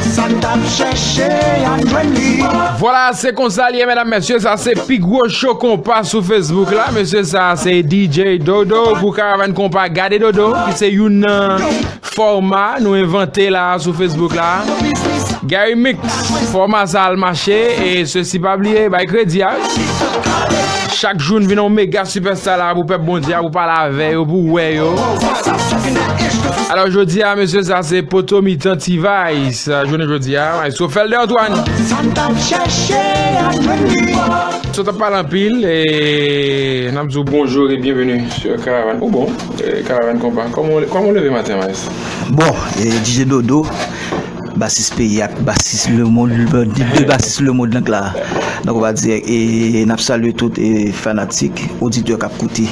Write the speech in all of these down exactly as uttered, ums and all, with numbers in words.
Sa n t ap chèche, a jwenn li. Vwala, se konsa l ye, medam, mesye. Sa se pi gwo cho konpa sou Facebook la. Mesye, sa se D J Dodo pou Karavàn Konpa. Gade Dodo, ki se youn nan fòma nou envante la sou Facebook la. Gary Mix, fòma sa al mache. E sesi, pa bliye, bay kredi a. Chak jou n vin yon mega sipèsta la pou pèp Bondye a, pou pale avè yo, pou wè yo. Alò, jodi a, mesye, sa se poto mitan T-Vice. Jounen jodi a, maestro Felder Antoine. Sa n t ap chèche a jwenn li. Sot ap pale anpil, e n ap di w bonjou e byenveni sou Karavàn. Ou bon, e, Karavàn Konpa. Kòman w, kòman w leve maten, maestro? Bon, e, D J Dodo, basis peyi ak basis lemonn, de, de basis lemonn nan la. Donk, on va dire, e n ap salye tout, e, fanatik, oditè k ap koute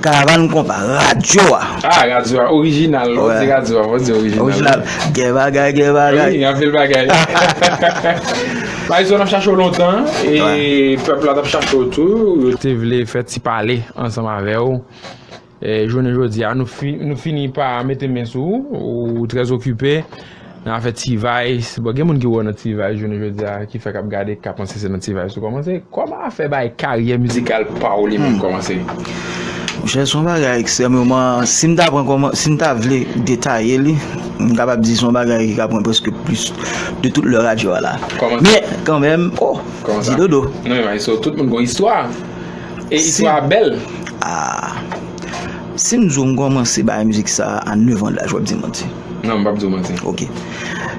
Karavàn Konpa, radyo a. Ah, radyo a, orijinal. Fò w di radyo a, fò w di orijinal. Orijinal. Gen bagay, gen bagay. Wi, anpil bagay. Maestro, n ap chache w lontan, e pèp la t ap chache w tou. Yo te vle fè ti pale ansanm avè w. E, jounen jodi a, nou, fi, nou fini pa mete men sou ou, ou trè okipe nan afè T-Vice. Bon, gen moun ki wè w nan T-Vice jounen jodi a, ki fè k ap gade, k ap panse se nan T-Vice ou kòmanse. Kòman afè bay karyè mizikal pa w li menm kòmanse? Monchè, se yon bagay ekstrèmeman, si m ta pran kòman, si m ta vle detaye li, m kapab di se yon bagay ki ka pran prèske plis de tout lè radyo a la. Men, kanmenm, oh, di Dodo. Non, men maestro, tout moun gon istwa. E istwa a bèl. Ah. Si m di w m kòmanse bay mizik sa a nevan laj, w ap di m manti. Non, m p ap di w manti. Ok.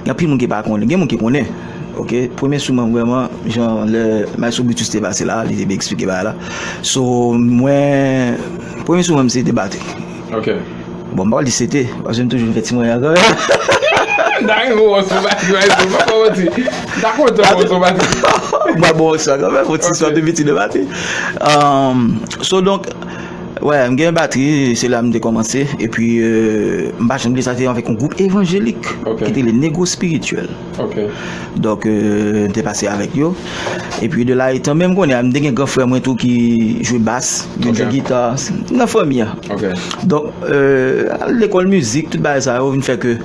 Gen anpil moun ki pa konnen. Gen moun ki konnen. Ok. Premye sou mwen vrèman, jan lè Maestro Brutus te pase la, li te byen eksplike bagay la. So, mwen, premye sou mwen, se te batri. Ok. Bon, m pa pral di se te, paske m toujou fè ti mwen an kanmenm. M ta renmen wè w sou batri, Maestro, m pa pral manti. M ta kontan wè w sou batri. M pral bon sa kanmenm, fò ti sòt de piti de batri. Um, so, donk, wè, m gen batri, se la m te kòmanse. Epi, euh, m pa janm bliye sa, te avèk yon gwoup evanjelik ki te rele Nego Spirituel. Ok. Donk, euh, m te pase avèk yo. Epi de la etan, menm kounye a, m te gen gran frè mwen tou ki jwe bas, li jwe gita, nan fanmi an. Ok. Donk, euh, lekòl mizik, tout bagay sa yo vin fè ke,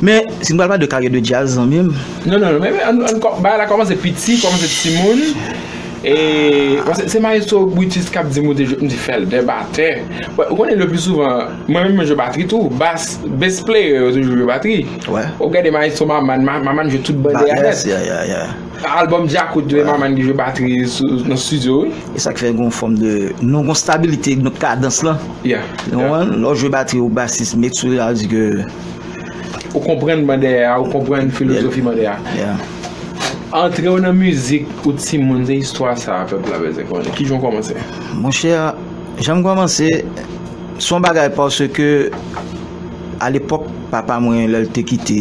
men, si m pral pale de karyè de djaz, zanmi m. Non, non, non, men, men, ann, ann kò-, bagay la kòmanse piti, kòmanse timoun. E, paske se Maestro Brutus k ap di m ou te jwe, m di Felder batè. Wè, ou konnen le pli souvan, mwen menm mwen jwe batri tou, bas, bass player yo toujou jwe batri. Wè. Ou gade Maestro Maman, Ma-, Maman jwe tout bande a nèt. Yes, yeah, yeah, yeah. Albòm Djakout, se Maman ki jwe batri sou, nan estidyo, wi. E sa k fè gon fòm de, nou gon stabilite, nou kadans lan. Yeah, yeah. Ou konprann? Lè w jwe batri ou basis, met sou li, sa vle di ke ou konprann ban dèyè a, ou konprann filozofi ban dèyè a. Yeah. Antre w nan mizik, ou timoun, se istwa sa a pèp la bezwen konnen. Kijan w kòmanse? Monchè, jan m kòmanse, se yon bagay paske, alepòk, papa mwen, lè l te kite,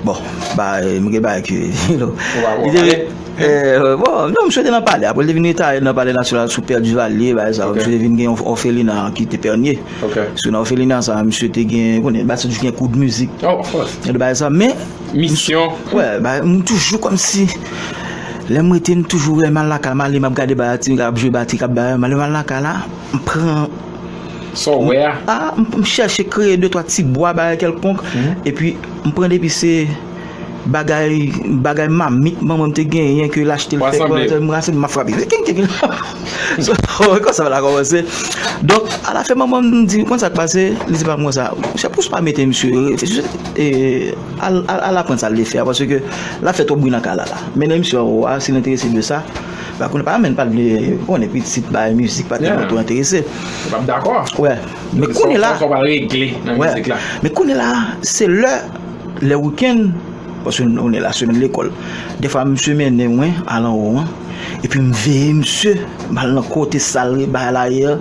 bon, ba, m gen bagay ke, you know, li te, eh, bon, non, misye te nan palè. Apre, li te vin retire nan Palè Nasyonal sou Pè Duvalier, bagay sa yo. Ok. Misye te vin gen yon òfelina ki te Pènye. Ok. So, nan òfelina sa, misye te gen, konnen, ba, se toujou gen kou de mizik. Oh, of course. Gen de bagay sa, men, misyon. Wè, ba, m toujou kòmsi, lè m rete, m toujou wè m al lakay, m ale, m ap gade ba, ti nèg ap jwe batri, k ap bay, m ale, m al lakay la, m pran sa w wè a? Ah, m, m chèche kreye de twa ti bwa, bagay kèlkonk, epi m pran depi se bagay, bagay mamit manman m te genyen ke l achte l fè, m rase, m ap frape. Keng, keng, keng. So, konsa la kòmanse. Donk, alafen manman m di, konn sa k pase, li di pa m konsa, se pou w pa mete misye, e, al, al, al aprann sa l vle fè a, paske l ap fè twòp bri nan kay la la. Mennen misye anwo a, si l enterese de sa, pa konnen, pa menm pa vle konnen pitit bay mizik, pa tèlman twò enterese. Yo p ap dakò. Wè. Men kounye la, wè. Men kounye la, se lè, lè wikenn, paske nou, nou la semèn lekòl. Dèfwa, misye mennen mwen al anwo an, epi m veye misye, m al nan kote sal, bay aryè,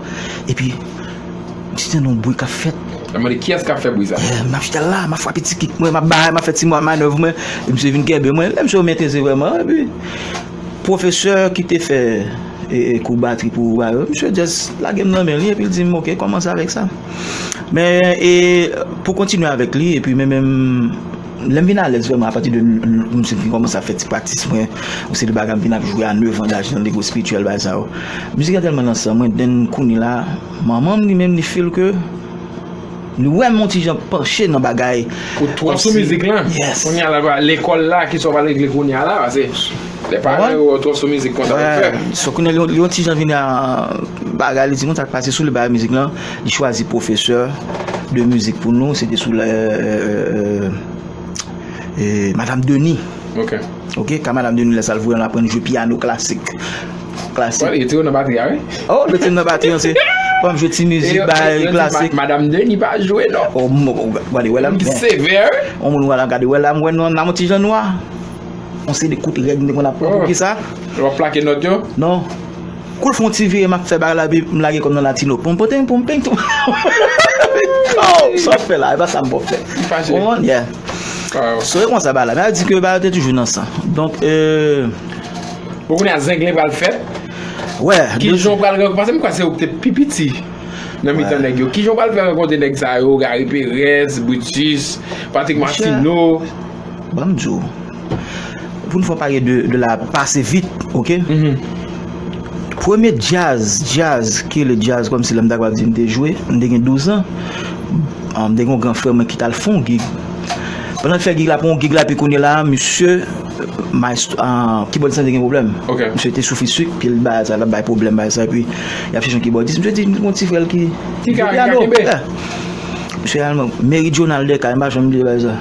epi m ti tande yon bri k ap fèt. M ap mande kiyès k ap fè bri sa? Eh, m ap chita la, m ap frape ti kik mwen, m ap bay, m ap fè ti manèv mwen, epi misye vin kenbe mwen. Lè misye menm enterese vrèman, epi pwofesè ki te fè, e, e, kou batri pou ba yo, misye just lage m nan men li, epi l di m, "Ok, kòmanse avèk sa." Men, e, pou kontinye avèk li, epi men menm, lè m vin alèz vrèman, apati de m, m, m fin kòmanse ap fè ti pratis mwen, yon seri de bagay, m vin ap jwe a nevan laj nan nego espirityèl, bagay sa yo. Mizik la tèlman nan san mwen, then kounye la, manman m li menm, li feel ke Li wè m yon ti jan panche nan bagay. Ou twò sou mizik lan. Yes. Kounye a la, lekòl la, ki sa w pral regle kounye a la, paske lè paran yo twò sou mizik konsa, ou fè. So kounye a, li yon ti jan vin a bagay, li di konsa k pase sou li, bagay mizik lan, li chwazi pwofesè de mizik pou nou, se te sou la, euh, euh, euh, Madam Denis. Ok. Ok, ka Madam Denis lè sa l voye m aprann jwe pyano klasik. Klasik. Wè, li retire w nan batri a, wi. Oh, li retire m nan batri an, se. Fò m jwe ti mizik, bay klasik. Madam Denis pa jwe, non. Oh, m, oh, gade, wè la, m, ki sevè. On moun wè la, gade, wè la, m wè nou, nan yon ti jan nwa. On se de kout règ, m te konn ap pran pou ki sa. Ou ap plake nòt yo? Non. Kou l fè yon ti vire, m ap fè bagay la, epi m lage kò m nan latino. Pom, poten, pom, peng, tou. Oh, sa w ap fè la, e pa sa m pap fè. Ou konprann? Yeah. So, e konsa bagay la. Men a di ke bagay yo te toujou nan san. Donk, euh, bon, kounye a Zenglen pral fèt. Wè. Kijan w pral rank-, paske m kwè se ou ki te pi piti nan mitan nèg yo. Kijan w pral fè rankontre nèg sa yo, Gary Perez, Brutus, Patrick Martino? Ban m di w. Pou n fè yon pale de, de la pase vit, ok? Premye djaz, djaz, ki rele djaz, kòmsi lè m ta kapab di m te jwe, m te gen douz an. Ah, m te gen yon gran frè mwen ki t al fè yon gig. Pandan l fè gig la, pou yon gig la, epi kounye la, misye, maestro, ah, kibòdis lan te gen pwoblèm. Ok. Misye te soufri sik, epi l bay sa, l ap bay pwoblèm, bay sa, epi y ap chèche yon kibòdis. Misye di, m gen yon ti frè l ki jwe pyano. Ki ka, ki ka kenbe? Yeah. Misye al Meridional de Kay, m pa janm bliye bagay sa.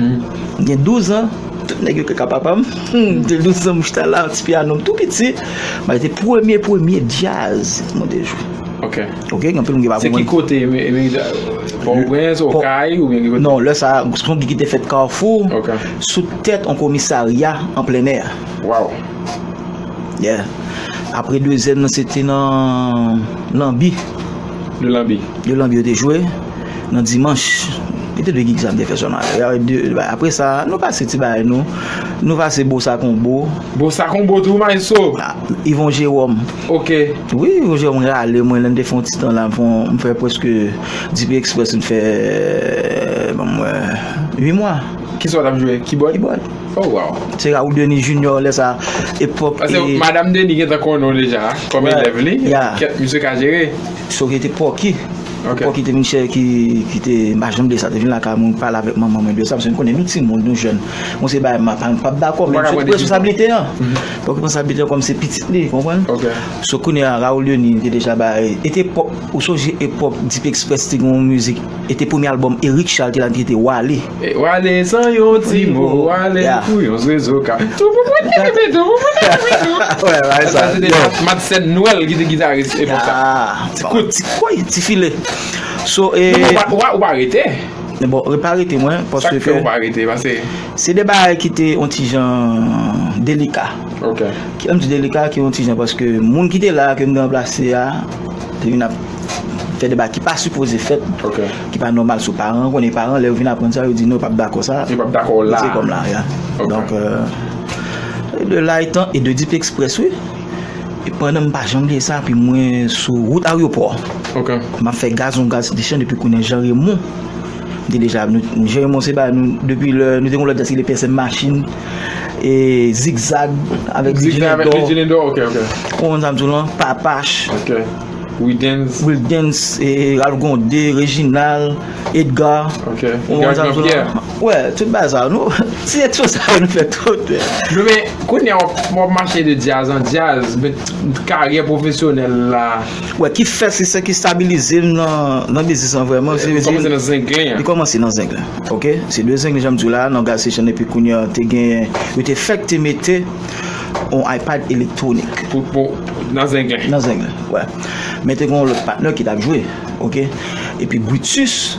M gen douz an, tout nèg yo kaka papa m. M te douz an, m chita la, ti pyano m tou piti. Bagay te premye, premye djaz mwen te jwe. Ok. Ok, gen anpil moun ki pa konprann. Se ki kote, Meri-, Meri-, Pòtoprens, Okay, oubyen ki kote? Non, lè sa, se yon gig ki te fèt Kafou, sou tèt yon komisarya an plen è. Wow. Yeah. Apre dezyèm nan, se te nan Lanbi. De Lanbi. De Lanbi, yo te jwe nan dimanch. E te de gig sa m te fè sèlman. E de, apre sa, nou pase ti bagay nou. Nou pase Bossa Combo. Bossa Combo tou, maestro? Ah, Yvon Jérôme. Ok. Wi, Yvon Jérôme rale mwen, lè m te fè yon ti tan la, m fè, m fè prèske Dipi Express, m fè, ban m wè, uit mwa. Kisa w t ap jwe? Keyboard? Keyboard. Oh, wow. Se Raoul Denis Junior, lè sa, epòk. Paske e Madam Denis gentan konnen w deja, kòm elèv li. Yeah. Kèt, misye ka jere. So, ki te Pòki. Ok. Pòki te vin chè ki, ki te, m pa janm bliye sa, te vin lakay mwen, pale avèk manman mwen de sa, paske m konnen nou timoun, nou jèn. Bon, se bagay, m pa, m p ap dakò, men misye te pran responsablite an. Pòki pran responsablite an kòm se pitit li, konprann? Ok. So, kounye a, Raoul Denis te deja bay, e te epòk, ou sonje epòk Dipi Express te gen yon mizik, e te premye albòm Eric Charles te la, ki te Wale. E, Wale san yon ti mo, Wale pou yon zwezo ka. Tou pou pou ti pipi, tou pou pou ti pipi, tou. Wè, wè, sa. Sa se te Mad-, Madsen Nwèl ki te gitaris epòk sa. Ti kout. Ti kout, ti file. So, e non, ou pa, ou pa, ou pa rete. Bon, pa rete mwen, paske sa k fè ou pa rete, paske se de bagay ki te yon ti jan delika. Ok. Ki, m di delika ki yon ti jan, paske moun ki te la, ke m te ranplase a, te vin ap fè de bagay ki pa sipoze fèt, ok, ki pa nòmal sou paran. Konnen paran, lè yo vin aprann sa, yo di non, yo p ap dakò sa. Yo p ap dakò la. Se kòm la, ya. Ok. Donk, euh, de la etan, e de Dipi Express, wi. E pandan m pa janm bliye sa, epi mwen sou wout ayewopò. Ok. M ap fè gaz, yon gaz station, epi konnen Jean Raymond. M te deja, nou, Jean Raymond se ba nou, depi lè, nou te gen lòt djaz ki te P S M Machin, e Zigzag, avèk Zigzag avèk Virgin Endor. Virgin Endor, ok, ok. Ou konn sa m di w lan, Papach. Ok. Wildens. Wildens, e, Ralph Gondé, Reginald, Edgar. Ok. Ou konn sa m di w lan? Wè, tout bagay sa, nou, ti etyo sa yo nou fè tout. Non, men, kounye a w ap, w ap mache de djaz an djaz, men karyè pwofesyonèl la. Wè, ki fè, se sa ki stabilize m nan, nan biznis lan vrèman. Li kòmanse nan Zenglen an. Li kòmanse nan Zenglen, ok? Se de Zenglen, jan m di w la, nan gaz station, epi kounye a, te gen, yo te fèk te mete yon iPad elektwonik. Pou, pou, nan Zenglen. Nan Zenglen, wè. Men te gen yon lòt patnè ki t ap jwe, ok? Epi Brutus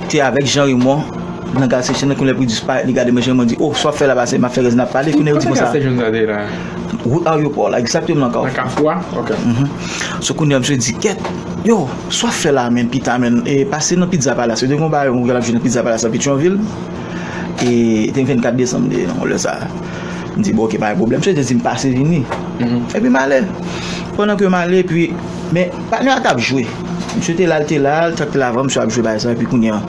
te avèk Jean Raymond nan gaz station, kounye a Brutus parèt, li gade mwen, Jean Raymond di, "Oh, sa w ap fè la, pase, m ap fè rès, n ap pale," kounye a yo di konsa. Kote gaz station sa te la? Wout ayewopò la, egzakteman nan Kafou. Nan Kafou a? Ok. Mhm. So, kounye a, misye di, "Kèt, yo, sa w ap fè la, men, pita, men, e, pase nan Pizza Palace." Yo te gen yon bagay, yon gala ap jwe nan Pizza Palace nan Petyonvil. E, te vennkat desanm, de, nan lè sa. M di, "Bon, ok, pa gen pwoblèm." Misye te di m, "Pase vini." Mhm. Epi m ale. Pandan ke m ale, epi, men, patnè a t ap jwe. Misye te la, l te la, l te la avan, misye ap jwe bagay sa, epi kounye a,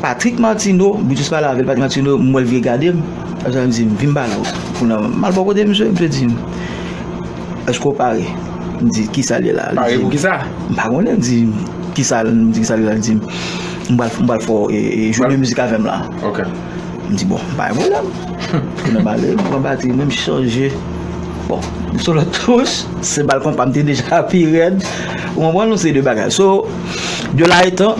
Patrick Martino, Brutus pale avè l, Patrick Martino, m wè l vire gade m. Apre sa, l di m, "Vin m pale w." Kounye a, m al bò kote misye, misye di m, "Èske w pare?" M di, "Kisa l ye la?" Pare pou kisa? M pa konnen, m di, "Kisa l, m di, kisa l ye la?" L di m, M pral, m pral fè w, e, e, jwe de mizik avè m la. Ok. M di, bon, pa gen pwoblèm. Tounen pale, m pran batri, mwen m chanje. Bon, m sou lòt touch, se bal konpa, m te deja pi rèd. Ou konprann, nou se de bagay. So, de la etan,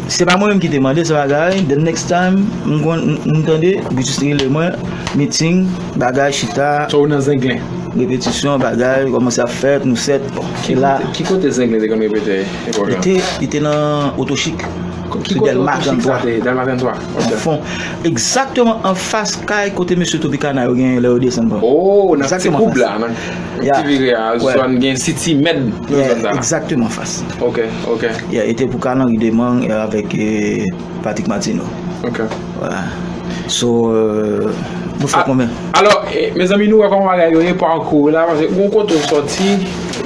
se pa mwen menm ki te mande se bagay. The next time, m konn, m, m tande, Brutus te rele mwen, meeting, bagay, chita. So, ou nan Zenglen? Repetisyon, bagay, kòmanse ap fèt, nou sèt, bon, e la. Ki kote Zenglen te konn repete epòk la? Li te, li te nan Otochik. Ki kote Otochik sa te? Dèlma trannntwa. An fon. Egzakteman anfas kay kote mesye Tropicana yo genyen lè yo desann pran. Oh, nan ti koub la, nan ti vire a, zòn gen City Med nan zòn sa. Egzakteman anfas. Ok, ok. Yeah, e te pou Carl Henry Demang, e, avèk, e, Patrick Martino. Ok. Voilà. So, euh, nou fè konbyen? Alò, e, mezanmi, nou wè kòman bagay yo ye, pakou la, paske gon kote w sòti,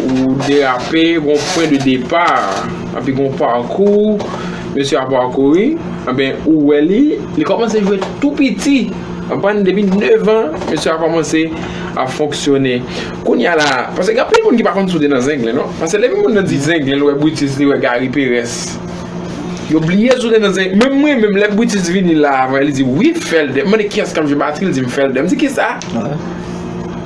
ou derape, gon pwen de depa, epi gon pakou, mesye a pakouri, enben, ou wè li, li kòmanse jwe tou piti. Anprann depi nèf an, mesye a kòmanse ap fonksyone. Kounye a la, paske gen anpil moun ki pa konn si w te nan Zenglen, non. Paske lè moun nan di Zenglen, li wè Brutus, li wè Gary Perez. Yo bliye si w te nan Zenglen. Menm mwen, menm lè Brutus vini la, avè li di, wi, Felder. M mande kiyès k ap jwe batri, li di m Felder. M di, kisa?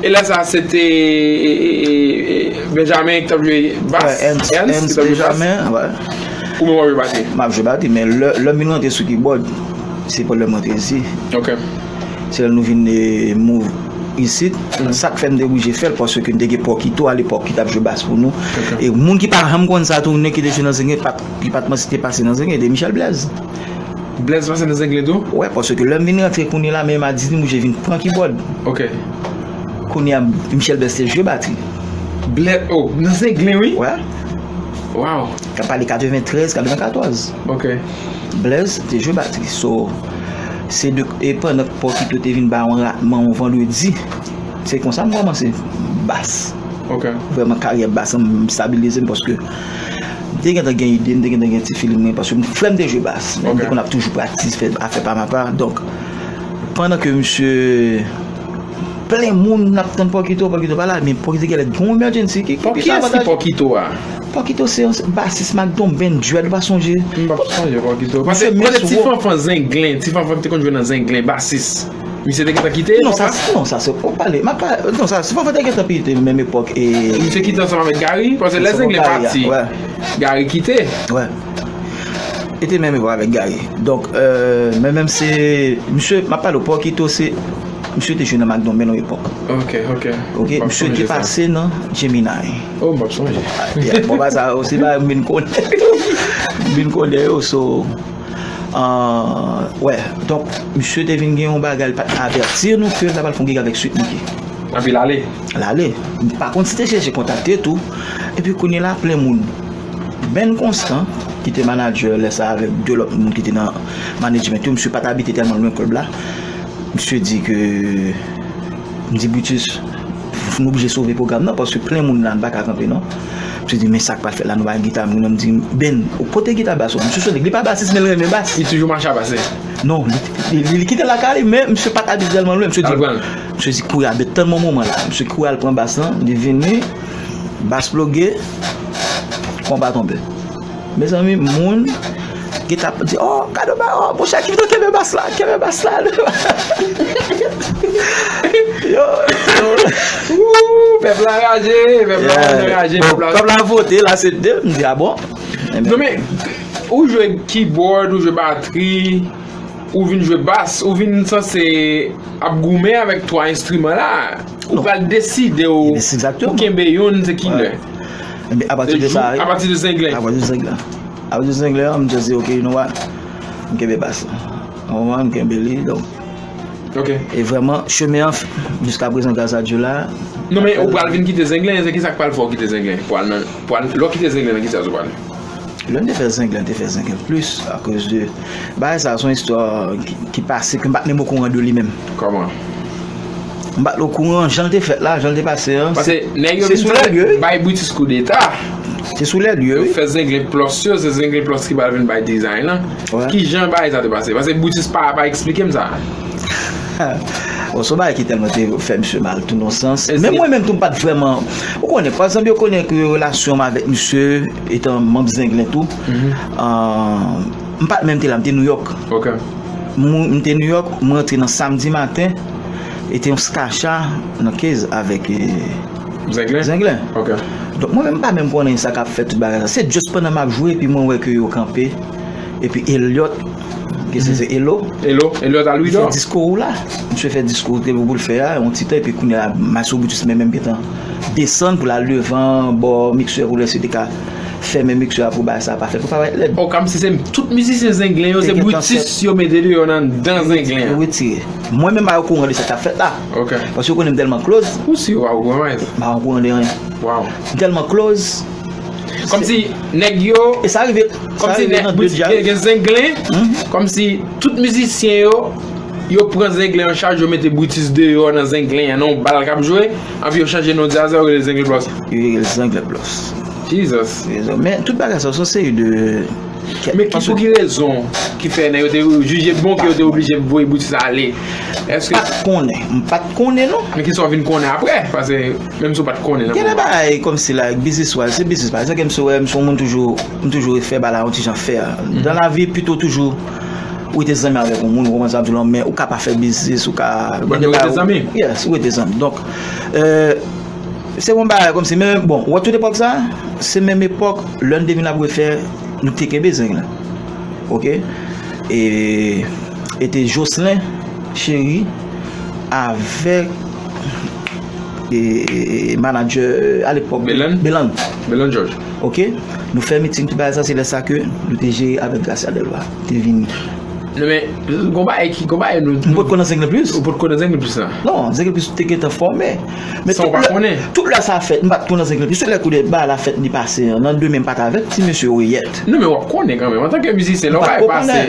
E lè sa, se te, e, e, e, e, Benjamin ki t ap jwe bas. Ernst, Ernst ki t ap jwe bas. Ou menm w ap jwe batri? M ap jwe batri, men lè, lè m vin rantre sou kibòd, se pwoblèm mwen te di. Ok. Se lè nou vin, e, move isit, sa k fè m te oblije fè l, paske m te gen Pòkito alepòk ki t ap jwe bas pou nou. E moun ki pa janm konn sa tou, nèg ki te jwe nan Zenglen, pa t, ki pa t manti te pase nan Zenglen, te Michel Blaise. Blaise pase nan Zenglen tou? Wè, paske lè m vin rantre kounye la, menm a dizuit m oblije vin pran kibòd. Ok. Kounye a, Michel Blaise te jwe batri. Blaise, oh, nan Zenglen, wi? Wè. Wow. K ap pale katreventrèz, katrevenkatòz. Ok. Blaise te jwe batri. So, se de, e pandan Pòkito te vin ba yon ratman yon vandredi, se konsa m kòmanse bas. Ok. Vrèman, karyè bas lan, m stabilize m paske m te gentan gen ide, m te gentan gen ti feeling mwen, paske m, frè m te jwe bas. Men m te konn ap toujou praktise, fè afè pa m apa. Donk, pandan ke misye plen moun ap tann Pòkito, Pòkito pa la, men Pòkito genlè gon emergency. Ki, ki, ki sa avantaj? Pòkito a? Pòkito se yon basis Mac Donben, dread, ou pa sonje? M p ap sonje Pòkito. Paske kote Ti Fanfan Zenglen, Ti Fanfan ki te konn jwe nan Zenglen, basis. Misye te gentan kite? Non, sa, non, sa se ou pale. M ap pa, non, sa, Ti Fanfan te gentan kite menm epòk e. Misye kite ansanm avèk Gary, paske lè Zenglen pati, Gary kite. Wè. E te menm epòk avèk Gary. Donk, euh, men menm se, misye, m ap pale w, Pòkito se, misye te jwe nan Mac Donben yon epòk. Ok, ok. Ok, misye te pase nan Gemini. Oh, m ap sonje. Yeah, bon, ba sa osi, ba, m vin konnen. M vin konnen yo, so, euh, wè, donk, misye te vin gen yon bagay, li pa t avèti nou ke l ta pral fè yon gig avèk Sweet Micky. Epi l ale. L ale. Pa konn si te chèche kontakte tou. Epi kounye la, plen moun. Ben Constant, ki te manager lè sa avèk de lòt moun ki te nan management yo, misye pa t abite tèlman lwen club la. Misye di ke, m di, Brutus, nou oblije sove pwogram nan, paske plen moun la, n pa ka kanpe, non. Misye di, men sa k pral fèt la, nou pa gen gita moun nan. M di, Ben, ou pote gita bas ou. Misye sone, li pa basis, men l renmen bas. Li toujou mache a bas. Non, li, li, li, li kite lakay li, men misye pa t abite tèlman lwen. Misye di, misye di, kouri a, ben, tann mwen moman la. Misye kouri al pran bas lan, li vini, bas ploge, konpa tonbe. Mezanmi, moun ki t ap di, oh, gade ba, oh, monchè, ki vin kenbe bas la, kenbe bas la. Yo, yo. Ooh, pèp la raje, pèp la raje, pèp la. Bon, pèp la vote, la se de, m di, ah bon? Non, men, ou jwe keyboard, ou jwe batri, ou vin jwe bas, ou vin sanse ap goumen avèk twa enstriman la. Ou pral deside w pou kenbe youn, se kilè? Apati de sa, wi. Apati de Zenglen. Apati de Zenglen. Apati de Zenglen, m just di, ok, you know what? M kenbe bas la. Ou konprann? M kenbe li, donk. Ok. E vrèman, chemen an, jiska prezan, gras a Dye la. Non, men ou pral vin kite Zenglen, se ki sa k pral fè w kite Zenglen? Pral nan, pral, lè w kite Zenglen, nan ki sa w pral? Lè n te fè Zenglen, n te fè Zenglen plis, akoz de bagay sa, se yon istwa ki, ki pase, ke m pa t menm okouran de li menm. Kòman? M pa t okouran, jan l te fèt la, jan l te pase an. Paske nèg yo vin bay Brutus koudeta. Se sou lè lye, wi. Yo fè Zenglen Plus yo, se Zenglen Plus ki pral vin bay design lan. Ki jan bagay sa te pase? Paske Brutus pa, pa eksplike m sa. Bon, se yon bagay ki tèlman te fè misye mal tou nan sans. Menm mwen menm tou, m pa t vrèman, ou konnen, pa egzanp, yo konnen ke relasyon m avèk misye, etan manm Zenglen tou, euh, M pa menm te la, m te Nouyòk. Ok. M te Nouyòk, m rantre nan samdi maten, e te yon skacha nan Kez avèk eh, Zenglen? Zenglen. Ok. Donk mwen menm m pa menm konnen sa k ap fèt tout bagay sa. Se just pandan m ap jwe epi mwen wè ke yo kanpe. Epi Elliot, ke se se Elo. Elo, Elliot Alouidor. Fè disko ou la. Misye fè disko te pou l fè a, yon ti tan, epi kounye a Maestro Brutus menm menm gentan desann pou l al devan bò miksè pou lè se te ka fèmen miksè a pou bagay sa pa fèt. Pou pa parèt lèd. Oh, kòmsi se tout mizisyen Zenglen yo, se Brutus yo mete deyò nan dan Zenglen an. Yo retire. Mwen menm pa okouran de sa k ap fèt la. Ok. Paske yo konnen m tèlman close. Ou si yo pa okouran, man? M pa okouran de anyen. Wow. M tèlman close. Kòmsi nèg yo. E sa rive. Kòmsi nèg Brutus gen Zenglen. Kòmsi tout mizisyen yo, yo pran Zenglen an chaj, yo mete Brutus deyò nan Zenglen an, nan yon bal k ap jwe, anpi yo chanje non Dyaza, yo rele Zenglen Plus. Yo rele Zenglen Plus. Jesus. Men tout bagay sa se yon seri de. Men ki, pou ki rezon ki fè nèg yo te jije bon ke yo te oblije voye Brutus ale? Èske m pa t konnen? M pa t konnen non. Men ki sa w vin konnen apre? Paske menm si w pa t konnen nan moman. Gen de bagay kòmsi la, biznis wise, se biznis pa. Egzanp, m si w wè m se yon moun toujou, m toujou fè bagay la yon ti jan fè. Dan lavi, pito toujou ou rete zanmi avèk yon moun, ou konprann sa m di w lan, men ou ka pa fè biznis, ou ka. But nou rete zanmi. Yes, ou rete zanmi. Donk, euh, se yon bagay kòmsi, men bon, ou wè tout epòk sa, se menm epòk, lè n te vin ap refè, nou te kenbe Zenglen. Ok? E, e te Jocelyn Chéry avèk e, e, e, manager alepòk Belan. Belan. Belan George. Ok? Nou fè miting, tout bagay sa, se lè sa ke nou te jere avèk Gracia Delva. Te vini. Non, men, gon bagay ki, gon bagay nou. M potko nan Zenglen Plus. Ou potko nan Zenglen Plus la? Non, Zenglen Plus te gentan fòme. Men tout lè, tout lè sa fèt, m pa t konn nan Zenglen Plus. Se lè kou de bagay la fèt, li pase an. Nan demen, m pa t avèk ti mesye yo yèt. Non, men w ap konnen kanmenm. Antanke mizisyen, lè w pa pase.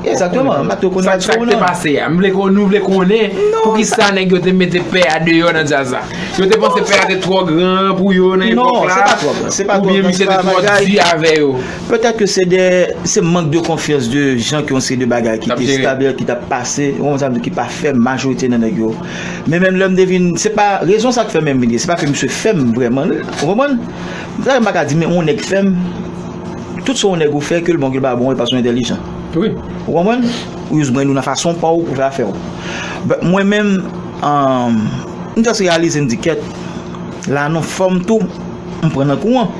Egzakteman, m pa t konn sa k te pase a. M vle konnen, nou vle konnen poukisa nèg yo te mete pè a deyò nan djaz la. Yo te panse pè a te twò gran pou yo nan epòk la. Non, se pa twò gran. Se pa twò gran, se pa bagay. Oubyen misye te twò di avè yo. Petèt ke se de, se mank de konfyans de jan ke yon seri de bagay ki te establi, ki t ap pase, ou konprann sa m di, ki pa fè majorite nan nèg yo. Men menm lè m te vin, se pa rezon sa k fè menm vin, se pa ke misye fè m vrèman, ou konprann? Sa m pa ka di, men yon nèg fè m, tout sa yon nèg ou fè, ke l bon, ke l pa bon, e paske w entèlijan. Wi. Ou konprann? Ou jis brenn ou nan fason pa w pou fè afè w. But mwen menm, um, m just reyalize, m di, kèt, la non, fò m tou, m pran nan kou an.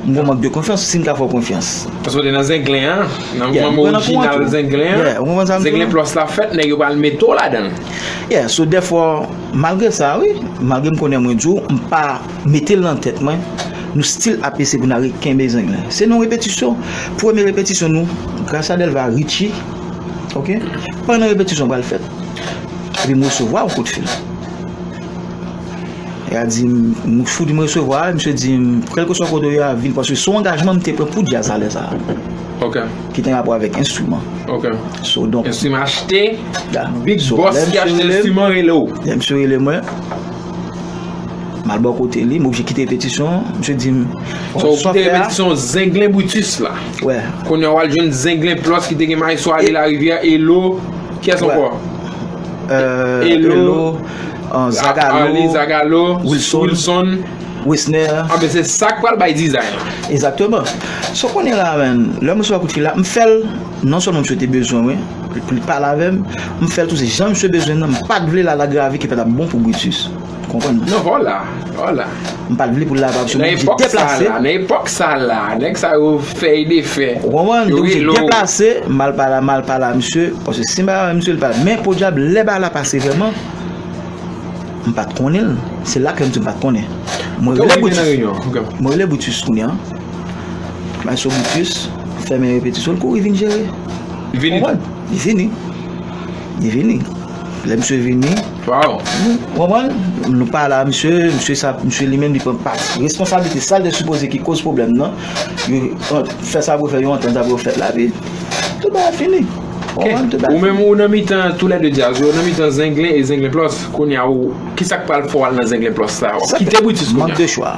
M gon mank de konfyans, si m ka fè w konfyans. Paske w te nan Zenglen an, nan manm orijinal Zenglen an. Yeah, ou konprann sa m di w? Zenglen Plus la fèt, nèg yo pral mete w ladan l. Yeah, so dèfwa, malgre sa, wi, malgre m konnen mwen di w, m pa mete l nan tèt mwen, nou still ap eseye pou n al kenbe Zenglen. Se nan repetisyon, premye repetisyon nou, Gracia Delva, Richie, ok? Pandan repetisyon pral fèt, epi m resevwa yon kout fil. E a di m, m fout di m resevwa, misye di m, kèlkeswa kote w ye a, vin, paske se yon angajman m te pran pou djaz la lè sa a. Ok. Ki te gen rapò avèk enstriman. Ok. So, donk, enstriman achte, Big Boss ki achte enstriman rele w. Lè misye rele mwen, m al bò kote li, m oblije kite repetisyon, misye di m, so, ou kite repetisyon Zenglen Brutus la. Wè. Kounye a w al jwenn Zenglen Plus ki te gen Maestro Ali Larivière, Elo, kiyès ankò? Elo, Zagalo, Arly Zagalo, Wilson. Wilson. Wisner. Anben, se sa k pral bay dizay la. Egzakteman. So konnen la, man, lè m resevwa kout fil la, m fè l, non sèlman misye te bezwen mwen, pou l pale avè m, m fè l tou, se jan misye bezwen nan, m pa t vle l al agravi ki pa t ap bon pou Brutus. Ou konprann? Non, vwala, vwala. M pa t vle pou l al agravi, so m oblije deplase. Nan epòk sa la, nan epòk sa la, nèg sa yo fè e defè. Ou konprann? M te oblije deplase, m al pale, m al pale a misye, paske si m pa pale a misye, li pa. Men podyab, lè bagay la pase vrèman, m pa t konnen l. Se la ke m di m pa t konnen. Mwen rele Brutus. Mwen rele Brutus kounye a. Maestro Brutus, fèmen repetisyon, l kouri vin jere. Li vini? Ou konprann? Li vini. Li vini. Lè misye vini, ou konprann? Nou pale a misye, misye sa, misye li menm li pran pa responsablite sa l te sipoze ki koz pwoblèm nan. Yo fè sa pou yo fè, yo antann sa pou yo fèt la, epi tout bagay fini. Ou konprann? Tout bagay fini. Ou menm ou nan mitan toulède djaz yo, nan mitan Zenglen e Zenglen Plus, kounye a ou, kisa k pral fè w al nan Zenglen Plus la? W ap kite Brutus kounye a? Mank de chwa.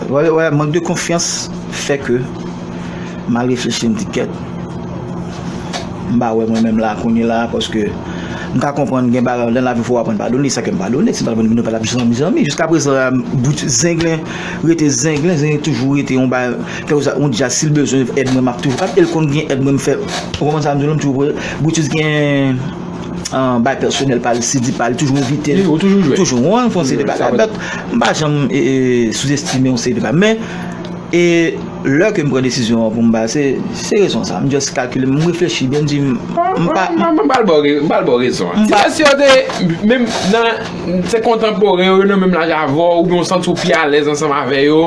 Wè, wè, mank de konfyans fè ke m al reflechi, m di kèt. M pa wè mwen menm la kounye la, paske M ka konprann gen bagay nan lavi fò w aprann padone, sa ke m padone, si m padone, nou pa t ap zanmi, zanmi. Jiska prezan, Boutis Zenglen rete Zenglen, Zenglen toujou rete yon bagay, kèlkeswa yon djaz, si l bezwen èd mwen, m ap toujou ap, e l konn gen èd mwen, m fè, ou konprann sa m di w la, m toujou, Boutis gen, ah, bagay pèsonèl pa l, si di pa l, toujou envite l. Wi, ou toujou jwe. Toujou, w konprann, fè yon seri de bagay, but m pa janm, e, e, souzestime yon seri de bagay. Men, E lè ke m pran desizyon an pou m ba, se, se rezon sa. M just kalkile, m reflechi byen, m di, m, m pa, m, m pral ba w re-, m pral ba w rezon an. M pa, si yo te menm nan, se kontanporen yo, yo nan menm laj avè w, oubyen w santi w pi alèz ansanm avè yo,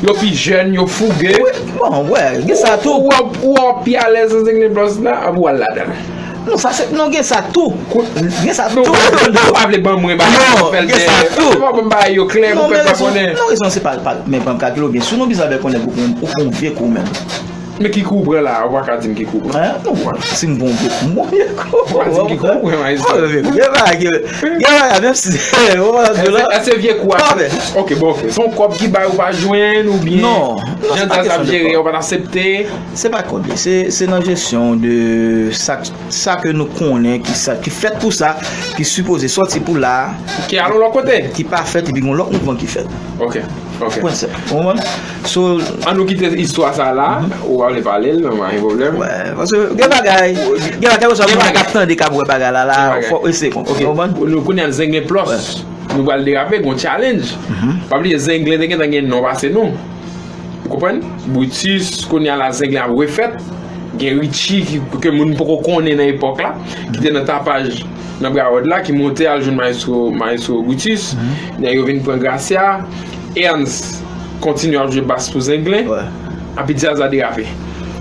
yo pi jèn, yo fouge. Wi, bon, wè, gen sa tou. Ou, ou, ou pi alèz nan Zenglen Plus la, ap w al ladan l. Non, sa se, non, gen sa tou. Gen sa tou. Non, ou pa vle ban mwen bagay yo fè l gen sa tou. Ou pa ban m bagay yo klè pou pèp la konnen. Non, rezon se pa, pa, men pa m kalkile w byen. Si w nan biznis avèk yon nèg ou pran, ou pran yon vye kou menm. Men ki kou w pran la, ou pa ka di m ki kou w pran. Hein? Non, si m pran yon vye kou, m pran yon vye kou. Ou pa di m ki kou w pran, maestro. Gen bagay, gen bagay, menm si, ou pa di la. Èske vye kou a, ok, bon, ok. Se yon kòb ki bay ou pa jwenn oubyen jan djaz ap jere, ou pa t aksepte? Se pa kòb li, se, se nan jesyon de sa, sa ke nou konnen, ki sa, ki fèt pou sa, ki sipoze sòti pou la, ki al yon lòt kote, ki pa fèt, epi gon lòt mouvman ki fèt. Ok, ok. Pwen sèl. Ou konprann? So, an nou kite istwa sa la, ou pa vle pale l, non, pa gen pwoblèm. Wè, paske gen bagay, gen bagay, kèlkeswa moun k ap tande, k ap wè bagay la, la, fòk eseye konprann. Ok. Ou konprann? Nou kounye a Zenglen Plus. Nou pral derape, gon challenge. Pa bliye, Zenglen te gentan gen non pase nou. Ou konprann? Brutus, kounye a la Zenglen ap refèt. Gen Richie ki, ke moun poko konnen nan epòk la, ki te nan tapaj nan Broward la, ki monte al jwenn Maestro, Maestro Brutus. Nèg yo vin pran Gracia. Ernst kontinye ap jwe bas pou Zenglen. Epi djaz la derape.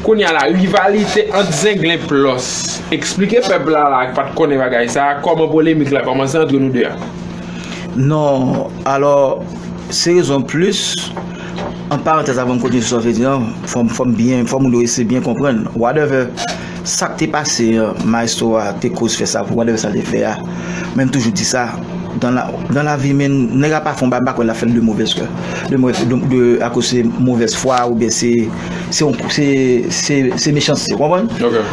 Kounye a la, rivalite ant Zenglen Plus. Eksplike pèp la, la, ki pa t konnen bagay sa, kòman polemik la kòmanse ant nou de a. Non, alò, se rezon plis, an parantèz, avan m kontinye sou sa w te di an, fò m, fò m byen, fò moun yo eseye byen konprann. Whatever, sa k te pase, maestro a te koz fè sa, pou whatever sa l te fè a. Men m toujou di sa, dans la, dans la vie, men nèg la pa fè yon bagay, m pa kwè l ap fè l de mauvaise foi, de mauvaise, de, de, akoz se mauvaise foi, oubyen se, se yon, se, se, se mechanste, ou konprann?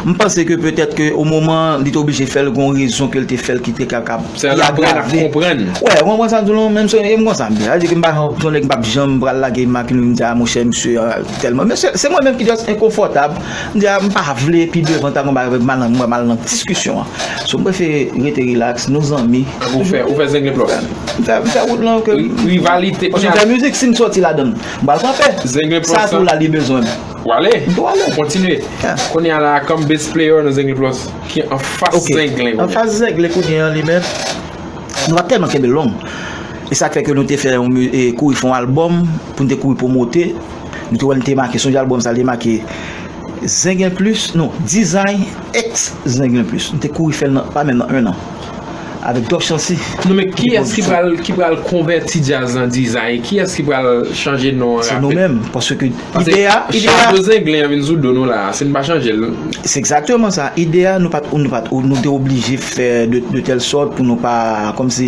M panse ke petèt ke o moman li te oblije fè l, gon rezon ke l te fè l ki te ka, ka pi agrave. Wè, ou konprann sa m di w lan, menm si, e m konn sa m ye. Sa vle di ke m pa, se yon nèg m p ap janm pral lage mak li, m di, a, monchè, misye, a, tèlman. Men se, se mwen menm ki just enkonfòtab. M di, a, m pa vle pi devan ta gon bagay, m al nan, m al nan diskisyon an. So, m prefere rete relax, nou zanmi. Ou fè, ou fè Zenglen Plus. M fè, m fè wout lan ke rivalite. Paske m fè mizik, si m sòti ladan l, m pral pran pè. Zenglen Plus. Sa tou la li bezwen m. Ou ale? M tou ale. Kontinye. Kounye a la, kòm best player nan Zenglen Plus, ki anfas Zenglen kounye a? Anfas Zenglen kounye a li menm, nou pa t tèlman kenbe l long. E sa k fè ke nou te fè yon mi-, e, kouri fè yon albòm, pou n te kouri pwomote. Nou te wè l te make, sonje albòm sa, li te make Zenglen Plus, non, Design X Zenglen Plus. Nou te kouri fè l nan, pa menm nan en an. Avèk Doc Chancy. Non, men kiyès ki pral, ki pral konvèti djaz nan Design? Kiyès ki pral chanje non an? Se nou menm, paske ide a, ide a, chapo Zenglen an vin sou do nou la, si n pa chanje l. Se egzakteman sa. Ide a, nou pa t, nou pa t, nou te oblije fè de, de tèl sòt pou nou pa, kòmsi,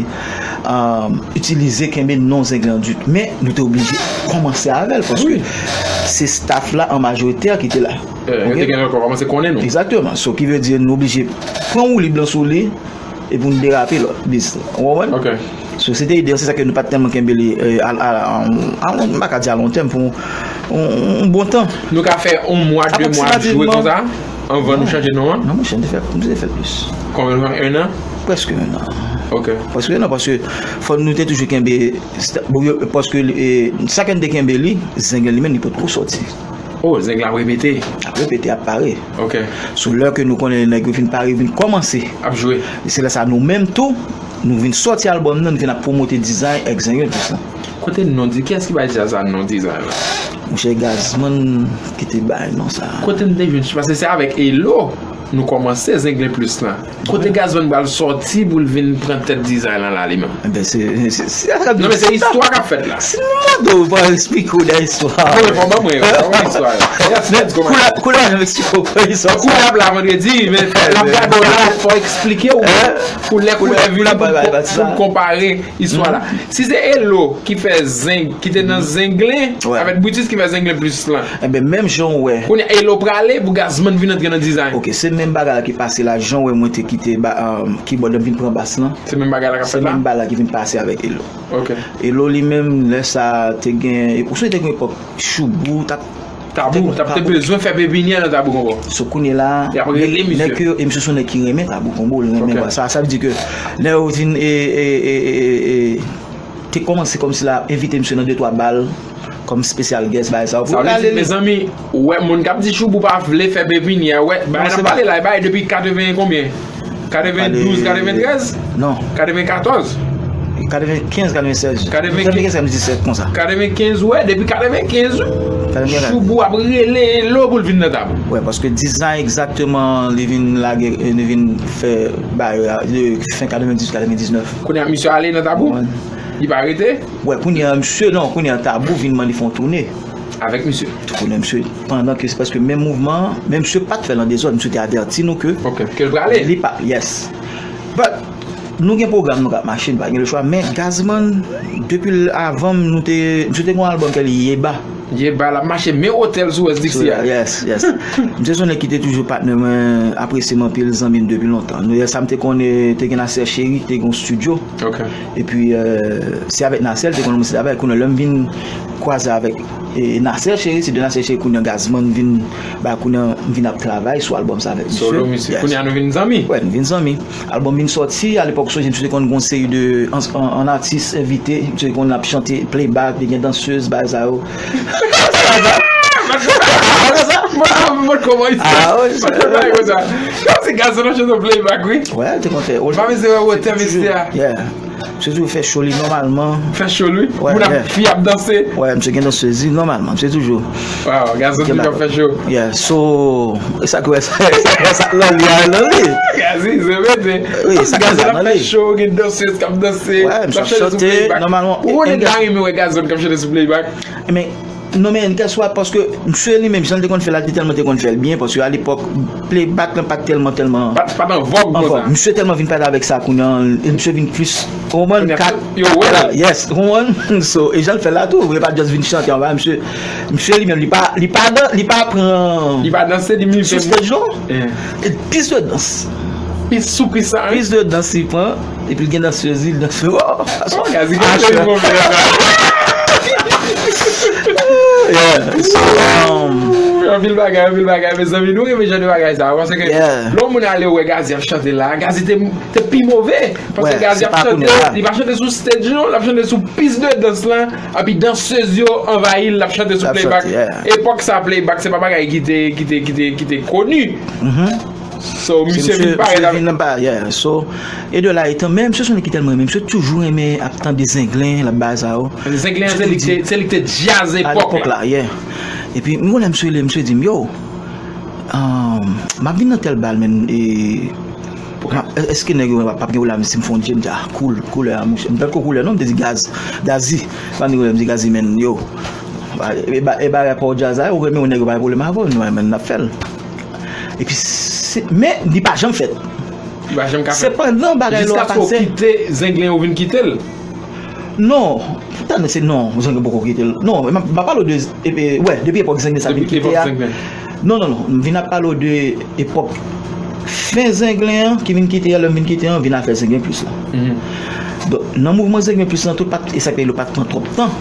itilize, kenbe non Zenglen an ditou. Men, nou te oblije kòmanse avè l, paske se staff la an majorite ki te la. Yo te gen kòmanse konnen nou. Egzakteman. So, ki vle di, nou oblije pran woulib lan sou li, epi nou derape lòt bis la. Ou konprann? Ok. So, se te ide a, se sa ke nou pa t tèlman kenbe li, e, a, a, a, a, m pa ka di a lon tèm, pou yon, yon, yon bon tan. Nou ka fè yon mwa, de mwa ap jwe konsa, anvan nou chanje non an? Non, monchè, m te fè, m te fè plis. Konbyen tan? En an? Prèske en an. Ok. Prèske en an, paske fò nou te toujou kenbe, bon, yo, paske, e, sa ke n te kenbe li, Zenglen li menm, li potko sòti. Oh, Zenglen ap repete. Ap repete, ap pare. Ok. Sou lè ke nou konnen nèg yo fin pare, yo vin kòmanse ap jwe. E se lè sa nou menm tou, nou vin sòti albòm nan, nou vin ap pwomote Design X Zenglen Plus lan. Kote non di, kiyès ki bay djaz la non Design lan? Monchè, Gazman ki te bay non sa. Kote n te jwenn, paske se avèk Elo nou kòmanse Zenglen Plus lan. Kote Gazman pral sòti pou l vin pran tèt Design lan la li menm? Enben, se, se, se, non, men se istwa k ap fèt la. Si nou mande w pa eksplike w de istwa. Non, men fò w ban mwen yo, ban mwen istwa yo. Yes, let's go, man. Koulè, koulè, jan m eksplike w istwa sa. Koulè ap la vandredi, men fò, l ap gade w la, fò w eksplike w. Koulè, koulè vini pou, pou, pou n konpare istwa la. Si se Elo ki fè Zeng, ki te nan Zenglen, avèk Brutus ki fè Zenglen Plus lan. Enben, menm jan w wè. Kounye a Elo prale pou Gazman vin antre nan Design. Ok, se menm bagay la ki pase la, jan w wè mwen te kite ba, um, kibòd la, m vin pran bas lan. Se menm bagay la k ap fèt la? Se menm bagay la ki vin pase avèk Elo. Ok. Elo li menm, lè sa te gen, ou sonje te gen epòk Choubou, t ap Tabou, t ap te bezwen fè pepinyè nan Tabou Konbo. So kounye la, y ap rele misye. Nèg yo, e misye se yon nèg ki renmen Tabou Konbo, li renmen bagay sa. Sa vle di ke lè yo vin e, e, e, e, e, e, te kòmanse kòmsi la envite misye nan de twa bal kòm special guest bagay sa yo. Sa vle di, mezanmi, ou wè moun k ap di Choubou pa vle fè pepinyè, wè, bagay n ap pale la, e bagay depi katreven konbyen? Katrevendouz, katreventrèz? Non. Katrevenkatòz? Katrevenkenz, katrevensenz. Katrevenkenz, katrevendiset konsa. Katrevenkenz, wè, depi katrevenkenz, wi. Katrevenkenz. Choubou ap rele Elo pou l vin nan Tabou. Wè, paske dizan egzakteman, li vin lage, li vin fè bagay la, de fen katrevendis, katrevendiznèf. Kounye a, misye ale nan Tabou? Li pa rete? Wè, kounye a, misye, non, kounye a, Tabou vin mande fè yon toune. Avèk misye. Tou konnen misye, pandan ke se prèske menm mouvman an, men misye pa t fè l an dezòd, misye te avèti nou ke Ok, ke l prale. Li pa, yes. But, nou gen pwogram nou k ap mache, nou pa gen lechwa, men Gazman, depi l avan m, nou te, misye te gen yon albòm ke li Yeba. Yeba, l ap mache men otèl sou West D C a. Yes, yes. Misye se yon nèg ki te toujou patnè mwen, apresye m anpil, zanmi m depi lontan. Nou, sa m te konnen, te gen Nasser Chéry, te gen yon studio. Ok. Epi, euh, se avèk Nasser, te konn kòmanse travay, kounye a lè m vin kwaze avèk, e, Nasser Chéry, se de Nasser Chéry kounye a Gazman vin, ba kounye a m vin ap travay sou albòm sa avèk misye. Solo misye. Yes. Kounye a nou vin zanmi. Wè, nou vin zanmi. Albòm vin sòti, alepòk sonje misye te konn gon seri de an, an, an atis envite, misye te konn ap chante playback, te gen dansez, bagay sa yo. Mwen, mwen, mwen, kòman isi? Ah, wè, bagay konsa. Kòmsi Gazman ap chante playback, wi. Wè, te konn fè. Pa bezwen wè wotè mesye a. Yeah. Misye toujou fè show li nòmalman. Fè show li? Wè, moun ap, fi ap danse? Wè, misye gen dansez li nòmalman, misye toujou. Wow, Gazman toujou ap fè show. Yeah, so, e sa k wè sa, sa k nan li a, nan li. Gazi, se vre. Wi, sa k nan li. Gazman ap fè show, gen dansez k ap danse. Wè, misye ap chante nòmalman. Ou konnen m ta renmen wè Gazman k ap chante sou playback. Men, non, men, kèlswa, paske misye li menm, jan l te konn fè l la, li tèlman te konn fè l byen, paske alepòk, playback lan pa t tèlman, tèlman Pa t, pa t an vòg konsa. Misye tèlman vin pale avèk sa kounye a, e misye vin plis, ou konprann, kat, yo wè l. Yes, ou konprann? So, e jan l fè l la tou, e pa just vin chante anba, misye, misye li menm, li pa, li pa dan, li pa pran Li pa danse, li menm sou stage, non? E pis de dans. Pis sou pis sa, wi. Pis de dans li pran. Epi l gen dansez li, l danse. Oh, gazi gen plezi moman sa. Yeah, so, um, anpil bagay, anpil bagay, mezanmi, nou renmen jan de bagay sa, paske lè yon moun ale wè Gazi ap chante la, Gazi te, te pi move, paske Gazi ap chante, li pa chante sou stage non, l ap chante sou pis de dans lan, epi dansez yo anvayi l, l ap chante sou playback. Epòk sa playback se pa bagay ki te, ki te, ki te, ki te koni. So, misye vin parèt avèk. Yeah. So, e de la etan, men misye se yon nèg ki tèlman renmen, misye toujou renmen ap tande Zenglen, l ap bay sa yo. Zenglen an, se li ki te, se li ki te djaz epòk la. Yeah. Epi, m konnen misye rele, misye di m, yo, um, m ap vin nan tèl bal, men, e, m ap, èske nèg yo p ap gen pwoblèm si m fè yon djaz? M di, ah, cool, koulè a, monchè. M tankou koulè, non, m te di Gaz, Gazi. M pa gen pwoblèm, m di Gazi, men, yo, e ba, e ba rapò djaz la, ou renmen yon nèg yo pa gen pwoblèm avè w, nou, men, n ap fè l. Epi, se, men, li pa janm fèt. Li pa janm ka fèt. Sepandan, bagay la pase. Jiskaske w kite Zenglen, ou vin kite l? Non, tande, se non, Zenglen poko kite l. Non, m ap, m ap pale w de, e, e, wè, depi epòk Zenglen sa vin kite a. Non, non, non, m vin ap pale w de epòk fen Zenglen an, ki vin kite a, lè m vin kite an, vin afè Zenglen plis la. Donk, nan mouvman Zenglen plis lan, tout pa t, e sa k fè yo pa t pran twòp tan.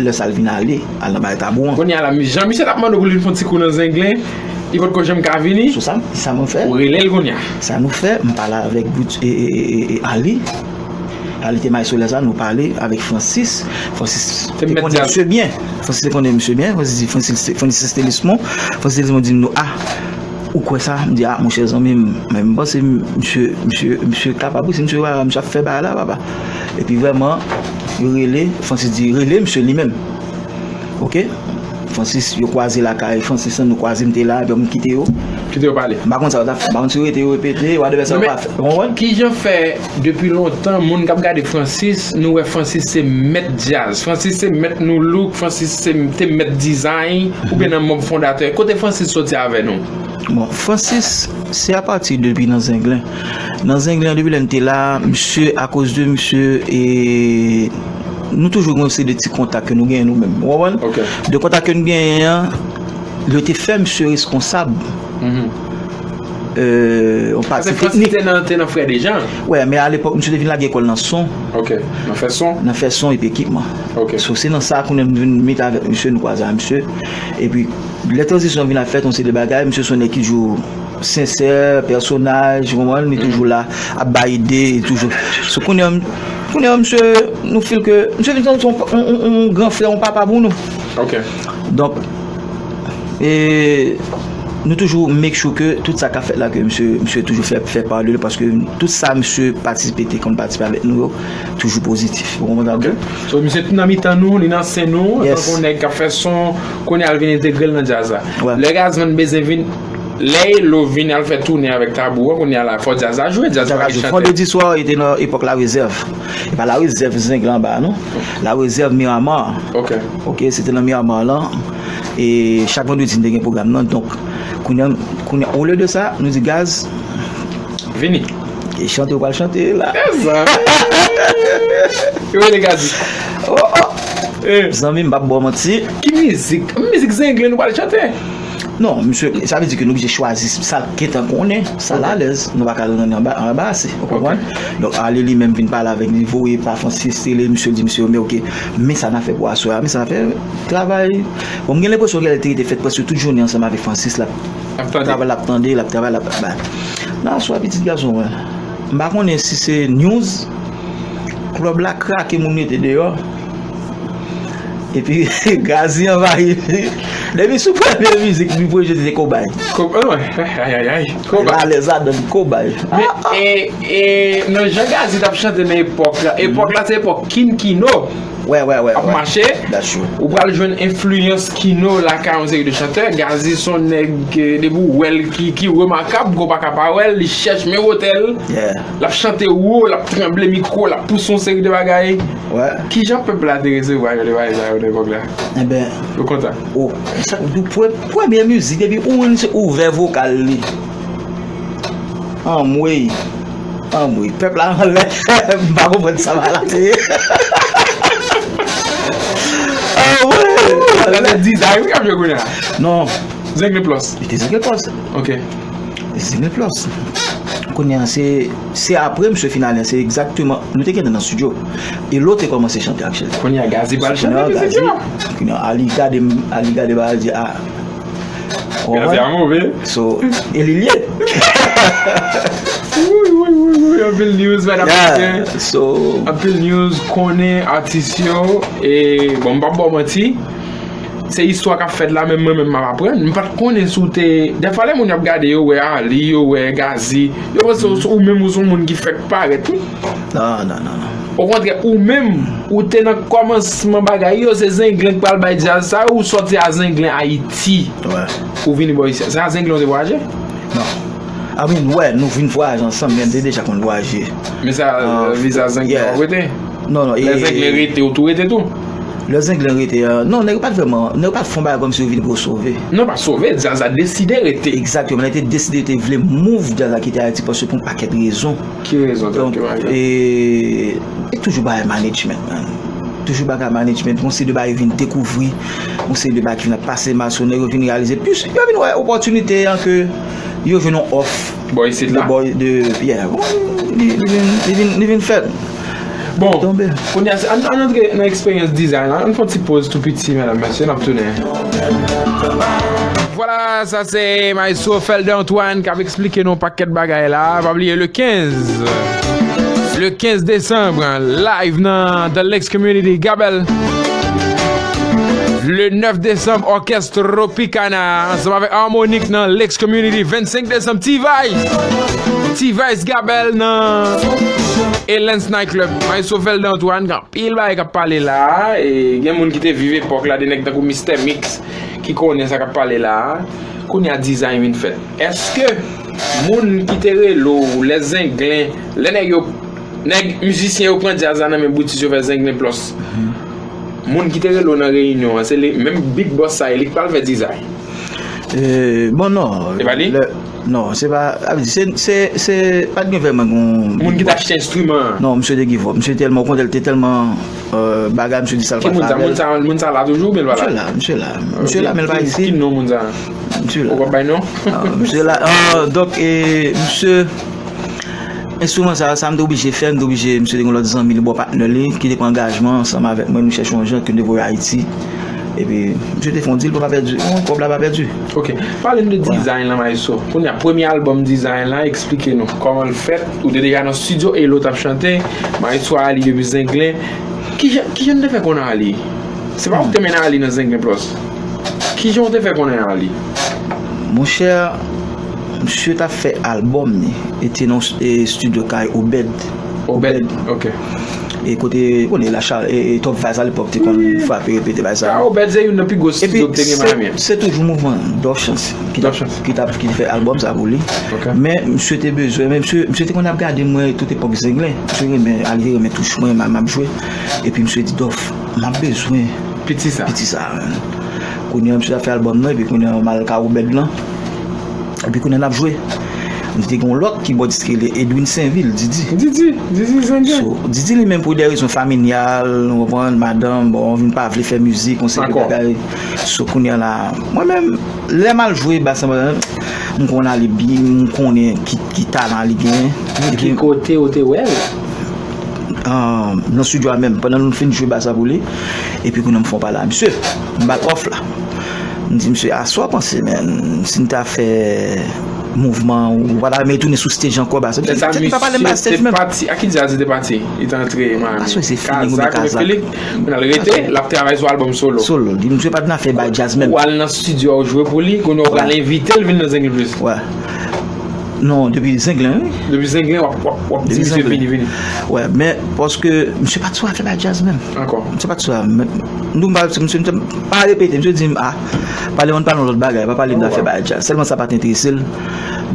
Lè sa l vin ale, al nan bagay Tabou an. Kounye a la, jan misye t ap mande w pou l vin fè yon ti kou nan Zenglen, li potko janm ka vini. So sa, sa mwen fè. Ou rele l kounye a. Sa nou fè, m pale avèk Bout-, e, e, e, e, e, Ali. Ali te maestro lè sa, nou pale avèk Francis. Francis te konnen misye byen. Francis te konnen misye byen. Francis di, Francis, Francis Telismon. Francis Telismon di m nou, ah, ou kwè sa? M di, ah, monchè zanmi m, men m panse misye, misye, misye kapab wi, si misye, misye ap fè bagay la, papa. Epi vrèman, yo rele, Francis di, rele misye li menm. Ok? Francis, yo kwaze lakay Francis lan, nou kwaze, m te la, epi m kite yo. Kite yo pale. M pa konn sa yo t ap fè, m pa konn si yo rete, yo repete, whatever sa yo pa fè. Ou konprann? Kijan fè, depi lontan, moun k ap gade Francis, nou wè Francis se mèt djaz, Francis se mèt nu look, Francis se, te mèt design, oubyen nan manm fondatè? Kote Francis soti avè nou? Bon, Francis, se apati depi nan Zenglen. Nan Zenglen an, depi lè n te la, misye, akoz de misye, e nou toujou gen yon seri de ti kontak ke nou genyen nou menm. Ou konprann? Ok. De kontak ke nou genyen an, yo te fè misye reskonsab euh, yon pati teknik. Francis te nan, te nan Frè Dejan. Wè, men alepòk, misye te vin lage kò l nan son. Ok, nan fè son. Nan fè son epi ekipman. Ok. So, se nan sa kounye a m vin met avèk misye, nou kwaze ak misye. Epi, lè tranzisyon vin ap fèt, yon seri de bagay, misye se yon nèg ki toujou sensè, pèsonaj, ou konprann, li toujou la, ap bay ide, li toujou. So, kounye a, kounye a, misye, nou feel ke, misye vin tankou yon, yon, yon, yon gran frè, yon papa pou nou. Ok. Donk, e, nou toujou make sure ke tout sa k ap fèt la, ke misye, misye toujou fè, fè pale, paske tout sa misye patisipe, te konn patisipe avèk nou yo, toujou pozitif. Ou konprann sa m di? So, misye nan mitan nou, li nan sen nou, yes, tankou yon nèg k ap fè son, kounye a l vin entegre l nan djaz la. Wè. Lè Gazman bezwen vin, lè Elo vin al fè tounen avèk Tabou an, kounye a la, fò djaz la jwe, djaz la pa gen chantè. Vandredi swa, li te nan epòk La Rezèv. E pa La Rezèv, Zenglen anba, non. La Rezèv, Miramar. Ok. Ok, se te nan Miramar lan. E chak vandredi, n te gen pwogram nan. Donk, kounye a, kounye a, olye de sa, nou di Gaz, vini. E chante, ou pral chante la. Mezanmi. Yo rele Gazi. Oh, oh. Eh. Zanmi, m p ap ba w manti. Ki mizik? Mizik Zenglen nou pral chante? Non, misye, sa vle di ke nou oblije chwazi sa l gentan konnen, sa l alèz. Nou pa ka rann li anba, anbase, ou konprann? Ok. Donk, ale li menm vin pale avèk li, voye pa Francis, rele misye, l di misye, men ok, men sa n a fè pou aswè a, men sa n a fè travay. Bon, m gen lenpresyon ke l te rete fèt prèske tout jounen ansanm avèk Francis la. L ap tande. Travay, l ap tande, l ap travay, l ap bay. Nan aswè, pitit gason mwen, m pa konnen si se news, klèb la krake, moun rete deyò. Epi, Gazi anvayi. Depi sou premye mizik, li premye te Kobay. Ko-, oh, ay, ay, ay, ay. Kobay. L alèz ladan l, Kobay. Men, e, e, nan jan Gazi t ap chante nan epòk la, epòk la, se epòk Kin Kino. Wè, wè, wè, ap mache, ou pral jwenn enfliyans Kino lakay yon seri de chantè. Gazi se yon nèg, eh, depi w wè l ki, ki remakab, ou pa ka pa wè l, li chèche men wotè l. L ap chante wo, l ap tranble mikwo, l ap pouse yon seri de bagay. Kijan pèp la te resevwa yo, de bagay sa yo nan epòk la? Enben, yo kontan. Oh, sa, premye mizik, depi ou wè misye ouvè vokal li. Anmwey. Anmwey. Pèp la anlè. M pa konprann sa malad ye. Anmwey. Gade dizay wi k ap jwe kounye a. Non. Zenglen Plus. Li te Zenglen Plus. Ok. Zenglen Plus. Kounye a, se, se apre misye fin ale, se egzakteman, nou te gentan nan estidyo. Elo te kòmanse chante ak Shelly. Kounye a, Gazi pral chante mizik yo. Kounye a, Gazi, kounye a, Ali gade m, Ali gade bagay, di, ah, Gazi a move. So, e li l ye. Wi, wi, wi, wi, anpil news, mèt ap pase. Yeah, so. Anpil news, konnen atis yo, e, bon, m p ap ba w manti. Se istwa k ap fèt la, menm mwen menm m ap aprann. M pa t konnen si w te, dèfwa lè moun yo ap gade, yo wè Ali, yo wè Gazi, yo panse w, ou menm ou se yon moun ki fèk parèt, wi. Non, non, non, non. Okontrè, ou menm, ou te nan kòmansman bagay yo, se Zenglen k pral bay djaz sa, ou sòti a Zenglen Ayiti. Wè. Ou vini bò isi a. Se a Zenglen ou te vwayaje? Non. I mean, wè, nou vin vwayaje ansanm, men n te deja konn vwayaje. Men sa, euh, viza Zenglen yeah, w ap rete? Non, non, lè e Zenglen rete, ou tou rete tou? Lè Zenglen rete, euh, non, nèg yo pa t vrèman, nèg yo pa t fè yon bagay kòmsi yo vin pou yo sove. Non, pa sove, djaz la deside rete. Egzakteman, nèg te deside, te vle move djaz la kite Ayiti paske pou yon pakèt rezon. Ki rezon, donk, ki bagay? E, e toujou bagay management, man. Toujou bagay management, yon seri de bagay yo vin dekouvri, yon seri de bagay ki vin ap pase mal sou nèg yo, vin reyalize, plis yo vin wè opòtinite an ke yo jwenn yon òf bò isit la. De bò, de, yeah, bon, li, li vin, li vin, li vin fèt. Bon, tonbe. Kounye a, ann, ann antre nan eksperyans dizay la. Ann fè yon ti poz tou piti, medam, mesye, n ap tounen. Vwala, sa se Maestro Felder Antoine k ap eksplike nou yon pakèt bagay la. Pa bliye, le kenz, le kenz desanm, live nan The Lakes Community, Gabèl. Le nèf desanm, òkès Tropicana ansanm avèk Harmonic nan Lakes Community. Vennsenk desanm, T-Vice. T-Vice, Gabèl nan Elens Night Club. Maestro Felder Antoine, gen anpil bagay k ap pale la. E gen moun ki te viv epòk la, de nèg tankou Mister Mix ki konnen sa k ap pale la. Kounye a, dizay vin fèt. Èske moun ki te rele w, lè Zenglen, lè nèg yo, nèg mizisyen yo pran djaz la nan men Brutus, yo fè Zenglen Plus? Moun ki te rele w nan reyinyon an, se li menm Big Boss sa, e li k pral fè dizay? Eh, bon, non. Se pa li? Non, se pa, sa vle di, se, se, se, pa t gen vrèman yon moun ki t achte enstriman an. Non, misye te give up. Misye tèlman, okontrè, li te tèlman, euh, bagay, misye di sa l pa t fè avè l. Ki moun sa? Moun sa, moun sa la toujou, oubyen l pa la? Misye la, misye la. Misye la, men l pa isit. Ki non moun sa? Misye la. Ou pa bay non? Ah, misye la. Ah, donk, e, misye, enstriman sa, sa m te oblije fè, m te oblije, misye te gen lòt zanmi li, bò patnè li, ki te pran angajman ansanm avèk mwen, nou chèche yon jan ke nou te voye Ayiti. Epi, misye te fè yon deal pou pa pèdi, yon kòb la pa pèdi. Ok. Pale m de Design lan, maestro. Kounye a, premye albòm Design lan, eksplike nou kòman l fèt. Ou te deja nan studio, Elo t ap chante, maestro Ali depi Zenglen. Kijan, kijan n te fè konnen Ali? Se pa ou ki te mennen Ali nan Zenglen Plus? Kijan w te fè konnen Ali? Monchè, misye t ap fè albòm li, e te nan e, studio kay Obed. Obed, ok. E kote, ou konnen, la cha-, e, e Top Vibes alepòk te konn frape, repete bagay sa. Ka Obed se youn nan pi gwo studio ki te gen Miami. Epi se, se toujou mouvman Dòf Chans ki t ap, ki t ap, ki te fè albòm sa pou li. Ok. Men misye te bezwen, men misye, misye te konn ap gade mwen tout epòk Zenglen. Misye renmen, Ali te renmen touch mwen, m a, m ap jwe. Epi misye di, Dòf, m ap bezwen piti sa. Piti sa, man. Kounye a, misye t ap fè albòm nan, epi kounye a, m al ka Obed lan. Epi kounye a, n ap jwe. M te gen yon lòt kibòdis ki rele Edwin Sainvil, Didi. Didi, Didi Zenglen. So, Didi li menm pou de rezon familyal, ou konprann, madanm, bon, vin pa vle fè mizik, yon seri de bagay. So, kounye a la, mwen menm, lè m al jwe bas anba, m konn Ali byen, m konnen ki, ki talan li gen. Ki kote ou te wè l? Ah, nan studio a menm, pandan nou fin jwe bas la pou li, epi kounye a m fè yon pale a misye, m ba l òf la. M di misye, a sa w panse, man, si n ta fè mouvman, ou pa ta renmen tounen sou stage ankò, bas la? Misye pa pale m ba stage menm. Pati, a ki djaz li te pati? Li te antre Miami. Pa sou se Felix oubyen Kazak. Felix, men l rete, l ap travay sou albòm solo. Solo, li, misye pa t nan afè bay djaz menm. Ou al nan studio a, ou jwe pou li, kounye a ou pral envite l vin nan Zenglen Plus. Wè. Non, depi Zenglen, wi. Depi Zenglen, w ap, w ap, w ap di misye vini, vini. Wè, men paske misye pa t sou afè bay djaz menm. Ankò. Misye pa t sou afè, men nou pa, misye, misye pa repete, misye di m, a, pale m, ann pale yon lòt bagay, pa pale m afè bay djaz. Sèlman sa pa t enterese l.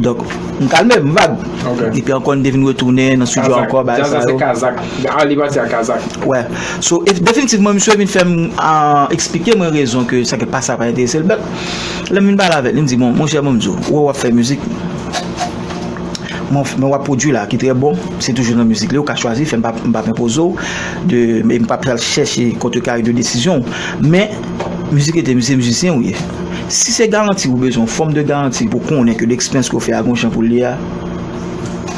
Donk, m kalme m, m vag. Ok. Epi ankò, n te vin retounen nan studio ankò, bagay sa yo. Kazak, djaz la se Kazak. Ali pati a Kazak. Wè. So, e, definitivman, misye vin fè m, a, eksplike mwen rezon ke sa ke pa sa pa enterese l. But, lè m vin pale avè l, li m di, bon, monchè, bon, m di w, ou wè w ap fè mizik. Mwen, mwen w ap pwodui la, ki trè bon, se toujou nan mizik li, ou ka chwazi, fè m pa, m p ap enpoze w, de, e m p ap al chèche kontrekari de desizyon w. Men, mizik rete, se mizisyen ou ye. Si se garanti ou bezwen, yon fòm de garanti pou konnen ke leksperyans ke w fè a gon jan pou l ye a,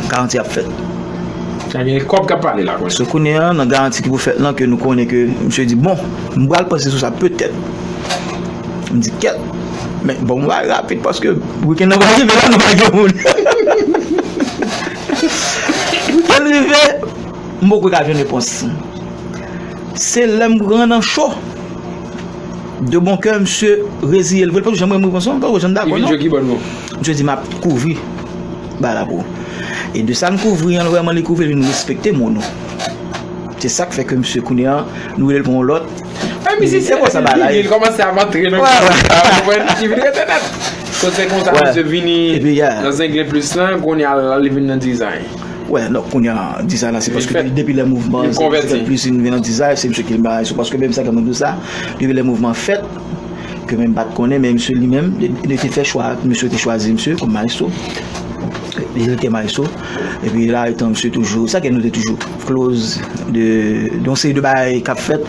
garanti ap fèt. Sa gen kòb k ap pale la, kòm. So, kounye a, nan garanti ki pou fèt lan, ke nou konnen ke misye di, bon, m pral panse sou sa, petèt. M di, kèt. Men, bon, m va rapid, paske wikenn nan va rive la, nou pa gen moun. Wikenn rive, m poko ka jwenn repons. Se lè m rann an cho. De bon kè, misye reziye l vre. L pa janm renmen repons lan, l pa janm dakò, non. Li vin jwe kibòd, non. Misye di, m ap kouvri bagay la pou ou. E de sa n kouvri an, vrèman, li kouvri, li vin respekte mo nou. Se sa k fè ke misye, kounye a, nou rele l pou yon lòt. Men misye, se konsa bagay la ye. Li kòmanse ap antre nan kibòd la, ou konprann? Li vin rete nèt. So, se konsa misye vini nan Zenglen Plus lan, kounye a, li vin nan Design. Wè, donk, kounye a, Design la, se paske depi, depi lè mouvman Zenglen Plus vin nan Design, se misye ki bay sou, paske menm sa ke mwen di w sa, depi lè mouvman fèt, ke menm pa t konnen, men misye li menm, li, li te fè chwa, misye te chwazi misye kòm maestro. Li te maestro. Epi la, etan misye toujou, sa ke nou te toujou close de, de yon seri de bagay k ap fèt.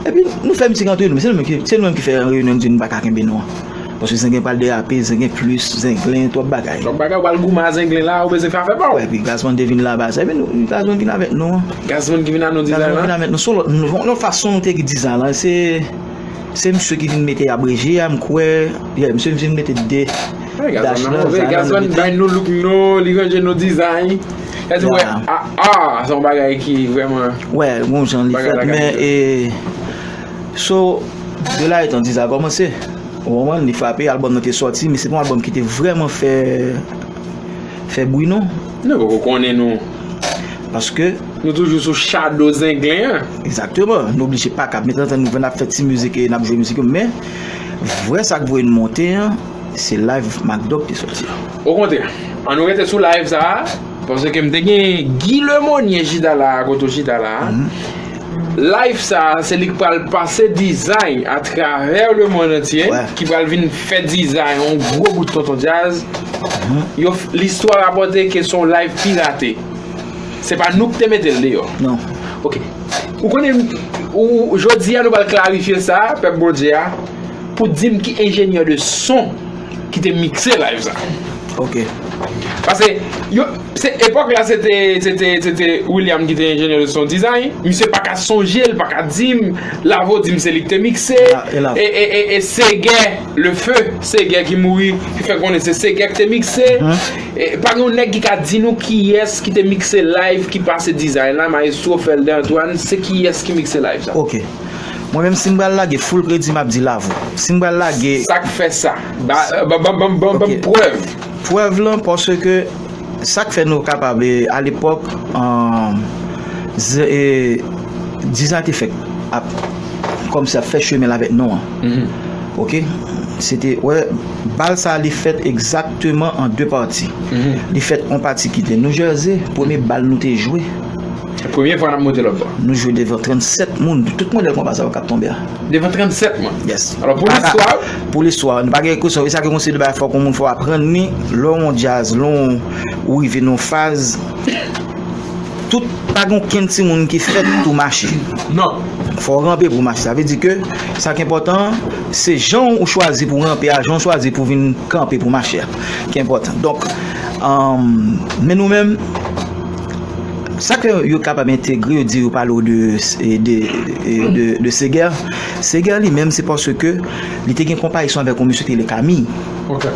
Epi nou fè mizik antre nou, men se nou menm ki, se nou menm ki fè reyinyon, nou di nou pa ka kenbe non an. Paske Zenglen pral derape, Zenglen Plus, Zenglen, twòp bagay. Twòp bagay, ou pral goumen a Zenglen la, ou bezwen fè afè pa w. Wè, epi Gazman te vin la ba sa, epi nou, Gazman vin avèk non an. Gazman ki vin a non Design lan? Gazman vin avèk non, se yon lòt, yon lòt fason nou te ekri Design lan, se Se misye ki vin mete abreje a, m kwè. Yeah, misye vin mete de dash nan Design lan. Gazman bay nou look nou, li ranje nou Design. Èske wè, a, a, se yon bagay ki vrèman. Wè, gon jan li fèt, men, e, so, de la etan Design kòmanse. Ou konprann, li frape, albòm nan te sòti, men se pa yon albòm ki te vrèman fè, fè bri, non. Nou poko konnen nou. Paske Nou toujou sou shadow Zenglen an. Egzakteman. Nou oblije pa ka. Menm tanzantan nou wè n ap fè ti mizik e n ap jwe mizik yo, men vrè sa k voye n monte an, se live Mack Dog te sòti a. Okontrè, ann nou rete sou live sa a, paske m te gen Guy Lemonnier chita la a, kote w chita la a. Live sa a, se li k pral pase Design atravè lemonn antye, ki pral vin fè Design yon gwo bout tonton djaz. Yo f-, listwa rapòte ke se yon live pirate. Se pa nou ki te mete l deyò. Non. Ok. Ou konnen, ou, jodi a nou pral klarifye sa, pèp Bondye a, pou di m ki enjenyè de son ki te mikse live sa. Ok. Paske yo, se epòk la se te, se te, se te William ki te enjenyè de son design. Misye pa ka sonje l, pa ka di m. Lavo di m se li ki te mikse. Ah, e Lavo. E, e, e, e Segè, le feu, Segè ki mouri, ki fè konnen se Segè ki te mikse. E, pa gen yon nèg ki ka di nou kiyès ki te mikse live ki pase design la, maestro Felder Antoine, se kiyès ki mikse live sa. Ok. Mwen menm si m pral lage full kredi m ap di Lavo. Si m pral lage Sa k fè sa? Ba, ba, ba, ba, ba, ba Ok. m prèv. Prèv lan paske sa k fè nou kapab e, a lepòk an, ze- e, design te fèk ap kòmsi ap fè chemen l avèk nou an. Ok? Se te, wè, bal sa li fèt egzakteman an de pati. Li fèt yon pati ki te New Jersey, premye bal nou te jwe. Premye fwa n ap monte lòt bò. Nou jwe devan trannsèt moun, tout modèl konpa sa yo k ap tonbe a. Devan trannsèt moun. Yes. Alò, pou listwa, Pou listwa, nou pa gen rekonèsan, e sa ke konseye de bagay fòk yon moun fò aprann li, lè yon djaz, lè yon ou rive nan yon faz, tout, pa gen okenn timoun ki fèt tou mache. Non. Fò w ranpe pou w mache. Sa vle di ke sa ki enpòtan, se jan ou chwazi pou w ranpe a, jan ou chwazi pou w vin kanpe pou w mache a ki enpòtan. Donk, um, men nou menm, sa ke yo kapab entegre, yo di yo pale w de, de, de, de Seger. Seger li menm, se paske li te gen konparezon avèk yon misye te rele Camille. Ok.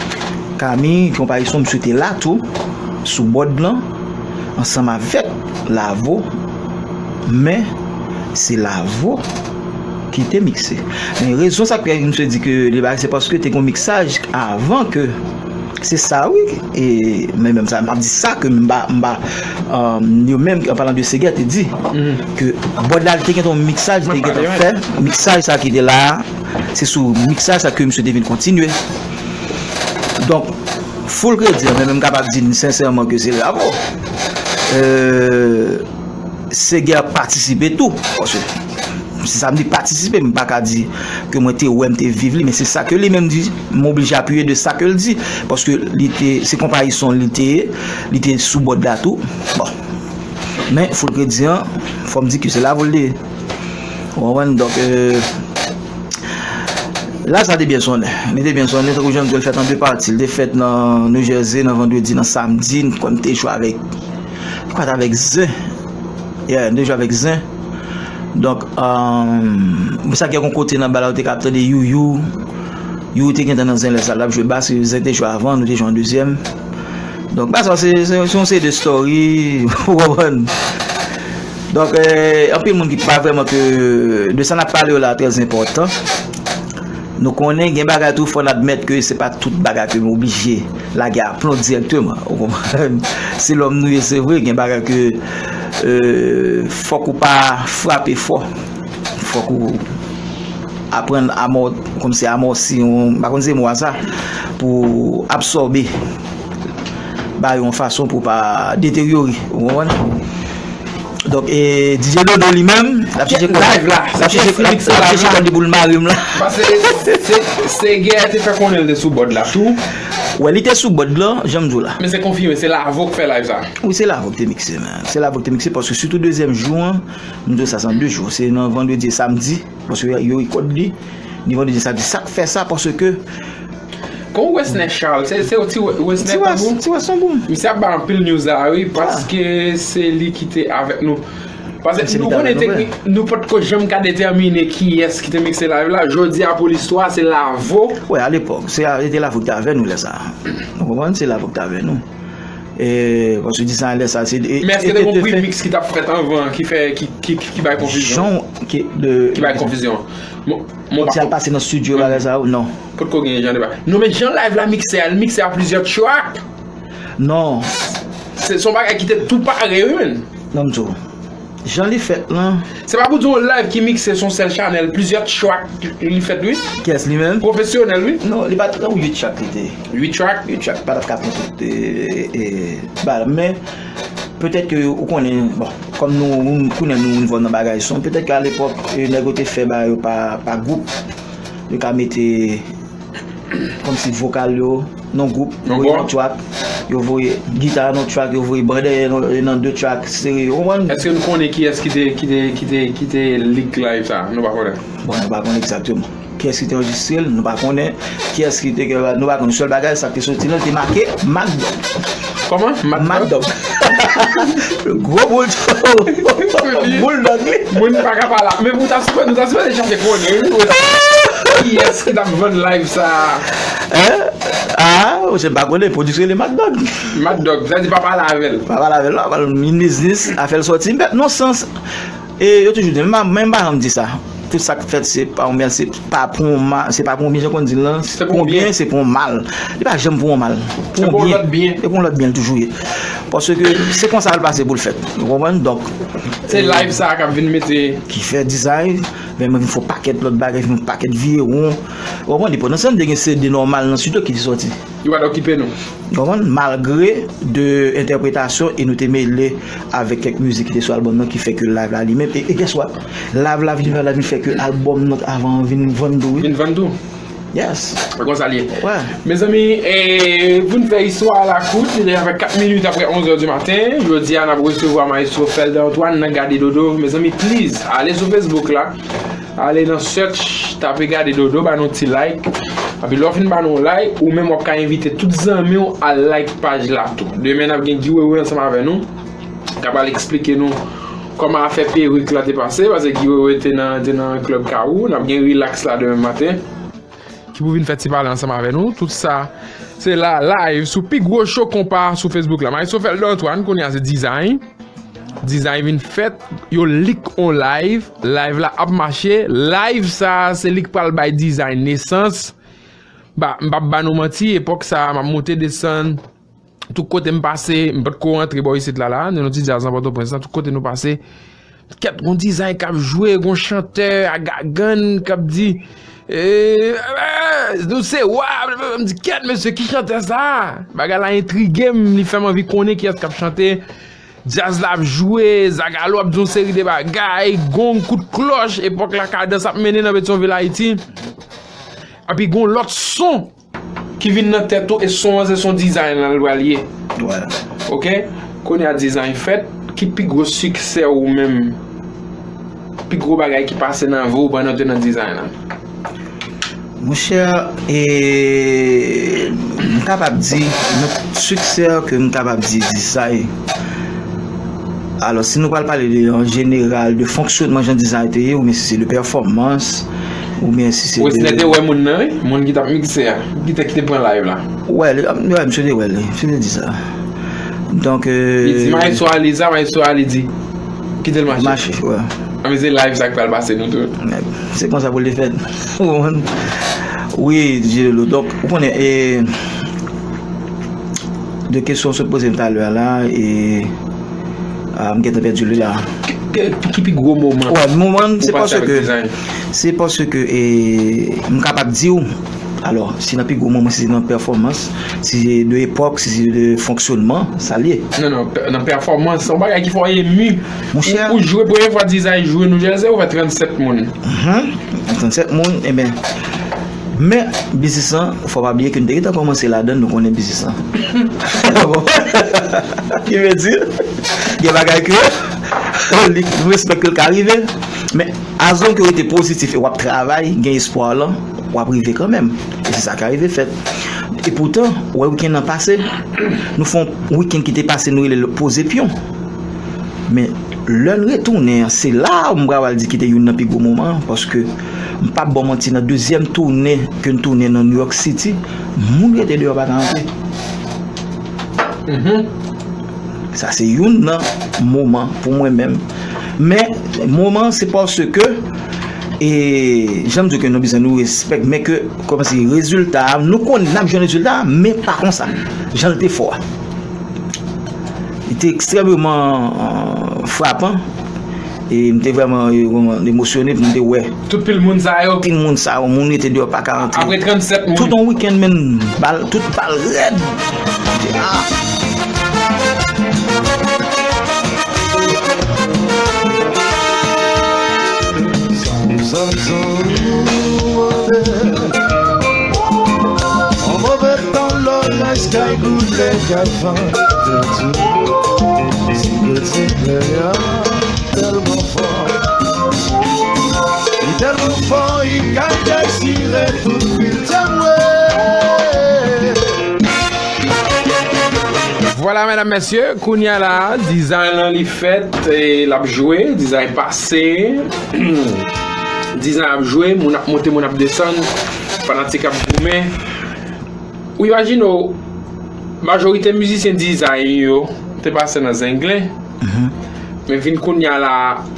Camille, konparezon misye te la tou, sou bòd lan, ansanm avèk Lavo, men se Lavo ki te mikse. Men rezon sa k fè misye di ke li pa, se paske te gen yon miksaj avan ke se sa wi, e men menm sa, m ap di sa ke m pa, m pa, um, yo menm, an palan de Seger, te di ke bòd la, li te gen yon miksaj, li te gen fè, miksaj sa ki te la, se sou miksaj sa ke misye te vin kontinye. Donk, full kredi, men menm kapab di sensèman ke se Lavo. Euh, Seger patisipe tou. Paske si sa m di patisipe, m pa ka di ke mwen te wè, m te viv li, men se sa ke li menm di, m oblije apiye de sa ke l di. Paske li te, se konparezon li te ye, li te sou bòd la tou. Bon. Men, full kredi an, fò m di ke se Lavo l te ye. Ou konprann? Donk, euh, la sa te byen sonnen. Li te byen sonnen, tankou jan m di w, l fèt an de pati. Li te fèt nan New Jersey, nan vandredi, nan samdi, m kwè m te jwe avèk, m kwè avèk Zen. Yeah, m te jwe avèk Zen. Donk, um, sa gen yon kote nan bal la, ou te ka ap tande Youyou. Youyou te gentan nan Zen lè sa, l ap jwe bas, Zen te jwe avan, nou te jwe an dezyèm. Donk, ba sa, se, se, se yon seri de story, ou konprann? Donk, euh, anpil moun ki pa vrèman ke de sa n ap pale yo la trè enpòtan. Nou konnen gen bagay tou, fò n admèt ke se pa tout bagay ke nou oblije lage aplon dirèkteman, ou konprann? Se lòm nou ye, se vre, gen bagay ke, euh, fòk ou pa frape fò. Fòk ou aprann amò, kòmsi amòsi, m pa konn se mo a sa, pou absòbe ba yo yon fason pou pa deteryore, ou konprann? Donk, e, D J Dodo li menm, l ap chèche kòd, Live la, l ap chèche, se Felix l ap live chèche la. Kòd li pou l mare m la. Paske se, se Seger te fè konnen l te sou bòd la tou. Wè, li te sou bòd lan, jan m di w la. Men se konfime, se Lavo k fè live sa. Wi, se Lavo ki te mikse, men. Se Lavo ki te mikse, paske sitou dezyèm jou an, m di w sa, se an de jou. Se nan vandredi e samdi, paske yo rekòd li. Ni vandredi e samdi. Sa k fè sa, paske Kon Wesner Charles, se, se ti Wesner Ti Wes, Tanbou? Ti Wes Tanbou. Misye ap bay anpil news la, wi, paske se li ki te avèk nou. Paske Se li nou te konnen avèk nou, teknik, nou potko janm ka detèmine kiyès ki te mikse live la. Jodi a, pou listwa, se Lavo. Wè, alepòk, se a- se te Lavo ki te avè nou lè sa. Ou konprann? Se Lavo ki te avè nou. E, paske di sa lè sa, se e- Men èske e- te e- gon te pre fè- mix ki t ap fèt anvan, ki fè, ki, ki, ki bay konfizyon? Jan ki de Ki bay konfizyon. Mon, mon Kòmsi al pase nan studio, bagay sa, non. Potko gen jan de bagay. Non, men jan live la mikse a, l mikse a plizyè track. Non. Se son bagay ki te tou pare, wi, men. Non, m di w. Jan li fèt lan. Se pa pou di yon live ki mikse son sèl chanèl, plizyè track li fèt, wi. Kiyès li menm? Pwofesyonèl, wi. Non, li pa t nan uit track li te. Uit track? Uit track, pa t ap ka pran tout, e, e, bal. Men, petèt ke ou konnen, bon, kòm nou, nou konnen nou envòlv nan bagay son, petèt ke alepòk, e, nèg yo te fè bagay yo pa, pa gwoup. Yo ka mete kòmsi vokal yo nan gwoup, yo voye nan track, yo voye gita nan track, yo voye ban dèyè nan, nan de track sere, ou konprann? Èske nou konnen kiyès ki te, ki te, ki te, ki te leak live sa? Nou pa konnen. Bon, nou pa konnen egzakteman. kiyès ki te anrejistre l, nou pa konnen. Kiyès ki te, nou pa konnen. Sèl bagay, sa k te soti la, te make Mac Dog. Kòman? Mac Dog? Gwo boul, boul dòg li. Moun pa ka pale. Men pou ta sipoze, nou ta sipoze chache konnen wi. Kiyès ki t ap vann live sa a? Hein? Ah, je pa konnen, pwodiksyon li Mac Dog. Mac Dog, sa di pa pale avè l. Pa pale avè l non, pa l in biznis, afè l sòti. M pèt non sans. E yo toujou di, men m pa janm di sa. Tout sa k fèt se pa yon byen, se pa pou yon mal, se pa pou yon byen, jan konn di l lan, se pou yon byen, se pou yon mal. Li pa janm pou yon mal. Pou yon byen. E pou yon lòt byen l toujou ye. Paske se konsa l pase pou l fèt. Ou konprann? Donk, se live sa a k ap vin mete. Ki fè dizay, men mwen vin fè yon pakèt lòt bagay, vin yon pakèt vye won. Ou konprann? Pandan se tan, te gen C D nòmal nan studio ki te sòti. Yo pa t okipe nou. Ou konprann? Malgre de entèpretasyon e nou te mele avèk kèk mizik ki te sou albòm nan ki fè ke live la li menm. E, e guess what? Live la vin fè, la vin fè ke albòm nan avan an vin vann tou wi. Vin vann tou. Yes. Se konsa l ye. Wè. Mezanmi, e, pou n fè istwa a la kout, li deja fè kat minit apre onz è di maten. Jodi a, n ap resevwa Maestro Felder Antoine nan Gade Dodo. Mezanmi, please, ale sou Facebook la. Ale nan search, tape Gade Dodo, ba nou ti like. Epi lè w fin ba nou like, ou menm w ap ka envite tout zanmi w al like paj la tou. Demen n ap gen Guy Wewe ansanm avè nou, k ap al eksplike nou kòman afè perik la te pase, paske Guy Wewe te nan, te nan klèb Kawou, n ap gen Relax la demen maten. Ki pou vin fè ti pale ansanm avè nou, tout sa, se la, live, sou pi gwo show konpa sou Facebook la. Maestro Felder Antoine, kounye a se Dizay. Dizay vin fèt, yo lik on live, live la ap mache, live sa a se li k pral bay Dizay nesans. Ba, m p ap ba nou manti, epòk sa a m ap monte desann, tout kote m pase, m pa t ko rantre bò isit la la, nan yon ti djaz nan Pòtoprens lan, tout kote nou pase, kèt gon Dizay k ap jwe, gon chantè a gagann k ap di, eh, eh, nou se wa, m di, kèt mesye, ki chantè sa a? Bagay la entrige m, li fè m anvi konnen kiyès k ap chante. Djaz la ap jwe, zagalo ap di yon seri de bagay, gong, kout klòch, epòk la kadans ap mennen nan Petyonvil, Ayiti. Epi gon lòt son ki vin nan tèt ou, e son an se son Dizay la l pral ye. Oke? Kounye a Dizay fèt, ki pi gwo siksè ou menm? Pi gwo bagay ki pase nan vi w pandan w te nan Dizay la? Monchè, e, m kapab di, nan siksè ke m kapab di, di sa e. Alò, si nou pral pale de, an jeneral, de fonksyonman jan dizay te ye, oubyen si se de pèfòmans, oubyen si se de. Wesner te wè moun nan, wi, moun ki t ap mikse a, ki te, ki te pran live la. Wè, li, wè, misye te wè li, misye te di sa. Donk, e. Li di, Maestro a li sa, Maestro a li di. Kite l mache. Mache, wè. Anben se live sa k pral pase nou tou. Se konsa pou l te fèt. Ou konprann? Wi, DJ Lolo. Donk, ou konnen, e, de kesyon w sot poze m talè a la, e, a, m gentan pèdi li la. Ki, ki, ki pi gwo moman? Wè, moman, se paske, se paske, e, m kapab di w, Alò, si nan pi gwo moman, si se nan pèfòmans, si se de epòk, si se de fonksyonman, sa l ye. Non, non, nan pèfòmans, se yon bagay ki fè w emi. Monchè. Ou, ou jwe, premye fwa Dizay jwe New Jersey, ou fè trannsèt moun. Mhm. Trannsèt moun, enben. Men, biznis lan, fò w pa bliye ke n te gentan kòmanse ladan l, nou konnen biznis lan. Bon. Ki vle di, gen bagay ke li, nou espere ke l ka rive. Men, As long ke w rete pozitif e w ap travay, gen espwa w lan, w ap rive kanmenm. E se sa k arive fèt. E poutan, ou wè wikenn nan pase, nou fè yon wikenn ki te pase, nou rele l poze pyon. Men, lè n retounen an, se la a m pral di ki te youn nan pi gwo moman an, paske m p ap ba w manti, nan dezyèm tounen ke n tounen nan New York City, moun rete deyò pa ka antre. Sa se youn nan moman pou mwen menm. Men, moman se paske, e, jan m di w ke nou bezwen nou respèk, men ke, kòmanse rezilta a, nou konn n ap jwenn rezilta a, men pa konsa, jan l te fè a. Li te ekstrèmeman, euh, frapan. E m te vrèman, e, vrèman emosyone pou m te wè. Tout pil moun sa yo. Pil moun sa yo, moun rete deyò pa ka rantre. Apre trannsèt moun. Tout yon wikenn, men bal, tout bal rèd. M te, ah. An move tan lòlèj kay gouble gavan pèdi. Ti peti plè a tèlman fò. Li tèlman fò, li kay dèsi Mesye, kounye a la, dizay lan li fèt, e, l ap jwe, dizay pase, dizay ap jwe, moun ap monte, moun ap desann, fanatik ap goumen. Ou imajine w, majorite mizisyen dizay yo te pase nan Zenglen, men vin kounye a la,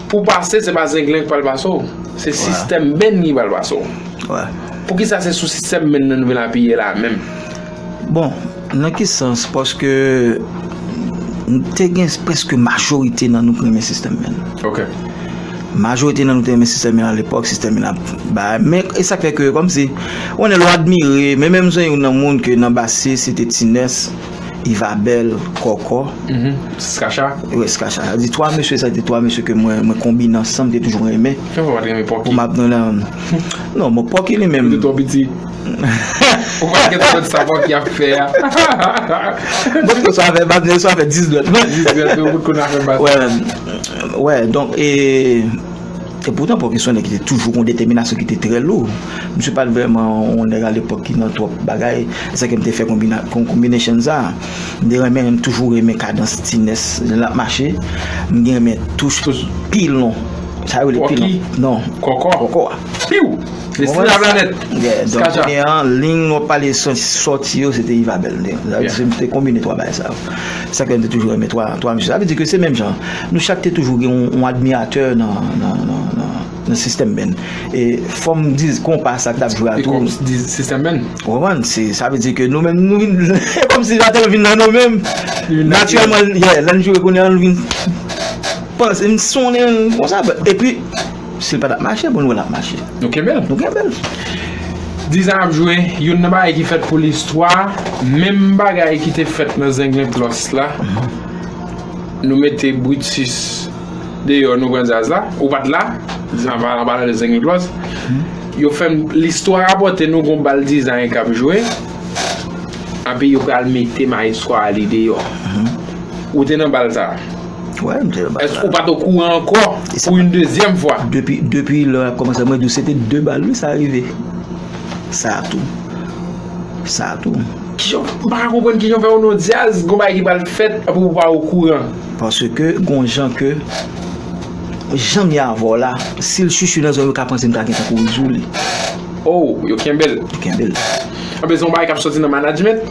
pou pase, se pa Zenglen ki pral pase w, se sistèm band ki pral pase w. Poukisa se sou sistèm band nan nou vin apiye la menm? Bon, nan ki sans? Paske te gen prèske majorite nan nou ki renmen sistèm men. Ok. Majorite nan nou te renmen sistèm men alepòk, sistèm men ap bay. Men e sa k fè ke, kòmsi, ou konnen lè w admire, men menm jan youn nan moun ke nan basis, se te Tinès, Ivabèl, Kòkò. Skacha. Wi, Skacha. Sa di twa mesye, sa te twa mesye ke mwen, mwen konbine ansanm, te toujou renmen. Kè fwa w pa t renmen Pòki? Pou m ap nan. Non, bon, Pòki li menm. Ou te twò piti. Ou pa t gen twò sa Pòki ap fè a. Bon, ke swa fè bab, ke swa fè dis dwèt. Dis dwèt, ou kout koun afè bas. Wè, wè, donk, e, e poutan, Pòki se yon nèg ki te toujou gen yon detèminasyon ki te trè lou. Misye pa t vrèman yon nèg alepòk ki nan twòp bagay. Se sa ke m te fè konbina, kon, combination sa. M te renmen, m toujou renmen kadans Tinès, jan l ap mache. M gen renmen touch pilon. Sa yo rele pilon. Non. Kòkò. Kòkò a. Piw! Destine la planèt. Yeah, donk, kounye an, liy nou ap pale sòti yo, se te Ivabèl. Sa vle di, se m te konbine twa bagay sa yo. Sa ke m te toujou renmen twa, twa mesye. Sa vle di ke se menm jan. Nou chak te toujou gen yon, yon admiratè nan, nan, nan, nan, nan sistèm band. E fò m di konpa sa k t ap jwe a tou. Sistèm band? Ou konprann? Se, sa vle di ke nou menm, nou vin, kòmsi batè vin nan nou menm. Natirèlman, yeah, lè n jwe kounye an, nou vin panse, m sonnen konsa. Epi, si l pa t ap mache, bon, nou wè l ap mache. Nou kenbe l. Nou kenbe l. Dizay ap jwe, youn nan bagay ki fèt pou listwa, menm bagay ki te fèt nan Zenglen Plus la. Nou mete Brutus deyò, nou pran djaz la. Ou pa t la, Dizay, an palan de Zenglen Plus. Yo fè m, listwa rapòte nou gon bal Dizay k ap jwe. Epi yo pral mete Maestro Ali deyò. Ou te nan bal sa? Wè, m te nan bal Èske ou pa t okouran ankò pou yon dezyèm fwa? Depi, depi lè l ap kòmanse, mwen di w, se te de bal, wi, sa rive. Sa tou. Sa tou. Kijan, m pa ka konprann kijan w fè w nan djaz, gon bagay ki pral fèt, epi ou pa okouran. Paske gon jan ke, jan m ye avè w la, si l chichi nan zòn, yo ka panse m ta gentan kouri sou li. Oh, yo kenbe l. Yo kenbe l. Anben, se yon bagay k ap sòti nan management?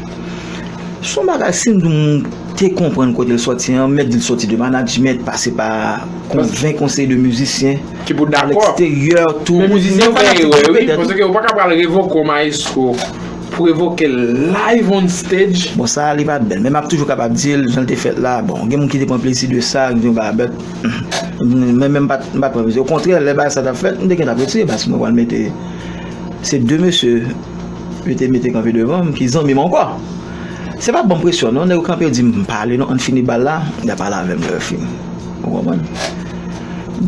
Se yon bagay, si m te konprann kote l sòti an, m mèt di l sòti de management, pase pa konvenk yon seri de mizisyen. Ki pou dakò. Alèksteryè, tou. Men mizisyen yo fè erè, wi, paske ou pa ka pral revoke yon maestro pou revoke l live on stage. Bon, sa a, li pa t bèl. Men m ap toujou kapab di l, jan l te fèt la, bon, gen moun ki te pran plezi de sa, gen yon bagay bèt. Men, men m pa t, m pa t pran plezi. Okontrè, lè bagay sa t ap fèt, m te gentan ap retire, paske mwen pral mete, se de mesye, yo te mete kanpe devan m, ki zanmi m ankò. Se pa ban m presyon, non, nèg yo kanpe, yo di m pale, non, ann fini bal la, y a pale avè m lè yo fini. Ou konprann?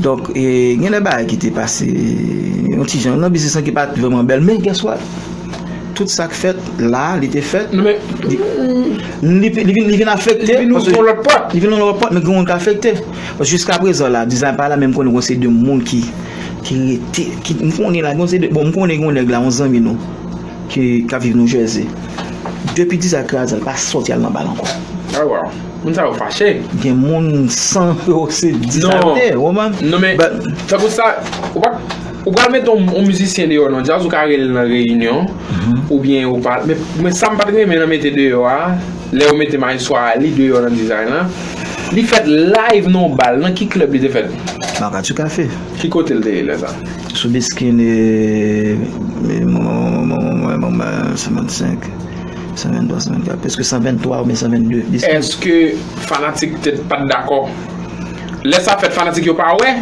Donk, e, gen de bagay ki te pase, yon ti jan, nan biznis lan ki pa t vrèman bèl, men guess what? Tout sa k fèt, la, li te fèt. Non, men Li, li, li vin, li vin afekte. Li vin ouvri yon lòt pòt. Li vin yon lòt pòt, men gen moun k afekte. Paske jiskaprezan la, Dizay pa la, men m konnen gon seri de moun ki, ki rete, ki, m konnen la, gon seri de, bon, m konnen gon nèg la, yon zanmi nou, ki, k ap viv New Jersey. Depi Dizay kraze, l pa sòti al nan bal ankò. Ah, wow. Moun sa yo fache. Gen moun san yo se Dizay yo te, ou konprann? Non, men, But tankou sa, ou pa, ou pral mete yon, yon mizisyen deyò nan djaz, ou ka rele l nan reyinyon, oubyen ou pa, men, men sa m pa t renmen nan mete deyò a, lè yo mete Maestro Ali deyò nan Dizay lan, li fèt live nan yon bal, nan ki klèb li te fèt? Makatu Cafe. Ki kote l te ye lè sa? Sou Biskin, e, e, mwen, mwen, mwen, mwen, senkannsenk, senkanntwa, senkanntkat, prèske san venntwa oubyen san vennde. Biskin. Èske fanatik te pa t dakò? Lè sa fèt, fanatik yo pa wè?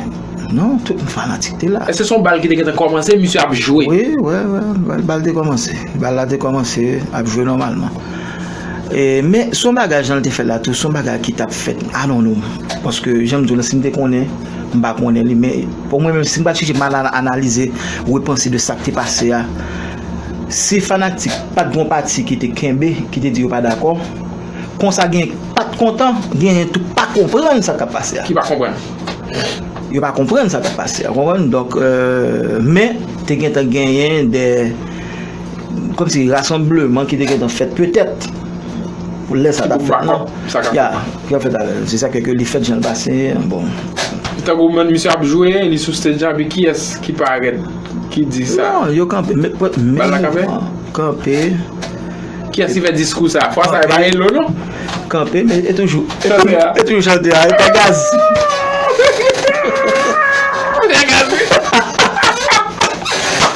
Non, tout fanatik te la. Èske se yon bal ki te gentan kòmanse, misye ap jwe? Wi, wè, wè, bal, bal te kòmanse. Bal la te kòmanse, ap jwe nòmalman. E, men, se yon bagay, jan l te fèt la tou, se yon bagay ki t ap fèt, I don't know. Paske, jan m di w la, si m te konnen, m pa konnen li, men, pou mwen menm, si m pa t chèche mal ana-, analize, repanse de sa k te pase a, si fanatik pa t gon pati ki te kenbe, ki te di yo pa dakò, konsa gen pa t kontan, genyen tou pa konprann sa k ap pase a. Ki pa konprann? Yo pa konprann sa k ap pase a, konprann? Donk, euh, men, te gentan genyen de, kòmsi rasanbleman ki te gentan fèt petèt. pou lè sa t ap fèt nan. Ya, ki ap fèt avè l. Se sa ke, ke li fèt jan l pase, bon. Tankou mwen, misye ap jwe, li sou stage la, epi kiyès ki parèt, ki di sa? Non, yo kanpe. Bal la kanpe? Kanpe. Kiyès ki fè diskou sa? Fwa sa, e pa Elo, non? Kanpe, men e toujou. E toujou chante a, e pa gaz.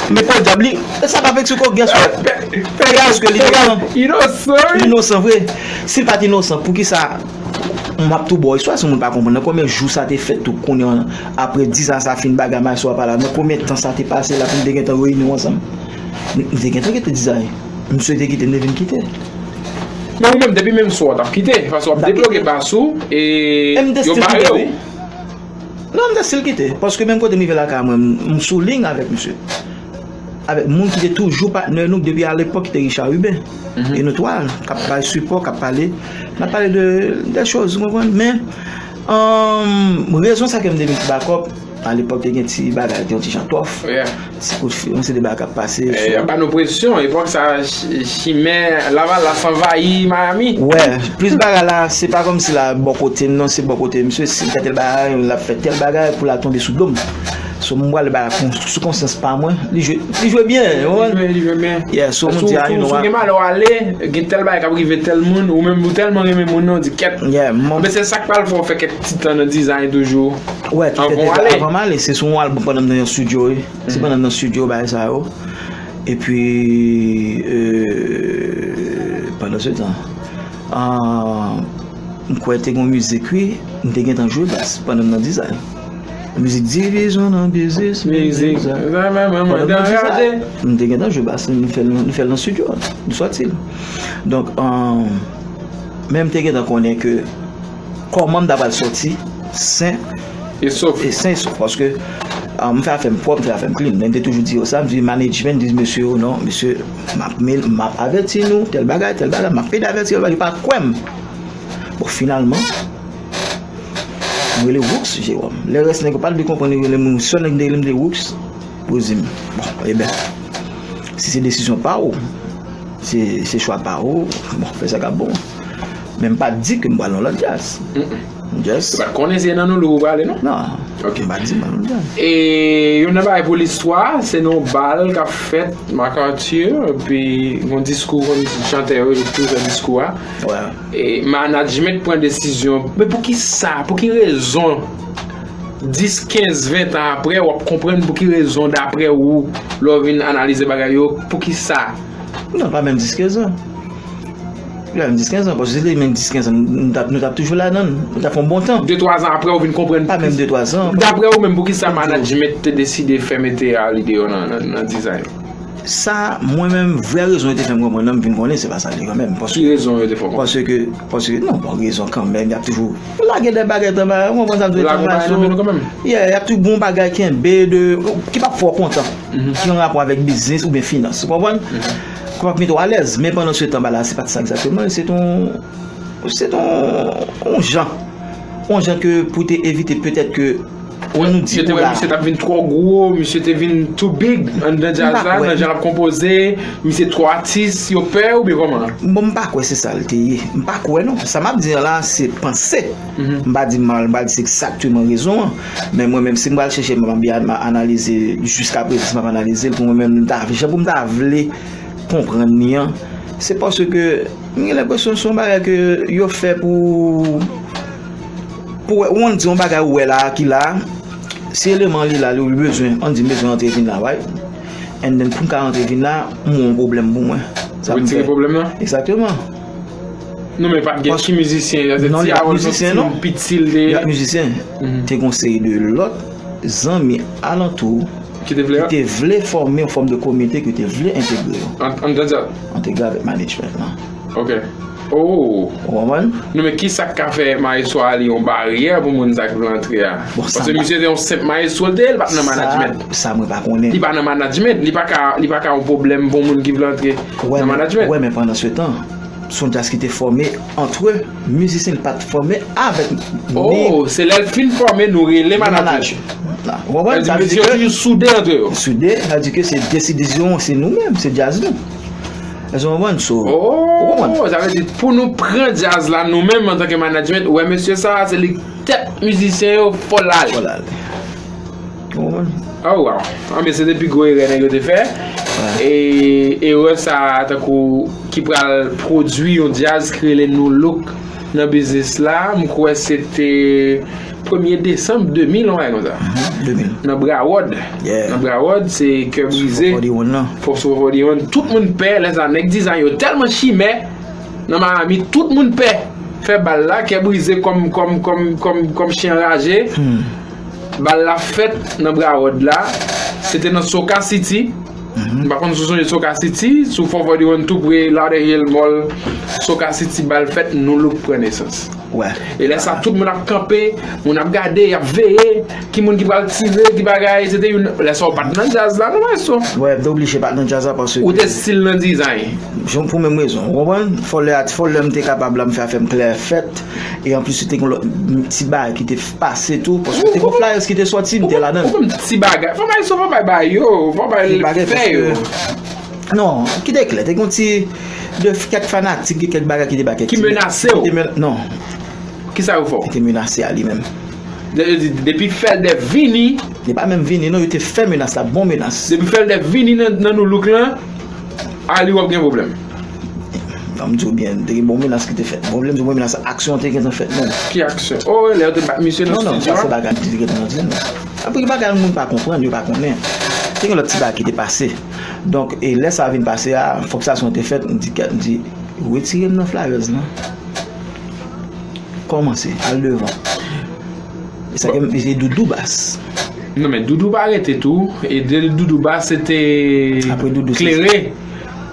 Men pòdyab li, e sa pa fèk sou kò, guess what? Pè gaz ke li inosan. Inosan, wi. Inosan vre. Si l pa t inosan, poukisa m ap tou ba w istwa si moun pa konprann? Nan konbyen jou sa te fèt tou kounye an, apre diz an sa fin bagay maestro a pa la, nan konbyen tan sa te pase la pou n te gentan reyini ansanm? M te gentan kite diz an. Misye te kite m, te vin kite. Men ou menm, depi menm swa w t ap kite, paske w ap deploge bas ou, e yo bare w. Non, m te still kite. Paske menm kote m rive lakay mwen, m sou liy avèk misye. Avèk moun ki te toujou patnè nou depi alepòk, ki te Richard Rubin. E nou twa, k ap bay sipò, k ap pale. N ap pale de, de choz, ou konprann? Men, um, rezon sa ke m te vin ti bakòp, alepòk te gen ti bagay, te yon ti jan tòf. Ti kout fi, yon seri de bagay k ap pase. Y ap ba nou presyon. Epòk sa, chimè Lavalas anvayi Miami. Wè, plis bagay la, se pa kòmsi la bò kote m non, se bò kote misye, si l fè tèl bagay, l ap fè tèl bagay pou l al tonbe sou do m. So, m pral bagay sou konsyans pa mwen, li jwe, li jwe byen, ou konprann? Li jwe byen. Yeah, so, m di a, you know what? Si w gen malè w ale, gen tèl bagay k ap rive tèl moun, ou menm ou tèlman renmen moun nan, ou di kèt. Men se sa k pral fè w fè kèk ti tan nan dizay toujou. Wè, ki fè tèt avan m ale, se sou yon albòm pandan m nan yon studio, wi. Se pandan m nan studio, bagay sa yo. Epi, euh, pandan se tan, ah, m kwè te gen yon mizik, wi, m te gentan jwe bas pandan m nan dizay. Mizik divizyon nan biznis, mizik sa. Pandan m nan dizay, m te gentan jwe bas, m fè l, m fè l nan studio, m sòti l. Donk, ah, men m te gentan konnen ke kòman m ta pral sòti sen e sof. E sen e sof, paske, ah, m fè afè m pwòp, m fè afè m clean. Men m te toujou di yo sa, m di management, di mesye yo, non, mesye, m ap, m ap avèti nou, tèl bagay, tèl bagay, m ap pede avèti yo, yo pa kwè m. Bon, finalman, m rele Wooks, Jewòm. Lè rès nèg yo pa t vle konprann, yo rele m, sèl nèg m te rele m te Wooks, pou di m, bon, eben, si se desizyon pa ou, se, se chwa pa ou, bon, fè sa k ap bon. Men m pa t di ke m pral nan lòt djaz. M just. Ou pa t konnen se nan nou lou ou prale, non? Non. Ok. M pa t di m pral nan lòt djaz. E youn nan bagay pou listwa, se nan yon bal k ap fèt MacArthur, epi yon diskou, konn chantè yo, yo toujou fè diskou a. E management pran desizyon. Men pou ki sa? Pou ki rezon? Dis, kenz, ven tan apre, w ap konprann pou ki rezon, daprè ou, lè w vin analize bagay yo, pou ki sa? Non, pa menm dis, kenz an. Li pa menm dis, kenz an, paske si li te menm dis, kenz an, nou t ap, nou t ap toujou ladan l. Nou t ap fè yon bon tan. De, twa zan apre, ou vin konprann. Pa menm de, twa zan. Daprè ou menm, pou ki sa management te deside fè mete a li deyò nan, nan, nan dizay? Sa, mwen menm, vrè rezon yo te fè m konprann nan, m vin konnen se pa sa l ye kanmenm. Ki rezon yo te fè w konprann? Paske, paske, non, bon, rezon kanmenm, y ap toujou lage de bagay anba, ou konprann sa m di, anba, yeah, y ap toujou gon bagay kenbe de, ki p ap fè w kontan, ki an rapò avèk biznis oubyen finans, ou konprann? Ki p ap mete w alèz, men pandan se tan, bagay la, se pa t sa egzakteman, se t yon, se t yon, yon jan, yon jan ke pou te evite petèt ke Wè, nou di yo te wè misye t ap vin twò gwo, misye te vin too big anndan djaz la, nan jan l ap konpoze, misye twò atis, yo pè oubyen kòman? Bon, m pa kwè se sa l te ye. M pa kwè non. Sa m ap di an la, se panse. M pa di mal, m pa di se egzakteman rezon an. Men mwen menm, si m pral chèche, m ap byen analize, jiskaprezan, si m ap analize l, pou mwen menm, m ta, jan pou m ta vle konprann li an, se paske m gen lenpresyon se yon bagay ke yo fè pou, pou wè, ou konn di yon bagay ou wè la, ki la, si eleman li la, li bezwen, ann di m bezwen rantre vin la, right? And then, pou m ka rantre vin la, m wè yon pwoblèm pou mwen. Sa m fè. Retire pwoblèm nan? Egzakteman. Non, men pa t gen ki mizisyen, se ti Harold, se yon ti moun piti l te ye. Y ap mizisyen. Te gon seri de lòt zanmi alantou ki te vle, ki te vle fòme yon fòm de komite, ki te vle entegre yo. An, an, an, antegre avèk management lan. Ok. Oh. Ou konprann? Non, men ki sa k ka fè maestro a li yon baryè pou moun sa k vle antre a? Bon, paske misye se yon senp maestro l te ye, li pa t nan management. Sa, sa mwen pa konnen. Li pa nan management, li pa ka, li pa ka yon pwoblèm pou moun ki vle antre nan management. Wè, men pandan se tan, se yon djaz ki te fòme antre mizisyen, li pa t fòme avèk ni. Oh, se lè l fin fòme nou rele management. Ou konprann? Sa vle di mesye yo toujou soude antre yo. Soude, sa vle di ke se desizyon, se nou menm, se djaz nou. Èske w konprann? So, ou konprann? Oh, sa vle di pou nou pran djaz la nou menm antanke management, ou wè mesye sa, se li k tèt mizisyen yo, fò l ale. Fò l ale. Ou konprann? Oh wow. Anben, se te pi gwo erè nèg yo te fè. E erè sa tankou ki pral pwodui yon djaz ki rele Nu Look nan biznis la, m kwè se te premye desanm de mil, yon bagay konsa. De mil. Nan Broward. Yeah. Nan Broward, se kè brize. Fò di wonn nan. Fò sou fò di wonn. Tout moun pè, lè sa nèg dizay yo tèlman chimè nan Miami, tout moun pè. Fè bal la, kè brize kòm kòm kòm kòm kòm chen anraje. Bal la fèt nan Broward la. Se te nan Soca City. M pa konn si w sonje Soca City, sou fò fò di wonn tou pre Lauderhill Mall. Soca City bal fèt, Nu Look pran nesans. Wè. E lè sa tout moun ap kanpe, moun ap gade, y ap veye, ki moun ki pral tire, ki bagay, se te youn, lè sa w pa t nan djaz la non maestro. Wè, m te oblije pa t nan djaz la paske Ou te still nan dizay. Jan pou menm rezon, ou konprann? Fò lè, fò lè m te kapab la, m fè afè m klè fèt. E anplis, se te gen lòt ti bagay ki te pase tou. Paske te gen flyers ki te sòti, m te ladan. Ou konn ti bagay. Fò bay sou, fò bay bay yo, fò bay Ti bagay fè yo. Paske non, ki te klè, te gen ti de kèk fanatik, gen kèk bagay ki te ba kèk Ki ti- menase w. ki te men- Non, Ki sa yo fè w? ki te menase a li menm. De- de- Depi Felder vini, Li pa menm vini, non, yo te fè menas la, bon menas. depi Felder vini nan nan Nu Look lan, a li w ap gen pwoblèm. Ban m di w byen, te gen bon menas ki te fèt. Bon, lè m di bon menas, aksyon te gentan fèt menm. Ki aksyon? Oh, lè yo te bat misye nan Non, non, studio sa se a? Bagay m te gentan di, non. Apre bagay moun pa konprann, yo pa konnen. Te gen lòt ti bagay ki te pase. Donk, e lè sa vin pase a, fòk sa son te fèt, m di, m di, retire m nan flyers lan. Kòmanse, al devan. E sa ke m se Doudou Bas. Non, men Doudou pa rete tou. E de Doudou Bas, se te Apre Doudou, se- Klere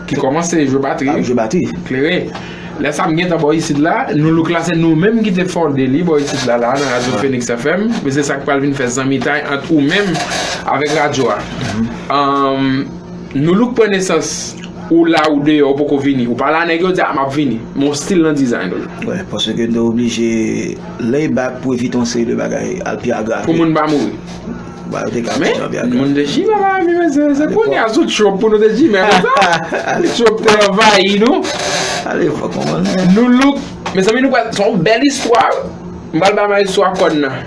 ki kòmanse jwe batri. Ap jwe batri. Klere. Lè sa m gentan bò isit la, Nu Look la se nou menm ki te fonde li bò isit la, la nan Radio Phoenix F M. Men se sa k pral vin fè zanmitay ant ou menm avèk radyo a. Um, Nu Look pran nesans, ou la ou deyò, ou poko vini. Ou pa la nèg yo di a m ap vini. Men w still nan dizay nou. Wè, paske m te oblije lay back pou evite yon seri de bagay al pi agrave. Pou moun pa mouri. Ba, yo te ka Men, pi agrave. Moun te chimè la, men se se kounye a sou Trump pou nou te chimè konsa. Trump te anvayi nou. Ale fò konprann men. Nu Look, mezanmi, nou pral, se yon bèl istwa. M pral ba maestro a kòn nan.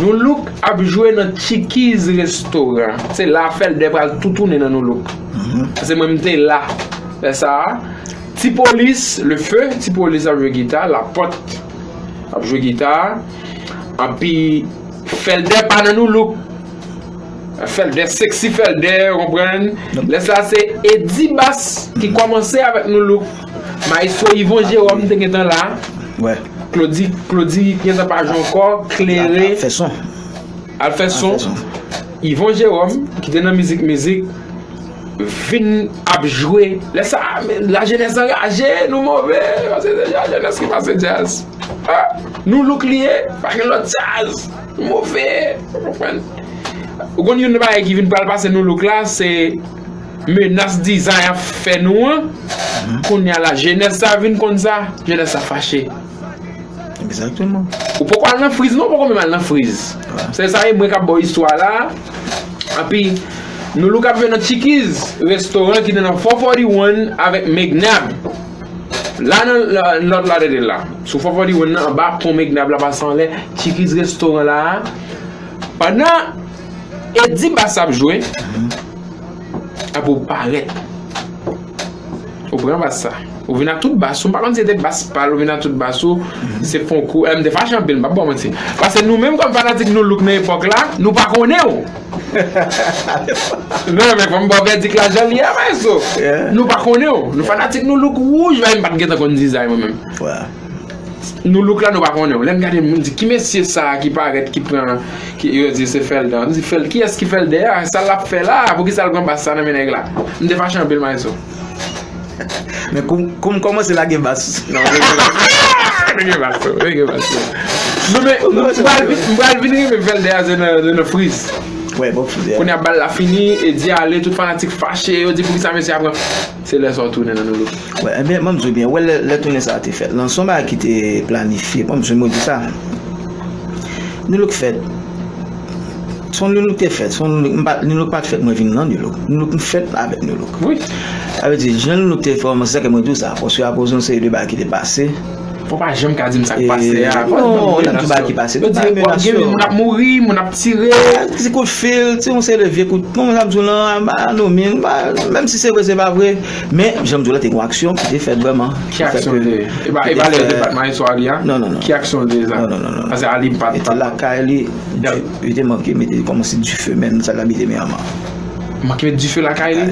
Nu Look ap jwe nan Chikiz Restaurant. Se la Felder pral tou tounen nan Nu Look. Se mwen m te la. Lè sa a, Ti Polis, Le Feu, Ti Polis ap jwe gita, Lapòt ap jwe gita. Anpi Felder pa nan Nu Look. Felder, sexy Felder, ou konprann? Lè sa se Eddy Bass ki kòmanse avèk Nu Look. Maestro Yvon Jérôme te gentan la. Wè. Claudy, Claudy gentan pa jwe ankò, Klere. Fè son. Al fè son. Fè son. Yvon Jérôme, ki te nan mizik mizik, vin ap jwe. Lè sa, lajenès anraje, nou move. Paske se lajenès ki pase djaz. Ah, Nu Look li ye, pa gen lòt djaz. Nou move. Ou konprann? Ou konn youn nan bagay ki vin pral pase Nu Look la, se menas dizay ap fè nou an. Kounye a la, jenès sa vin konn sa, jenès sa fache. Egzakteman. Ou poko al nan friz non, ou poko menm al nan friz. Se sa e mwen k ap ba w istwa la. Anpi, Nu Look ap jwe nan Chikiz Restaurant ki te nan four forty-one avèk Megnab. La nan la- lòt la de la. Sou four forty-one nan, anba pon Megnab la pase anlè, Chikiz Restaurant la. Pandan Eddy Bass ap jwe, apre ou parèt. Ou pran bas sa. Ou vin ak tout bas ou. M pa konn si se te bas pa l, ou vin ak tout bas ou. Se fon kou. M te fache anpil, m p ap ba w manti. Paske nou menm kòm fanatik Nu Look nan epòk la, nou pa konnen w. Non, men fò m ba w vèdik la jan li ye, maestro. Nou pa konnen w. Nou fanatik Nu Look wouj, bay m pa t gentan konn dizay mwen menm. Nu Look la nou pa konnen w. Lè m gade moun di ki mesye sa ki parèt ki pran, ki yo di se Felder. M di Fel, kiyès ki Felder a? Sa l ap fè la? Poukisa l pran bas sa nan men nèg la? M te fache anpil maestro. Men kou m kòmanse lage bas. Non, rete bas. Rete bas, rete bas. Non, men m pral vin, m pral vin renmen Felder a se nan, se nan friz. Wè, bon friz. Kounye a bal la fini, Eddy ale, tout fanatik fache, yo di poukisa mesye a pran. Se lè sa w tounen nan Nu Look. Wè, ebyen, ban m di w byen, wè lè, lè tounen sa a te fèt lan, se yon bagay ki te planifye, ban m di w, mwen di sa. Nu Look fèt. Se yon Nulook te fèt, se yon Nulook, m pa, Nulook pa t fèt mwen vin nan Nulook. Nulook m fèt avèk Nulook. Wi. Sa vle di, jan Nulook te fè w, se sa ke mwen di w sa, paske akoz yon seri de bagay ki te pase. Fò pa janm ka di m sa k pase a. Non, n ap di bagay ki pase. Yo di yo gen moun ap mouri, moun ap tire. Ti kout fil, ti yon seri de vye kout, kòman sa m di w lan, ba, non, men, ba, menm si se vre, se pa vre, men, jan m di w la, te gen yon aksyon ki te fèt vrèman. Ki aksyon l te ye? E pa, e pa lè l te bat maestro Ali a? Non, non, non. Ki aksyon l te ye sa? Non, non, non, non. Paske Ali pa t. Li te lakay li, li te manke mete, kòmanse dife, men sa l abite meyèman. Manke met dife lakay li?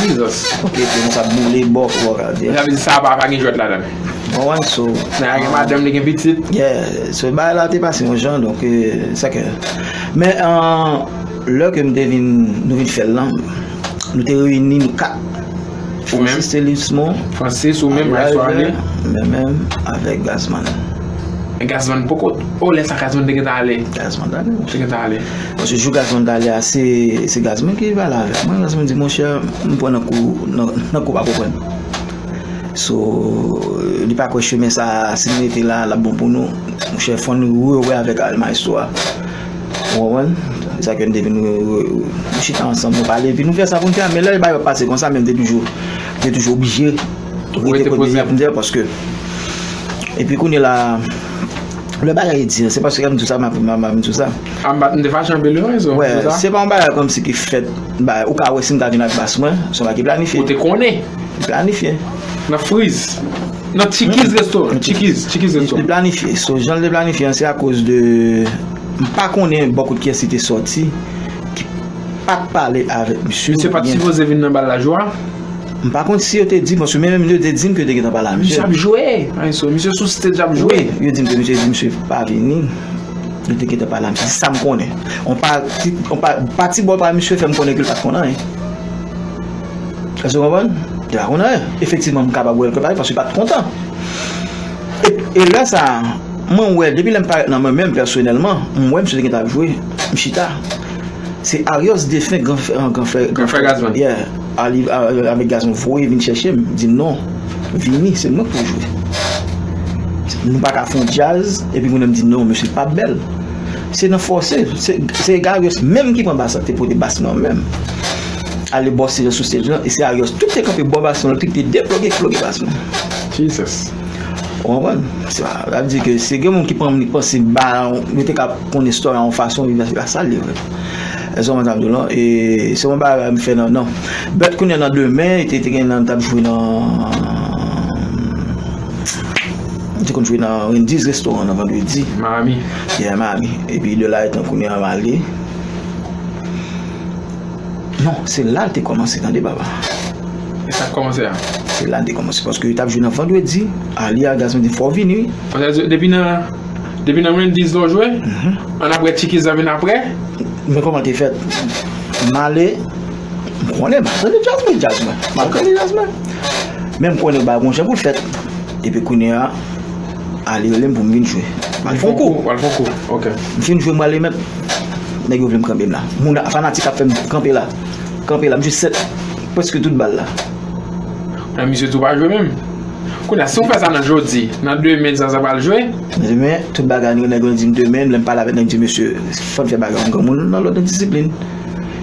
Jesus. Ok, te konsa boule bò pou w gade. Sa vle di sa pa, pa gen jwèt ladan l. Bon, so, nèg la gen madanm, li gen pitit. Yeah, so bagay la te pase yon jan, donk, euh, sa ke. Men, euh, lè ke m te vin, nou vin fè l lan, nou te reyini, nou kat. Ou menm? Francis Telismond. Francis, ou menm, Maestro Ale. Mwen menm, avèk Gazman. Men Gazman poko. Oh, lè sa Gazman te gentan ale. Gazman t ale. Te gentan ale. Paske jou Gazman t ale a, se, se Gazman ki pale avèk mwen. Gazman di, monchè, m pran nan kou, nan, nan kou pa konprann. So, li pa kwè chemen sa, si n rete la, l ap bon pou nou. Monchè, fò n rewè avèk Al Maestro a. Ou konprann? Se sa ke n te vin re-, re-, re-, chita ansanm, nou pale, epi nou fè sa pou n fè a. Men lè bagay yo ap pase konsa, men m te toujou, m te toujou oblije rete kote m te, paske, epi kounye la, lè bagay di, se paske m di w sa, m ap, m ap, m ap di w sa. A, m pa t, m te fache anpil, wi, so, wè, se pa yon bagay kòmsi ki fèt, bagay, ou ka wè si m ta vin ak bas mwen, se yon bagay ki planifye. Ou te konnen? Planifye. Nan Friz. Nan Chikiz Restoran. Chikiz, Chikiz Restoran. Li planifye. So, jan l te planifye an, se akoz de, m pa konnen bò kot kiyès li te sòti, ki pa t pale avèk misye. Misye pa t sipoze vin nan bal la jou a? M pa konn si yo te di, paske men menm yo te di m ke yo te gentan pale a misye. Misye ap jwe. Ay, so, misye sou stage ap jwe. Wi, yo di m ke misye di misye pa vini. Yo te gentan pale a misye. Se sa m konnen. On pati, on pa, pati bò pa misye fè m konnen ke l pa t konn anyen. Èske w konprann? Li pa konn anyen. Efektivman, m kapab wè l konn anyen paske li pa t kontan. E, e lè sa a, mwen wè, depi lè m parèt nan mwen menm pèsonèlman, m wè misye te gentan ap jwe, m chita. Se Arios defen gran frè, gran frè, gran frè Gazman. Yeah. Ali, a, avèk Gazman voye vin chèche m, di m non, vini, se mwen k pou jwe. Nou pa ka fè yon djaz, epi kounye a m di non, mesye pa bèl. Se nan fòse, se, se Arios menm ki pran bas la, te pote bas mwen menm. Ale bò stage sou stage lan, e se Arios tout te kanpe bò bas mwen, tout te deploge, ploge bas mwen. Jesus. Ou konprann? Sa vle di ke se gen moun ki pran m, li panse ba, yo te ka konn istwa yon fason, li pa sa l ye vre. Èske w konprann sa m di w lan? E se yon bagay m fè nan, non. But kounye a nan demen, te, te gen nan, t ap jwe nan, te konn jwe nan Wendy's Restaurant nan vandredi. Miami. Yeah, Miami. Epi de la etan kounye a m ale. Non, se la l te kòmanse, tande, papa. E sa k kòmanse a? Se la l te kòmanse, paske yo t ap jwe nan vandredi. Ali a, Gazman di, fò w vini, wi. Sa vle di, depi nan, depi nan Wendy's la w jwe? Mhm. Annapre, Chikiz la vin apre? Men kòman l te fèt? M ale, m konnen, m ap tande djaz mwen, djaz mwen. M ap tande djaz mwen. Men m konnen bagay gon jan pou l fèt. Epi kounye a, Ali rele m pou m vin jwe. M al fè yon kou. W al fè yon kou, ok. M fin jwe, m prale mèt. Nèg yo vle m kanpe m la. Moun, fanatik ap fè m kanpe la. Kanpe la, m jwe sèt, prèske tout bal la. Men misye tou pa jwe menm. Kounye a, si w fè sa nan jodi, nan demen, sa, sa pral jwe? Demen, tout bagay, nèg yo di m demen, lè m pale avèk nèg, m di, mesye, fò n fè bagay an granmoun nan lòt disiplin.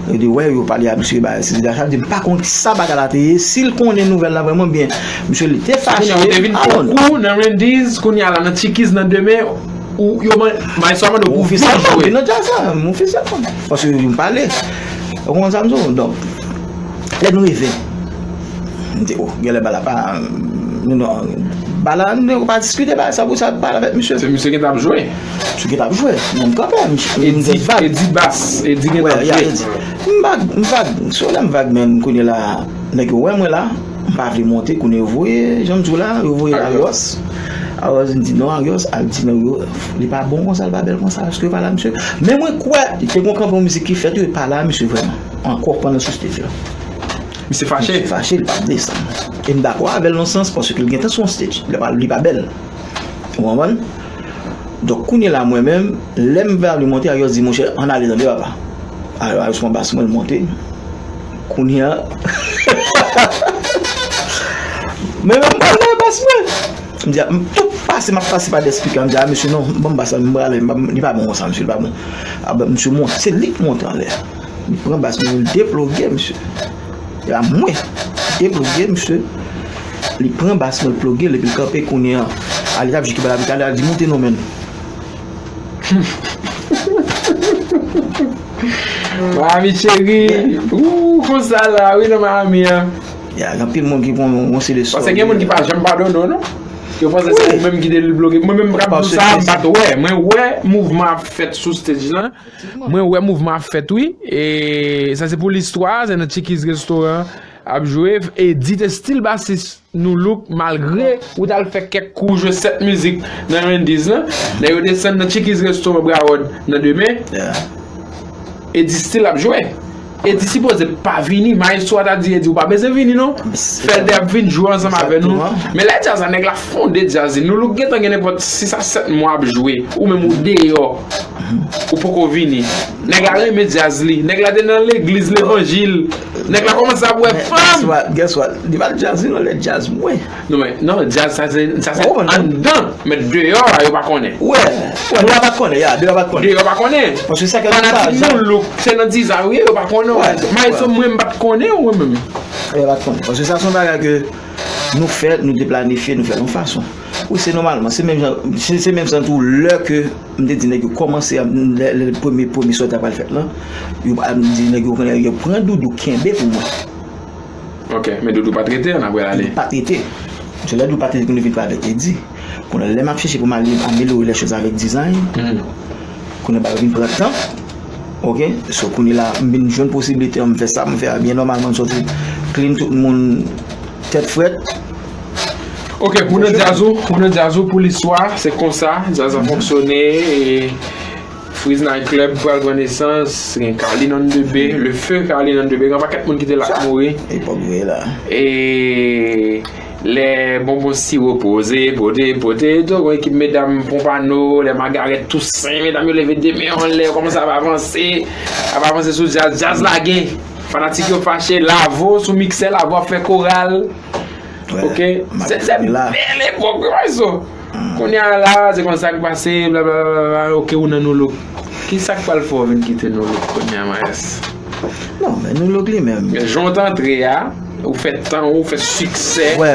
Yo di, wè, yo pale a misye, bagay, se, sa vle di, m pa konn sa bagay la te ye, si l konnen nouvèl la vrèman byen. Misye, li te fache. Kounye a, ou te vin pran kou nan Wendy's, kounye a la, nan Chikiz, nan demen, ou, yo man-, Maestro a mande w pou w vin jwe. Ofisyèlman, vin nan djaz la, m ofisyèlman. Paske m pale. Ou konprann sa m di w? Donk, lè nou rive, m di, oh, genlè bal la pa, nou, non, bal la, nou pa diskite bagay sa pou sa pale avèk misye. Se misye ki t ap jwe. Misye ki t ap jwe. Men m kanpe, m, m di vag. Edi bas, Edi gen t ap jwe. M vag, m vag. So lè m vag, men kounye la, nèg yo wè mwen la, m pa vle monte, kounye yo voye, jan m di w la, yo voye Arios. Arios m di non, Arios, al di nèg yo, li pa bon konsa, li pa bèl konsa, èske yo pale a misye? Men mwen kwè, te gon kanpe yon mizik ki fèt, yo pale a misye vrèman. Ankò pandan sou stage la. Misye fache? Misye fache, li p ap desann. E m dakò avè l nan sans, paske l gentan sou yon stage. Li pa, li pa bèl. Ou konprann? Donk, kounye la, mwen menm, lè m vle monte, Arios di, monchè, ann ale tande, papa. Arios pran bas mwen, l monte. Kounye a, mwen menm, m pral nan bas mwen. M di, m, tout, pa Pase m ap pase pa dèspika, m di, a, mesye, non, ban m bas la, m prale, m pa, li pa bon konsa, mesye, li pa bon. A, ben, mesye monte, se li k monte anlè. Li pran bas mwen, li deploge, mesye. E a mwen, deploge, mesye. Li pran bas mwen, li ploge l, epi l kanpe kounye a. A, li t ap jike bal la, li di, monte non, menn. Miami cheri, ou konsa la, wi, nan Miami an. Ya, gen anpil moun ki gon yon seri de sòl. Paske gen moun ki pa janm padone w, non? Yo panse se ou menm ki te debloke. Mwen menm, m ap di w sa, m pa t wè. Mwen wè mouvman ap fèt sou stage lan. Mwen wè mouvman ap fèt, wi. E sa se pou listwa, se nan Chickies Restaurant ap jwe. Eddy te still basis Nou Look, malgre ou t al fè kèk kou jwe sèt mizik nan Wendy's lan, lè yo desann nan Chickies Restaurant Broward nan demen, Eddy still ap jwe. Eddy sipoze pa vini, maestro a ta di Eddy, ou pa bezwen vini non. Fè l te ap vin jwe ansanm avè nou. Men lè djaz la, nèg la fonde djaz li. Nou Look gentan gen nenpòt sis a sèt mwa ap jwe. Ou menm ou deyò. Ou poko vini. Nèg la renmen djaz li. Nèg la te nan legliz levanjil. Nèg la kòmanse ap wè fanm. Guess what? Li pa djaz li non, lè djaz mwen. Non, men, non, djaz sa se, sa se anndan. Men deyò a, yo pa konnen. Wè, wè, deyò a pa t konnen, ya, deyò a pa t konnen. Deyò pa konnen. Paske sa ke nou pa janm. Fanatik Nou Look, se nan dizay ou ye, yo pa konnen. Maestro mwen, m pa t konnen ou menm. Yo pa t konnen. Paske sa se yon bagay ke nou fè, nou te planifye, nou fè l yon fason. Wi, se nòmalman, se menm jan, se, se menm jan tou lè ke m te di nèg yo kòmanse, lè, lè premye, premye sòti a pral fèt lan, yo, m di nèg yo, yo pran Doudou kenbe pou mwen. Ok, men Doudou pa t rete, an apre l ale. Doudou pa t rete. Se lè Doudou pa t rete ke nou vin travay avèk Eddy. Kounye a, lè m ap chèche pou m ale amelyore lè choz avèk dizay, kounye a, bagay vin pran tan. Ok, so kounye a la, m vin jwenn posiblite an, m fè sa, m fè a byen nòmalman, m sòti clean tout moun tèt frèt. Ok, pou nan djaz ou, pou nan djaz ou, pou listwa, se konsa djaz la fonksyone, e Freeze Night Club pral pran nesans, gen Carlin on the Bay, le feu Carlin on the Bay, gen pakèt moun ki te la k mouri. Epòk vre la. E lè Bonbon Siwo poze, pote, pote, to, gon ekip medam Pompano, lè Magarèt Tousen, medam yo leve de men yo anlè, yo kòmanse ap avanse, ap avanse sou djaz, djaz la gen. Fanatik yo fache, Lavo sou miksè, Lavo ap fè koral. Ok? Se, se bèl epòk, wi, maestro. Kounye a la, se konn sa k pase, blablabla, ok, ou nan Nou Look. Kisa k pral fè w vin kite Nou Look kounye a, maestro? Non, men Nou Look li menm. Men jan w t antre a, ou fè tan, ou fè siksè. Wè,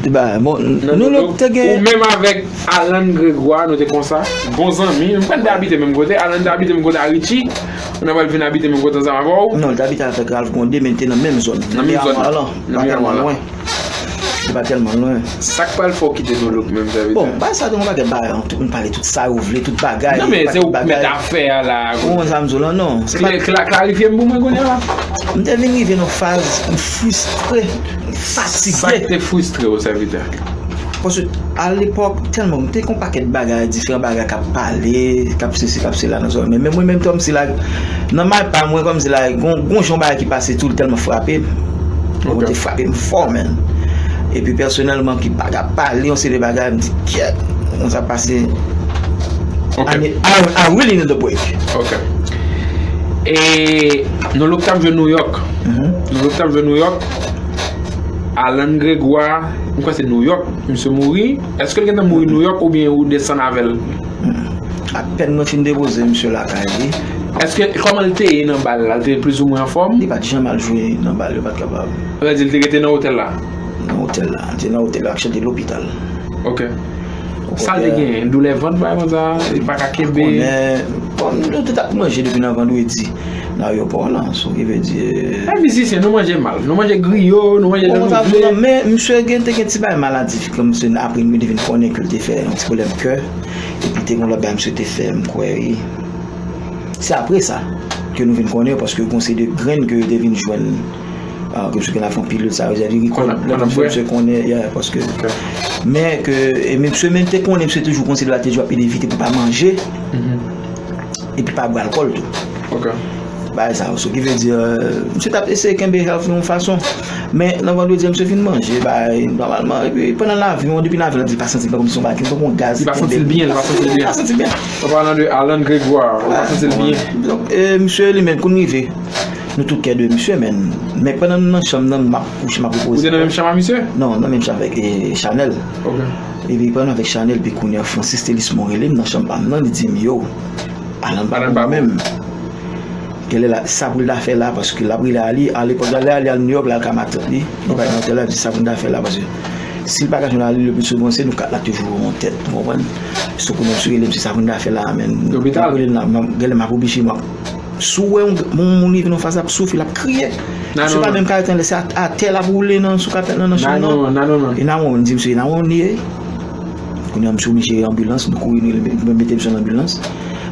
te ba, bon, Nou Look te gen. Ou menm avèk Alan Gregoire, nou te konsa, bon zanmi. M pa t abite menm kote, Alan te abite menm kote a Richie. Ou nan pral vin abite menm kote ansanm avè w? Non, li te abite avèk Ralph Condé, men li te nan menm zòn. Nan menm zòn. Nan menm zòn. Li pa tèlman lwen. Li pa tèlman lwen. Sa k pral fè w kite Nou Look menm, sèvitè? Bon, bagay sa te yon pakèt bagay, tout moun pale tout sa yo vle, tout bagay. Non, men se ou k mèt afè a la. Ou konn sa m di w lan, non. Se pa kla-, kla-, klarifye m pou mwen kounye a la. M te vin rive nan faz, m fristre, m fatige. Sa k te fristre w, sèvitè? Paske, alepòk, tèlman, m te gen yon pakèt bagay, diferan bagay k ap pale, k ap sesi, k ap sela nan zòn. Men, men mwen menm, kòmsi la, nan may pa mwen, kòmsi la, gon, gon jan bagay ki pase tou, li tèlman frape m. Bon, te frape m fò, menn. Epi pèsonèlman, ki pa ka pale, yon seri de bagay, m di, kyèt, konsa pase. Ok. I need, I, I really need a break. Ok. E Nou Look t ap jwe New York. Nou Look t ap jwe New York. Alan Gregoire, m kwè se New York, misye mouri. Èske l gentan mouri New York oubyen ou desann avè l? Apèn mwen fin depoze misye lakay li. Èske, kòman l te ye nan bal la? L te plizoumwen anfòm? Li pa t janm al jwe nan bal, yo pa t kapab. Sa vle di l te rete nan otèl la? Nan otèl la. Li te nan otèl la ak chante lopital. Ok. Sa l te genyen? Doulè vant, bagay konsa? Li pa ka kenbe? Konnen, bon, nou tout ap manje depi nan vandredi nan ayewopò lan, so ki vle di. Ay, mizisyen, nou manje mal. Nou manje griyo, nou manje jan nou vle. Men misye gen, te gen ti bagay maladi, kòm misye apre nou te vin konnen ke l te fè yon ti pwoblèm kè. Epi te gen lòt bagay misye te fè, m kwè, wi. Se apre sa ke nou vin konnen, paske gon seri de grenn ke yo te vin jwenn, ah, ke misye gen la fè anpil lòt sa, yo di, lè misye konnen, yeah, paske, men ke, e misye menm te konnen, misye toujou gon seri de bagay te di w ap evite pou pa manje, epi pa bwè alkòl tou. Ok. Bagay sa yo, so ki vle di, euh, misye t ap eseye kenbe health li yon fason. Men nan vandredi a, misye fin manje, bay, nòmalman. Epi pandan lavi, mwen, depi lavi, l ap di l pa santi l, kòmsi yon bagay, li poko yon gaz. Li pa santi l byen, li pa santi l byen. Li pa santi l byen. An palan de Alan Gregoire, li pa santi l byen. Donk, e, misye li menm, kou n rive, Nou tout kè de misye, men, men pandan nou nan chanm nan, m ap kouche, m ap repoze. Ou te nan menm chanm a misye? Non, nan menm chanm avèk eh, Chanèl. Ok. Epi pandan avèk Chanèl, epi kounye a Francis te lis mwen rele m nan chanm pa m nan, li di m yo, Alan pa pou menm. Kèlè la, sa pou l ta fè la, paske l ap rele Ali, alepòk la, lè Ali al Nouyòk, l al ka matant li, li pa nan otèl la, di sa pou l ta fè la, paske si l pa ka jwenn Ali, le plis sou panse, nou kat la toujou yon tèt, ou konprann? So kounye a misye rele m, se sa pou l ta fè la, men. Lopital? Rele m la, m ap- gèlè m ap oblije, m ap Si w wè yon moun rive nan faz ap soufri, l ap kriye. Misye pa menm ka rete anlè, se atè l ap woule nan sou kapèt lan nan chanm nan. E nan yon, m di misye, e nan yon li ye. Kounye a misye oblije anbilans, nou kouri, nou mete misye nan anbilans,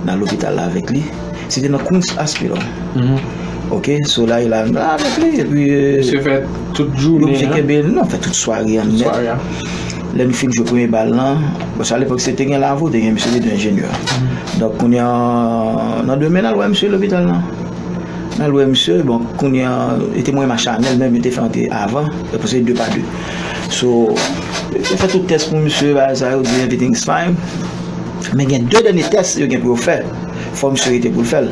nan lopital la avèk li. Se te nan Queens Hospital. Ok, so la e la, la avèk li, epi. Misye fè tout jounen. Nou oblije kenbe, non, fè tout sware an nèt. Lè nou fin jwe premye bal lan, paske alepòk se te gen lavo, te gen misye te de enjenyè. Donk kounye a, nan demen n al wè misye lopital lan. N al wè misye, bon, kounye a, e te mwen menm ak Chanèl menm, yo te fè antre avan, yo pase de pa de. So, yo fè tout tès pou misye, bagay sa yo, di everything is fine. Men gen de dènye tès yo gen pou yo fè. Fò misye rete pou l fè l.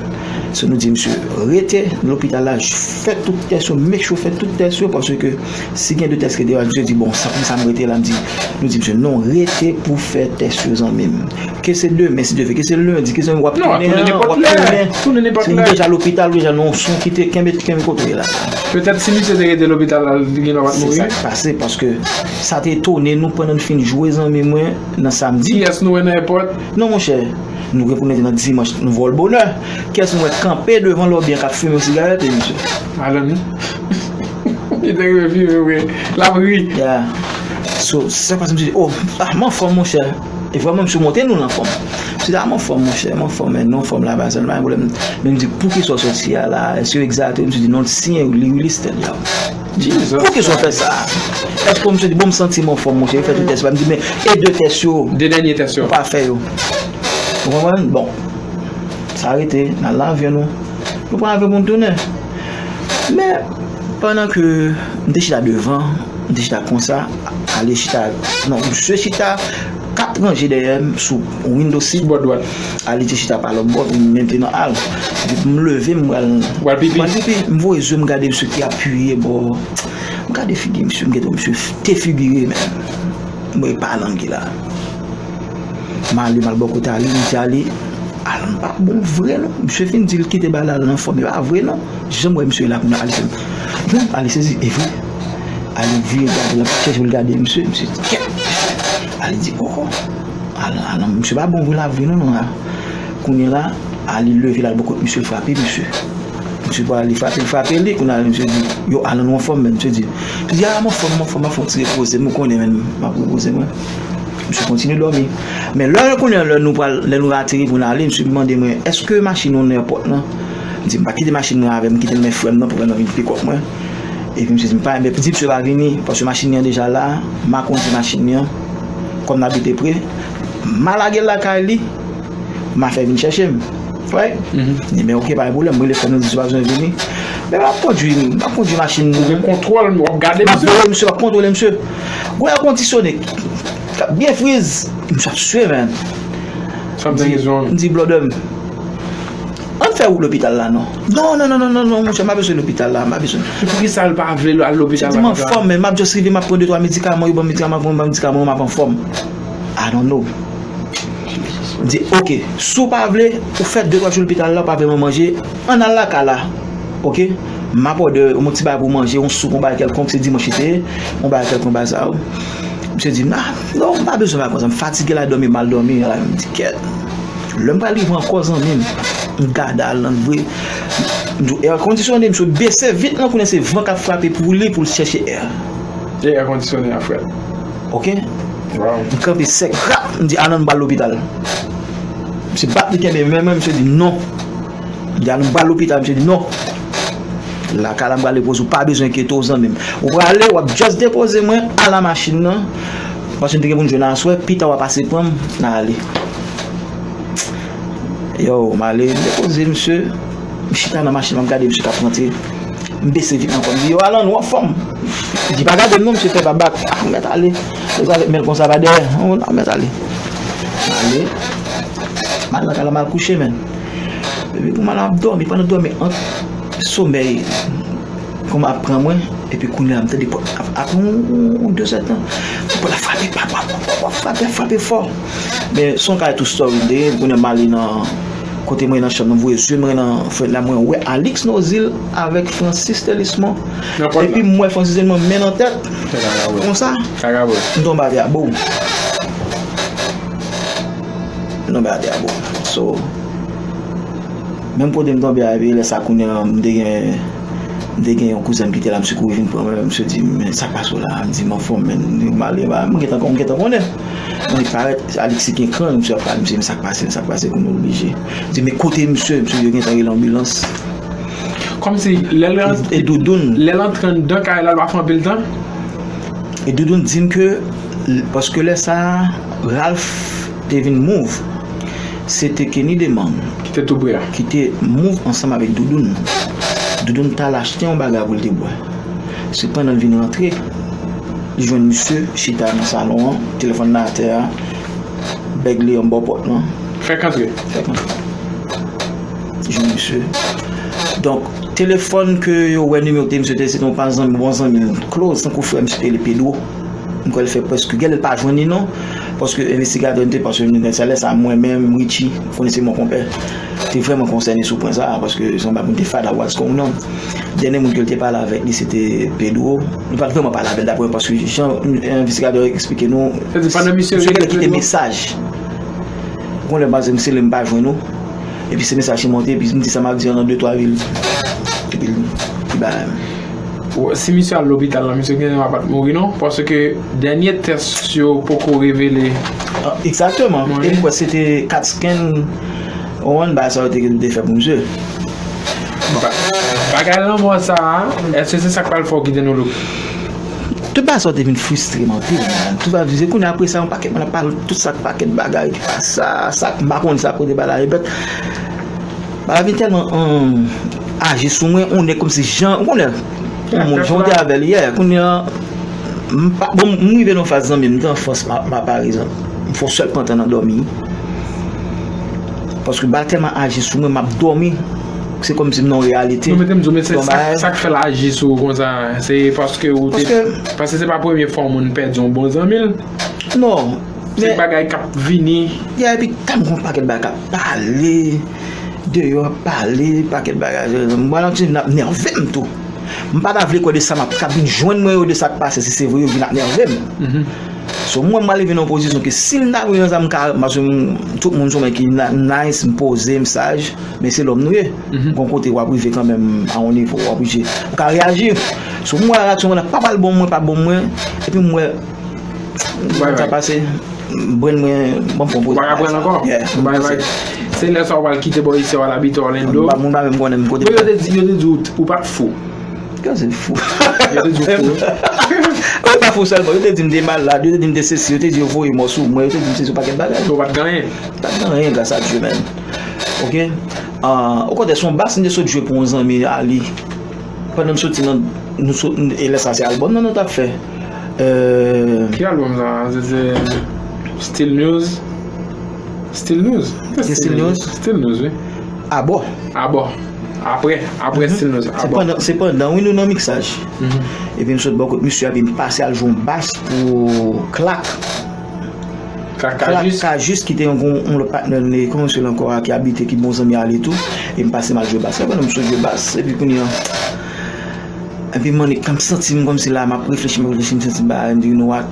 So nou di misye rete lopital la, fè tout tès yo, make sure fè tout tès yo, paske si gen de tès ki te fèt, misye di bon, sa pou sa m rete la, m di, nou di misye non, rete pou fè tès yo zanmi m. Ke se demen si Dye vle, ke se lendi, ke se w ap tounen an, w ap tounen. Si w deja lopital, ou deja nan yon swen ki te kenbe, kenbe kote w ye la. Petèt si misye te rete lopital la, li gen dwa pa t mouri. Se sa k pase, paske sa te etone nou pandan n fin jwe zanmi mwen nan samdi. Kiyès nou wè nan èpòt? Non monchè, nou gen pou n rete nan dimanch, nou vòlbonè. Kiyès nou wè kanpe devan lòbi an k ap fimen yon sigarèt, e misye? Alan wi. Li te rive fimen vre. L ap ri. Yeah. So, sa k pase, misye di, oh, ah, m anfòm monchè. E vrèman, misye montre nou l anfòm. Misye di, ah, m anfòm monchè, m anfòm, men nou anfòm la, pa sèlman, pa gen pwoblèm. Men m di, poukisa w sòti a la? Èske yo egzakte? Misye di, non, l siyen li, wi, li stèl la. Poukisa w fè sa? Èske misye di, bon, m santi m anfòm, monchè, yo fè tout tès yo, m di, men, e de tès yo? De dènye tès yo. Ou pa fè yo. Ou konprann? Bon, sa rete, n al nan avyon nou. Nou pran avyon pou n tounen. Men, pandan ke m te chita devan, m te chita konsa, Ale chita, non, misye chita kat ranje dèyè m sou window seat. Sou bò dwat. Ale te chita pa lòt bò, men m te nan al. Depi m leve, m pral. Pral pipi. Pral pipi. M voye zye m gade misye ki apiye bò. M gade figi misye, m gade misye te figire menm. M wè pa lang la. M ale, m al bò kote Ale, m di Ale, Alan pa bon vre non. Misye fin di l kite bagay la, Alan anfòm, e pa vre non. Jan m wè misye la kounye a, Ale fè m, bon, Ale sezi, e vre. Ale vire gade l, ap chèche pou l gade misye, misye di kèt. Ale di, oh, Alan, Alan, misye pa bon vre la vre non, non la. Kounye a la, Ale leve l al bò kot misye, l frape misye. Misye pral li frape, li frape li, kounye a misye di, yo, Alan, ou anfòm, men? Misye di, misye di, a, m anfòm, m anfòm, m ap fè yon ti repoze m, ou konnen, men, m ap repoze mwen. Misye kontinye dòmi. Men lè kounye a, lè nou pral, lè nou ateri pou n ale, misye mande mwen, èske machin ou nan èpòt lan? M di, m pa kite machin mwen avè m, m kite l men frè m nan pou frè m nan vin pikòp mwen. Epi misye di, m pa, men di misye pa vini, paske machin li an deja la, m a kondi machin li an, kòm n abite pre, m a lage l lakay li, m a fè vin chèche m. Right? M di, men oke, pa gen pwoblèm, m rele frè m nan, di misye pa bezwen vini. Men m ap kondui, m ap kondui machin nan. Ou gen kontwòl, w ap gade misye. M ap voye misye, m ap kontwole misye. Gwo èkondisyone, k ap byen friz, misye ap swe, man. M di, blòdè m, ann fè wout lopital la non. Non, non, non, non, non, non, monchè, m pa bezwen lopital la, m pa bezwen. Poukisa l pa vle al lopital la? M di, m anfòm, men m ap just rive, m ap pran de twa medikaman, yo ban m medikaman, yo ban m medikaman, m ap anfòm. I don't know. M di, oke, si w pa vle, ou fè de twa jou lopital la, ou pa vrèman manje, ann al lakay la. Oke? M ap òdè yon ti bagay pou w manje, yon soup, yon bagay kèlkonk, se dimanch li te ye, yon bagay kèlkonk, bagay sa yo. Misye di m, ah, non, m pa bezwen bagay konsa, m fatige la, dòmi, m al dòmi, la, m di, kèt. Lè m pral rive ankò, zanmi m, m gade Alan vre, m di w, èkondisyone, misye bese vit lan, kounye a se van k ap frape pou li, pou l chèche è. E èkondisyone a frèt. Oke? M kanpe sèk, rap, m di, Alan, m pral lopital. Misye bat li kenbe men mwen, misye di, non. M di, Alan, m pral lopital, misye di, non. Lakay la, m pral depoze w, pa bezwen enkyete w, zanmi m. Ou prale, w ap just depoze mwen a la machin nan. Paske m te gen pou m jwenn aswè, pita w a pase pran m, n a ale. Yo, m ale, m depoze misye. M chita nan machin, m ap gade misye k ap rantre. M bese vit nan kò m, m di, yo, Alan, ou anfòm? Li pa gade m non, misye fè babak. Ah, m mèt ale. Lè sa avèk men l konsa pa dèyè. Oh, m mèt ale. M ale. M al nan kay la, m al kouche, men. Epi pou m al ap dòmi, pandan dòmi ant somèy kòman ap pran mwen, epi kounye a m tande pòt ap ap yon dezè tan, pòt la frape pa pa pa pa pa frape frape fò. Men se yon kay tou story m te gen, kounye a m ale nan kote mwen nan chanm nan, m voye zye mwen nan fenèt la, mwen wè Alix Nozil avèk Francis Telisman. Epi m wè Francis Telisman men nan tèt konsa, m tonbe atè a bow. M tonbe atè a bow. So, menm kote m tonbe a, epi lè sa kounye a, m te gen, m te gen yon kouzen m ki te la, misye kouri vin pran mwen, misye di, "Men sa k pase w la?" M di, "M anfòm, men, m ale, m gentan, m gentan konnen." Mwen parèt, Alexis gen kran, misye ap pale, misye, "Men sa k pase, men sa k pase, kounye a oblije." M di, "Men kote misye?" Misye, "Yo gentan rele anbilans." Kòmsi lè l E, e Doudoun. Lè l antre anndan kay la, l pa fè anpil tan. E Doudoun di m ke, paske lè sa a, Ralph te vin move, se te Kenny Demang ki te tou pre a, ki te move ansanm avèk Doudoun. Doudoun t al achte yon bagay pou l te bwè. Se pandan l vin rantre, li jwenn misye chita nan salon an, telefòn nan atè a, bèg li anba pòt lan. Fèk antre. Fèk antre. Jwenn misye. Donk, telefòn ke yo wè nimewo te misye te, se te yon pa zanmi, bon zanmi l, close, tankou frè misye te rele Pedro. M kwè l fè prèske, genlè l pa jwenn li non, paske envestigatè nou te, paske nou, sa lè sa, mwen menm, Richie, konnen se mon konpè, te vrèman konsène sou pwen sa a, paske se yon bagay pou n te find out what's going on. Dènye moun ke l te pale avèk li, se te Pedro. Nou pa t vrèman pale avè l, daprè mwen, paske jan envestigatè yo eksplike nou, Sa di pandan misye misye genlè kite mesaj. Ou konnen, paske m sele, m pa jwenn ou. Epi se mesaj ki monte, epi m di sa m ap di an nan de twa vil. Epi l, li bay. Ou, si misye al lopital la, misye gen dwa pa t mouri non, paske dènye tès yo poko revele. Ah, egzakteman. Wi. E m kwè se te kat scan, on bagay sa yo te, te fè pou misye. Bon. Ba-, bagay lanmò sa a, èske se sa k pral fè w kite Nou Look? Tout bagay sa yo te vin fristre m anpil, man. Tout bagay, se kounye a, apre sa, yon pakèt moun ap pale tout sa k pakèt bagay ki pa sa, sa k m pa konn sa kote bagay la repèt. Bagay vin tèlman, um, aji sou mwen, on nèg kòmsi jan, ou konnen, yon moun, jan w te avè l yè, kounye a, m pa, bon, m rive nan faz zanmi m, m te an Frans, pa, pa, pa egzanp. M fè yon sèl pantan nan dòmi. Paske bagay tèlman aji sou mwen, m ap dòmi. Se kòmsi m nan yon reyalite. Non, men te m di w, men se sa, sa k fè l aji sou ou konsa. Se paske ou te, paske se pa premye fwa yon moun pèdi yon bon zanmi l. Non. Se men bagay k ap vini. Ya, epi tanm gon pakèt bagay k ap pale, deyò ap pale, pakèt bagay. Mwen, nan ti vin ap nève m tou. M pa ta vle kwè de sa m ap, k ap vin jwenn mwen yo, de sa k pase, si se vre, yo vin ap nève m. So, mwen, m rive nan yon pozisyon ke si m ta pran yon zam, m ka, paske m, tout moun sou mwen ki na-, nice, m poze, m saj, men se lòm nou ye. Gon kote w ap rive kanmenm a yon nivo, w oblije, ou ka reyaji. So, m wè reyaksyon mwen nan pa pral bon mwen, pa bon mwen, epi m wè, sa pase, brenn mwen, ban m pran poze. Ou pa ka pran l ankò? Yeah, m pase. Se lè sa w pral kite bò isi a, w al abite Orlando. Moun pa menm konnen m kote. Bon, yo te di, yo te di w, ou pa t fou. Kè se fou. Yo te di w fou. Ou pa fou sèlman, yo te di m te malad, yo te di m te sesi, yo te di yo voye mò sou mwen, yo te di m sesi yon pakèt bagay. Ou pa t gen anyen. Pa t gen anyen, gras a Dye, menm. Oke? Ah, okontrè, se yon bas m te sot jwe pou yon zanmi a li. Pandan m soti nan, nou sot, e lè sa se albòm nan nou t ap fè. Euh, Ki albòm sa? Se, se Still News? Still News? Se Still News? Still News, wi. Abò. Abò. Apre, apre Still News, se abò. Pandan, se pandan, wi, nou nan miksaj. Epi m sot bò kot misye, epi m pase al jwe yon bas pou Klak. Klak Kajis? Klak Kajis, ki te yon, yon lòt patnè l, kòman se l ankò a, ki abite, ki bon zanmi a li tou. E m pase m al jwe bas. Se pandan m sot jwe bas, epi kounye a, epi m annik, kan m santi m kòmsi la, m ap reflechi, m ap reflechi, m santi m bagay, m di, "You know what?"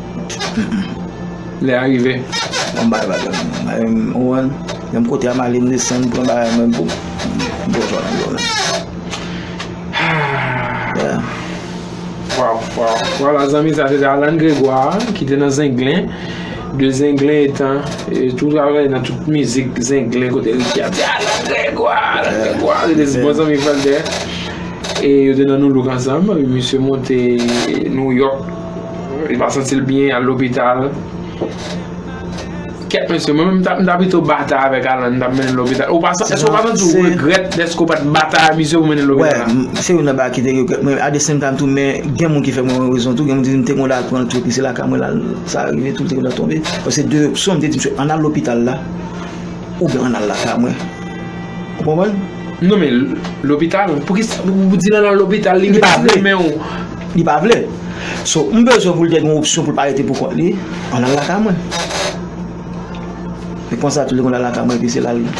Lè a rive. Bon, bay bagay, m, m, ou konprann? Menm kote a m ale, m desann, m pran bagay mwen, m pou, m pran zòn nan zòn. Yeah. Waw, waw. Vwala, zanmi, sa se te Alan Gregoire, ki te nan Zenglen. De Zenglen etan, e, tou travay nan tout mizik Zenglen, kote Ricky ap di, "Alan Gregoire, Alan Gregoire." Se te bon zanmi frè l te ye. E yo te nan Nou Look ansanm, epi misye monte New York. Li pa santi l byen, al lopital. Kèt, mesye, mwen menm, m ta, m ta pito batay avèk Alan, m ta mennen l lopital. Ou pa sa, èske ou pa santi w regrèt dèske ou pa t batay ak misye pou mennen l lopital la? Wè, m, se youn nan bagay ki te regrèt mwen. At the same time tou, men gen moun ki fè mwen rezon tou, gen moun di m te konn al pran l tou, epi se lakay mwen la, sa rive tou, l te konn al tonbe. Paske de opsyon, m te di misye, ann al lopital la, oubyen ann al lakay mwen. Ou konprann? Non, men lopital, pou ki, pou di l al lopital, li gen ti nan men w. Li pa vle. So, m bezwen pou l te gen yon opsyon pou l pa rete pou kont li, ann al lakay mwen. Men konsa tou, li konn al lakay mwen, epi se la l ye.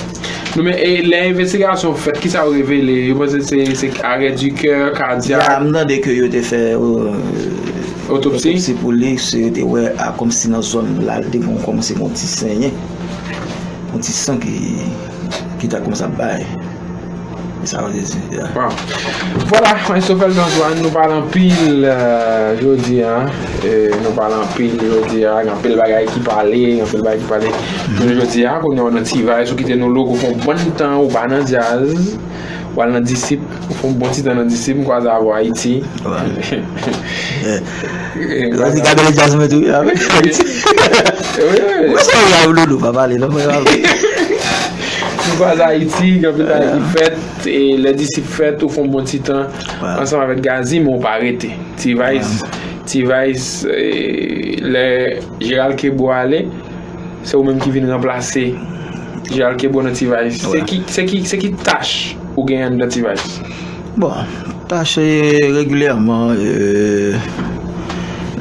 Non, men e, lè envestigasyon fèt, kisa yo revele? Yo panse se, se arè di kè, kadyak? Ya, m tande ke yo te fè euh, otopsi pou li, se yo te wè a kòmsi nan zòn la, li te gen kòmanse gen yon ti senyen, yon ti san ki, ki ta kòmanse ap bay. E sa yo te di, ya. Wow. Vwala, Maestro Felton Antoine, nou pale anpil euh, jodi a. E, nou pale anpil jodi a. Gen anpil bagay ki pale, gen anpil bagay ki pale. Jounen jodi a, kounye a w nan T-Vice, ou kite nou lòk, ou fè yon bon tan, ou pa nan djaz. W al nan Disip, ou fè yon bon ti tan nan Disip, m kwaze avè w Ayiti. Yo di gade le djaz mwen tou, ya. Mwen sa w la, Dodo, pa pale, non, mwen pa. Nou kwaze Ayiti, gen anpil bagay ki fèt, e lè Disip fèt, ou fè yon bon ti tan ansanm avèk Gazzy, men ou pa rete. T-Vice, T-Vice, e, lè Gérald Kebo ale, se ou menm ki vin ranplase Gérald Kebo nan T-Vice. Se ki, se ki, se ki tach ou genyen anndan T-Vice? Bon, tach e regilyèman, euh,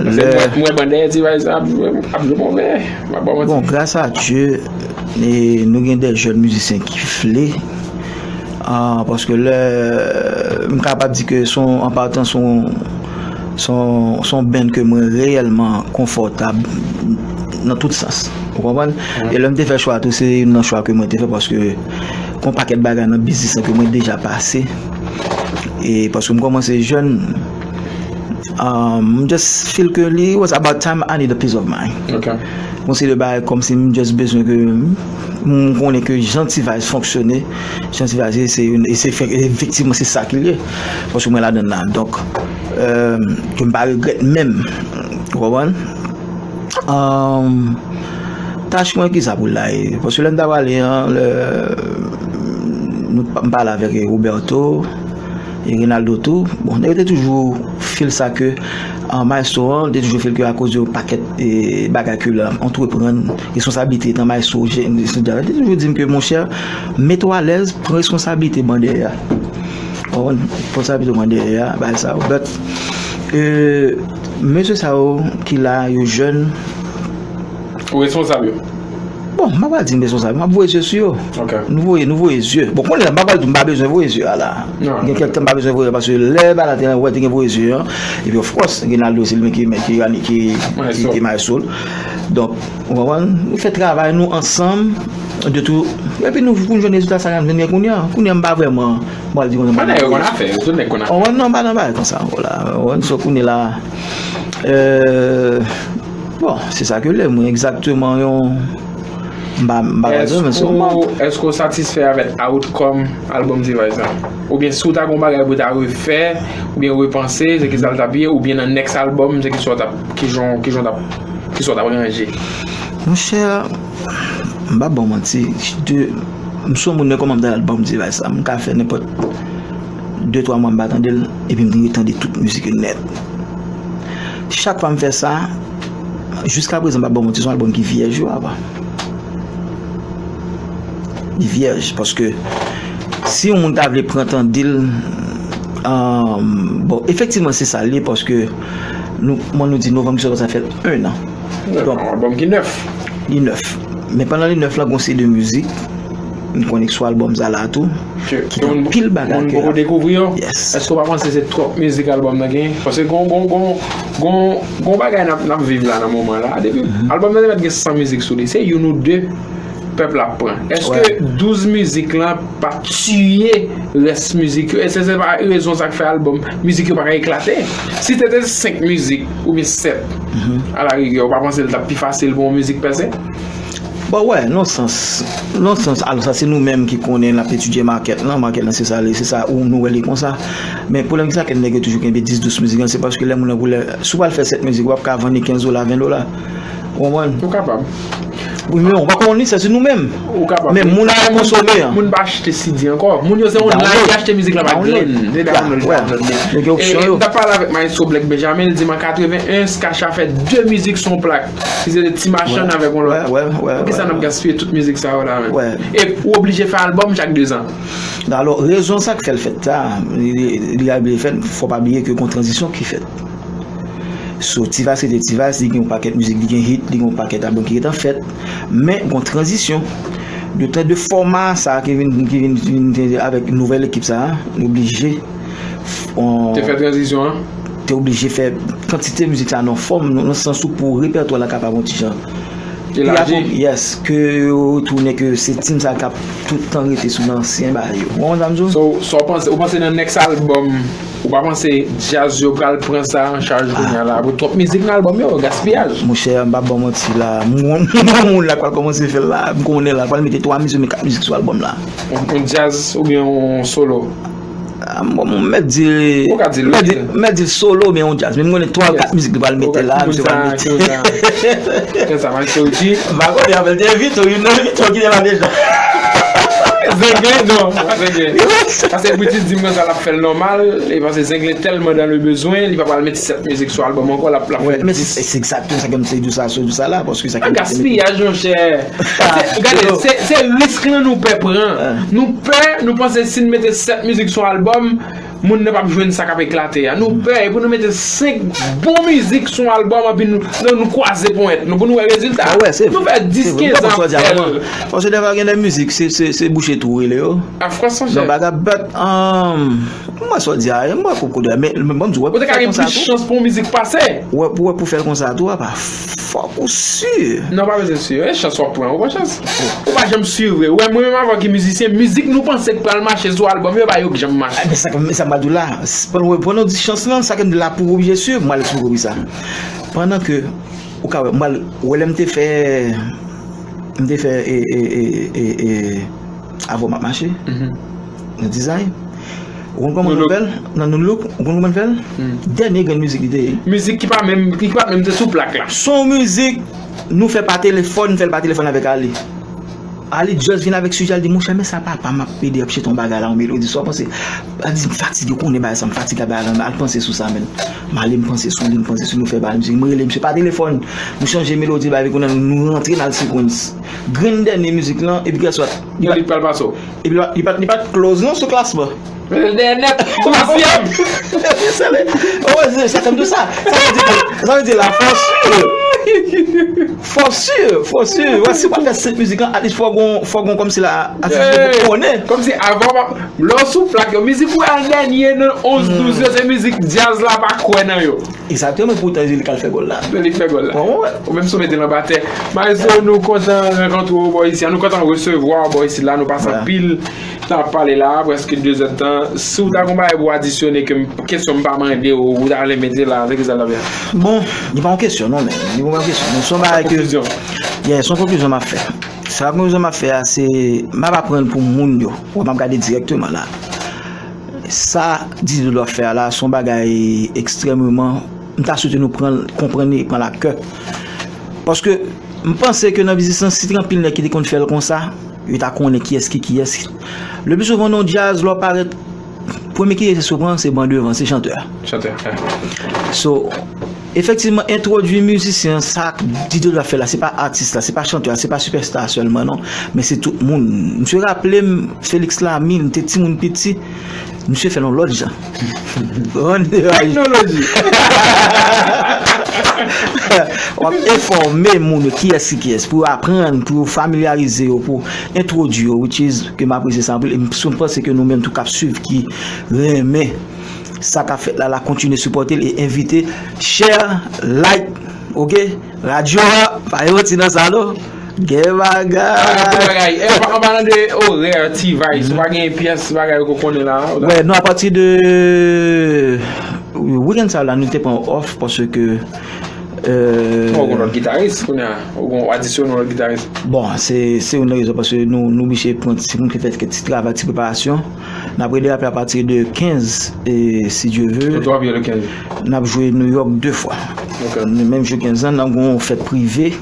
lè mwen ban dèyè T-Vice ap jwe, ap jwe move, m ap ba w manti. Bon, gras a Dye, e, nou gen de jèn mizisyen ki vle. Ah, paske lè, m kapab di ke se yon, an patan, se yon, se yon, se yon band ke mwen reyèlman konfòtab nan tout sans. Ou konprann? E lè m te fè chwa tou, se youn nan chwa ke mwen te fè paske gon pakèt bagay nan biznis lan ke mwen deja pase. E paske m kòmanse jèn, um, m just feel ke li was about time I need a peace of mind. Gon seri de bagay kòmsi m just bezwen ke m konnen ke jan T-Vice fonksyone, jan T-Vice ye, se youn, e se fè, efektivman se sa ki l ye. Paske mwen ladann la. Donk, um, ke m pa regrèt menm. Ou konprann? Um, tach mwen kisa pou l la ye? Paske lè m ta pale an, lè, nou, m pale avèk Roberto, e Reynaldo tou. Bon, nèg yo te toujou feel sa ke, ah, maestro an, te toujou feel ke akoz de yon pakèt e, bagay ke l ap antreprann, responsablite etan maestro, je- te toujou di m ke, monchè, mete w alèz, pran responsablite ban dèyè a. Ou konprann? Responsablite ban dèyè a, bagay sa yo. But, e, mesye sa yo ki la, yo jèn. Ou responsab yo? Bon, m pa pral di m responsab, m ap voye zye sou yo. Nou voye, nou voye zye. Bon, kounye a, m pa pral di m pa bezwen voye zye a la. Gen kèk tan m pa bezwen voye, paske lè bagay la te, wè, te gen voye zye an. Epi, of course, Reynaldo, se li menm ki, ki, ki, ki, ki maestro l. Donk, ou konprann? Nou fè travay nou ansanm, de tou. Epi nou, pou nou jwenn rezilta sa n ap jwenn kounye a. Kounye a, m pa vrèman, m pral di konsa. Pandan yo konn afè, yo, tout nèg konn afè. Ou konprann? Non, m pa nan bagay konsa, vwala. Ou konprann? So, kounye a la, euh, bon, se sa ke l ye, mwen, egzakteman, yon, m pa, m pa ka di, men se yon mank. Èske w satisfè avèk outcome album T-Vice la? Oubyen si w ta gen yon bagay pou w ta refè, oubyen repanse, se ki sa l t ap ye, oubyen nan next album, se ki sa w t ap, ki jan, ki jan w t ap, ki sa w t ap ranje? Monchè, m pa ba w manti, de, m se yon moun, men kòman m ta album T-Vice la, m ka fè nenpòt de twa mwa m pa tande l, epi m retande tout mizik yo nèt. Chak fwa m fè sa, jiska prezan, m pa ba w manti, se yon album ki vyèj, wi, apa. Li vyèj, paske si yon moun ta vle pran tande l, um, bon, efektivman, se sa l ye, paske nou, kòman nou di, novanm ki sot pase a fè l en an. Donk, yon album ki nèf. Li nèf. Men pandan li nèf la, gon seri de mizik, m konnen ki sou album sa la tou, ki gen anpil bagay ke moun poko dekouvri yo. Yes. Èske w pa panse se twòp mizik album nan gen? Paske gon, gon, gon, gon, gon bagay n ap, n ap viv la nan moman la. Depi album nan te mèt gen san mizik sou li, se youn ou de pèp la ap pran. Èske douz mizik lan pa tiye rès mizik yo? Èske se pa rezon sa k fè album, mizik yo pa ka eklate? Si te te senk mizik oubyen sèt, a la rigè, ou pa panse l t ap pi fasil pou yon mizik pèse? Bon, wè, nan sans, nan sans, alò sa se nou menm ki konnen, n ap etidye makèt lan, makèt lan se sa l ye, se sa ou nou wè li konsa. Men pwoblèm ki sa ke nèg yo toujou kenbe dis, douz mizik lan, se paske lè moun nan pou lè, si w pral fè sèt mizik, w ap ka vann li kenz dola, ven dola. Ou konprann? Ou kapab. Wi, men ou pa konn li, se sou nou menm. Men moun ap konsome an. Moun pa achte C D ankò. Moun yo se online ki achte mizik la pa grenn. Se download, download li. E m t ap pale avèk Maestro Black Benjamin, li di m an katreven en Skacha fè de mizik sou yon plak. Ki se de Ti Machann avèk yon lòt. Poukisa n ap gaspiye tout mizik sa yo la menm? E ou oblije fè albòm chak de zan. Alò, rezon sa k fè l fèt sa, li, li, li oblije fèt, fò pa bliye ke gon tranzisyon ki fèt. So, T-Vice rete T-Vice, li gen yon pakèt mizik, li gen hit, li gen yon pakèt albòm ki gentan fèt, men gon tranzisyon. De tan de fòma sa ki vin, ki vin, vin avèk nouvèl ekip sa, nou oblije. Te fè tranzisyon an? Te oblije fè kantite mizik sa nan fòm, nan sans ou pou repètwa la kapab yon ti jan. Elaji. Yes, ke retounen ke se team sa k ap tout tan rete sou nan ansyen bagay yo. Ou konprann sa m di w? So, sa w panse, ou panse nan next album, ou pa panse djaz yo pral pran sa an chaj kounye a la? Pou twòp mizik nan album yo, gaspiyaj. Monchè, m pa ba w manti la. Moun, moun la k pral kòmanse fè l la, m konnen la, l pral mete twa mizik, men kat mizik sou album la. Yon, yon djaz oubyen yon solo? Ah, bon, m mèt di l, m mèt di l solo, men yon djaz. Men m konnen twa, kat mizik li pral mete la, misye pral mete. Kisa, Maestro Richie? M pa konnen, anfen, te envite w, youn nan envite w ki te la deja. Zenglen, non, pa Zenglen. Paske British di m konsa l ap fè l nòmal, e paske Zenglen tèlman dans le besoin, li pa pral mete sèt mizik sou album ankò, l ap, l ap fè dis. Men se, se egzakteman sa ke m te di w sa, sou di w sa la, paske sa ke m te mete. Gaspiyaj, monchè. Gade, se, se risk lan nou pè pran. Nou pè, nou panse si n mete sèt mizik sou yon albòm, moun nan p ap jwenn sa k ap eklate a. Nou pè, e pou nou mete senk bon mizik sou yon albòm, anpi nou, nou, nou kwaze ponyèt nou pou nou wè rezilta. Nou fè dis, kenz an ap fè l. Paske defwa gen de mizik, se, se, se bouche twou rele yo. Non, bagay, but, um, m wè sa w di a, m wè koko de, men, men bon, m di w, wè pou fè l konsa tou. Ou te ka gen plis chans pou yon mizik pase. Wè, pou, wè pou fè l konsa tou, apa. Fòk ou si. Non, pa bezwen si. E chans w ap pran. Ou pran chans. Ou pa janm si vre. Ou wè, mwen menm avè w ki mizisyen, mizik nou panse k pral mache sou albòm yo, e pa yo k janm mache. Men sa, men sa m pral di w la. Pandan w di chans lan, sa ke m di la pou w oblije si, m pral eksplike w sa. Pandan ke, ou ka wè, m pral, ou wè lè m te fè, m te fè, e, e, e, e, e, Avè w m ap mache. Nan dizay. Ou konn kòman nou fè l? Nan nou look, ou konn kòman n fè l? Dènye grenn mizik li te ye. Mizik ki pa menm, ki pa menm te sou plak la. Se yon mizik nou fè pa telefòn, nou fè l pa telefòn avèk Ali. Ali just vin avèk sijè, li di, monchè, men sa papa m ap pede ap chante yon bagay la, yon melodi, sa w panse? Li di, m fatige, ou konnen bagay sa, m fatige ak bagay la, al panse sou sa, men. M ale, m panse sou li, m panse sou li, nou fè bagay mizik, m rele misye pa telefòn, nou chanje melodi, bagay, kounye a nou rantre nan sequence. Grenn dènye mizik lan, epi guess what? Li pa t pral pase w. Epi li pa, li pa t close non sou klasman. Li dèyè nèt, twazyèm. Sa vle di sa. Sa vle di ke, sa vle di la, fò si. Fò si, fò si. Wè, si w pral fè senk mizik lan, at least fò gon, fò gon kòmsi la, atis yo pou konnen. Kòmsi avan w pa, lè w sou plak yo, mizik ou al dènye nan onz douz yo, se mizik djaz la pa kwè nan yo. Egzakteman, poutan se li k al fè gòl la. Se li k fè gòl la. Ou menm si w mete l anba tè. Maestro, nou kontan rankontre w bò isi a. Nou kontan resevwa w bò isi la. Nou pase anpil tan ap pale la a, prèske de zèdtan. Si w ta gen yon bagay pou w adisyone ke m, kesyon m pa mande w, ou ta renmen mete la, se kisa l ta fè? Bon, li pa yon kesyon non, men. Li pa yon kesyon. Men se yon bagay ke, yeah, se yon konklizyon m ap fè. Sa konklizyon m ap fè a, se, m ap aprann pou moun yo. Wè, m ap gade dirèkteman la. Sa Diddy Doodle ap fè a la, se yon bagay ekstrèmeman, m ta swete nou pran l, konprann li e pran l ak kè. Paske m panse ke nan biznis lan, si te gen anpil nèg ki te konn fè l konsa, yo ta konnen kiyès ki kiyès. Le pli souvan nan yon djaz, lè w parèt, premye ki rete sou pran, se ban devan, se chantè a. Chantè a. So, efektivman, entwodui mizisyen an, sa Diddy Doodle ap fè la, se pa atis la, se pa chantè a, se pa sipèsta a sèlman non, men se tout moun. Misye raple m, Felix Lamy, m te timoun piti, misye fè l yon lòt jan. Teknoloji. W ap enfòme moun yo kiyès ki kiyès, pou yo aprann, pou yo familyarize yo, pou entwodui yo, which is, ke m apresye sa anpil, e m, m panse ke nou menm tou k ap swiv, ki renmen sa k ap fèt la, la kontinye sipòte l e envite, share, like, oke? Radyo a, pa gen manti nan sa non. Gen bagay. Gen bagay. E, an palan de orè, T-Vice, ou pa gen pyès bagay ou konnen la? Wè, non, apati de wikenn sa la, nou te pran off paske, euh, ou gon lòt gitaris, kounye a, ou gon adisyone yon lòt gitaris. Bon, se, se youn nan rezon, paske nou, nou oblije pran ti, nou fè kèk ti travay, ti preparasyon. N ap rederape apati de kenz, e, si Dye ve. Kote w ap ye le kenz? N ap jwe New York de fwa. Ok. Menm jou kenz lan, n ap gen yon fèt prive.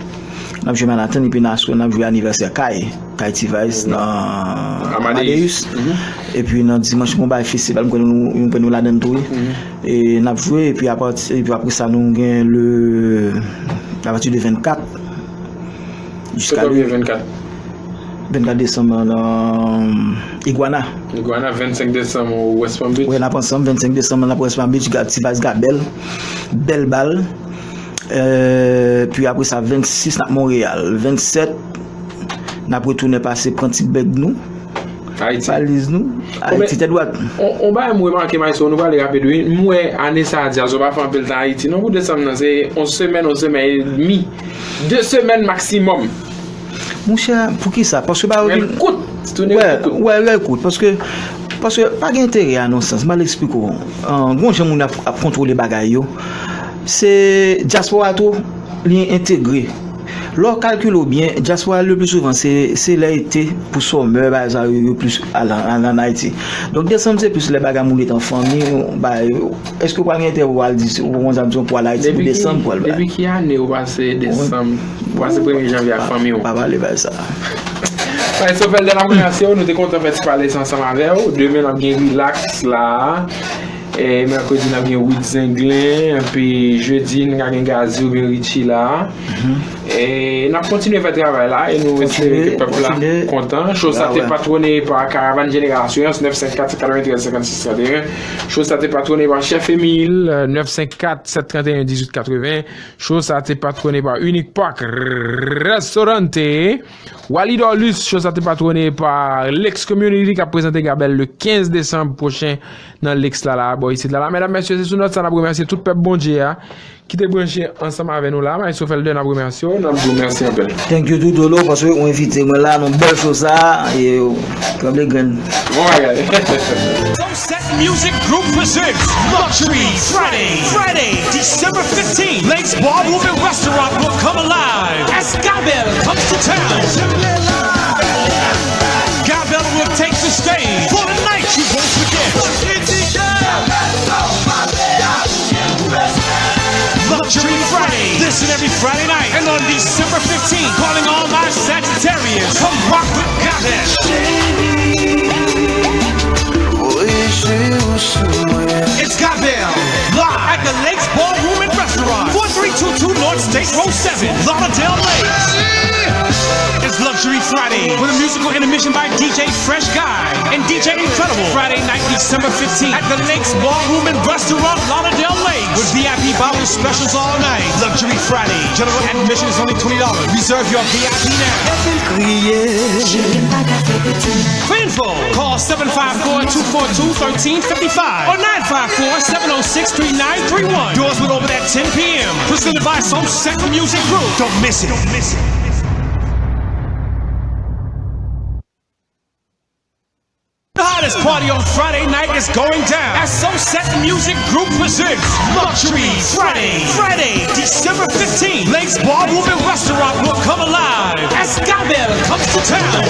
N ap jwe Manhattan, epi nan aswè, n ap jwe anivèsè Kay, Kay T-Vice nan Amadeus. Epi nan dimanch, mwen bay festival, mwen kwè nou, mwen kwè nou ladann tou, wi. E n ap jwe, epi apati, epi apre sa, nou gen le, apati de vennkat, jiska le vennkat desanm nan Iguana. Iguana, vennsenk desanm West Palm Beach. Wi, n ap ansanm, vennsenk desanm, n ap West Palm Beach, Ga-, T-Vice Gabel, bèl bal. Epi apre sa, vennsis, n ap Monreyal. Vennsèt, n ap retounen pase pran ti bèg nou, valiz nou, Ayiti, tèt dwat. On, on bagay m remake, Maestro, nou pale rapid, wi. M wè ane sa a, djaz yo pa fè anpil tan Ayiti, non, pou desanm nan, se yon semèn, yon semèn edmi. De semèn maksimòm. Monchè, poukisa? Paske ba yo vin kout. Wè, wè, lè kout. Paske, paske pa gen enterè a nan sans. M al eksplike w. An, gon jan moun ap, ap kontwole bagay yo. Se dyaspora tou, li entegre. Lè w kalkile w byen, dyaspora le pli souvan, se, se lè ete pou sòmè, bagay sa yo, yo plis al, al ann Ayiti. Donk, desanm, se plis lè bagay moun ete an fanmi, bagay yo. Èske w pral gen enterè pou w al di, ou konn sa m di w, pou al Ayiti pou desanm, pou al bagay? Depi ki ane ou pase desanm, ou pase premye janvye ak fanmi w? Pa pale bagay sa. Maestro Felder, n ap remèsye w, nou te kontan fè ti pale sa ansanm avè w. Demen n ap gen Relax la. E mèkredi n ap gen Wid Zenglen, epi jedi n ka gen Gazzy oubyen Richie la. E n ap kontinye fè travay la e nou espere ke pèp la kontan. Show sa te patwone pa Karavàn Jenerasyon, nèf senk kat, sèt katreventrèz, senkannsis, trannteyen. Show sa te patwone pa Chèf Emil, nèf senk kat, sèt trannteyen, dizuit katreven. Show sa te patwone pa Unique Park Restaurante. Wally Dorlus, show sa te patwone pa Lex Community k ap prezante Gabel le kenz desanm pwochen nan Lex la, la, bò isit la, la. Medam, mesye, se sou nòt sa n ap remèsye tout pèp Bondye a ki te branche ansanm avè nou la. Maestro Felder, n ap remèsye w, n ap di w mèsi anpil. Thank you, Doudolo, paske ou envite mwen la nan bèl show sa, e tranble grenn. Bon bagay. Sunset Music Group presents Luxury Friday. Friday, December fifteenth, Lake's Ballroom and Restaurant will come alive as Gabel comes to town. Gabel will take the stage for the night you won't forget. Luxury Friday, this and every Friday night. And on December fifteenth, calling all my Sagittarius, come rock with Gabel. It's Gabel, live at the Lakes Ballroom and Restaurant, four three two two North State Road seven, Lauderdale Lakes. It's Luxury Friday with a musical intermission by D J Fresh Guy and D J Incredible. Friday night, December fifteenth, at the Lakes Ballroom and Restaurant, Lauderdale Lakes, with V I P bottle specials all night. Luxury Friday. General admission is only twenty dollars. Reserve your V I P now. For info, call seven five four, two four two, thirteen fifty-five or nine five four, seven oh six, three nine three one. Doors will open at ten p.m. Presented by Soul Set Music Group. Don't miss it. Don't miss it. The hottest party on Friday night is going down as Soul Set Music Group presents Luxury Friday. Friday, December fifteenth, Lakes Ballroom and Restaurant will come alive as Gabel comes to town.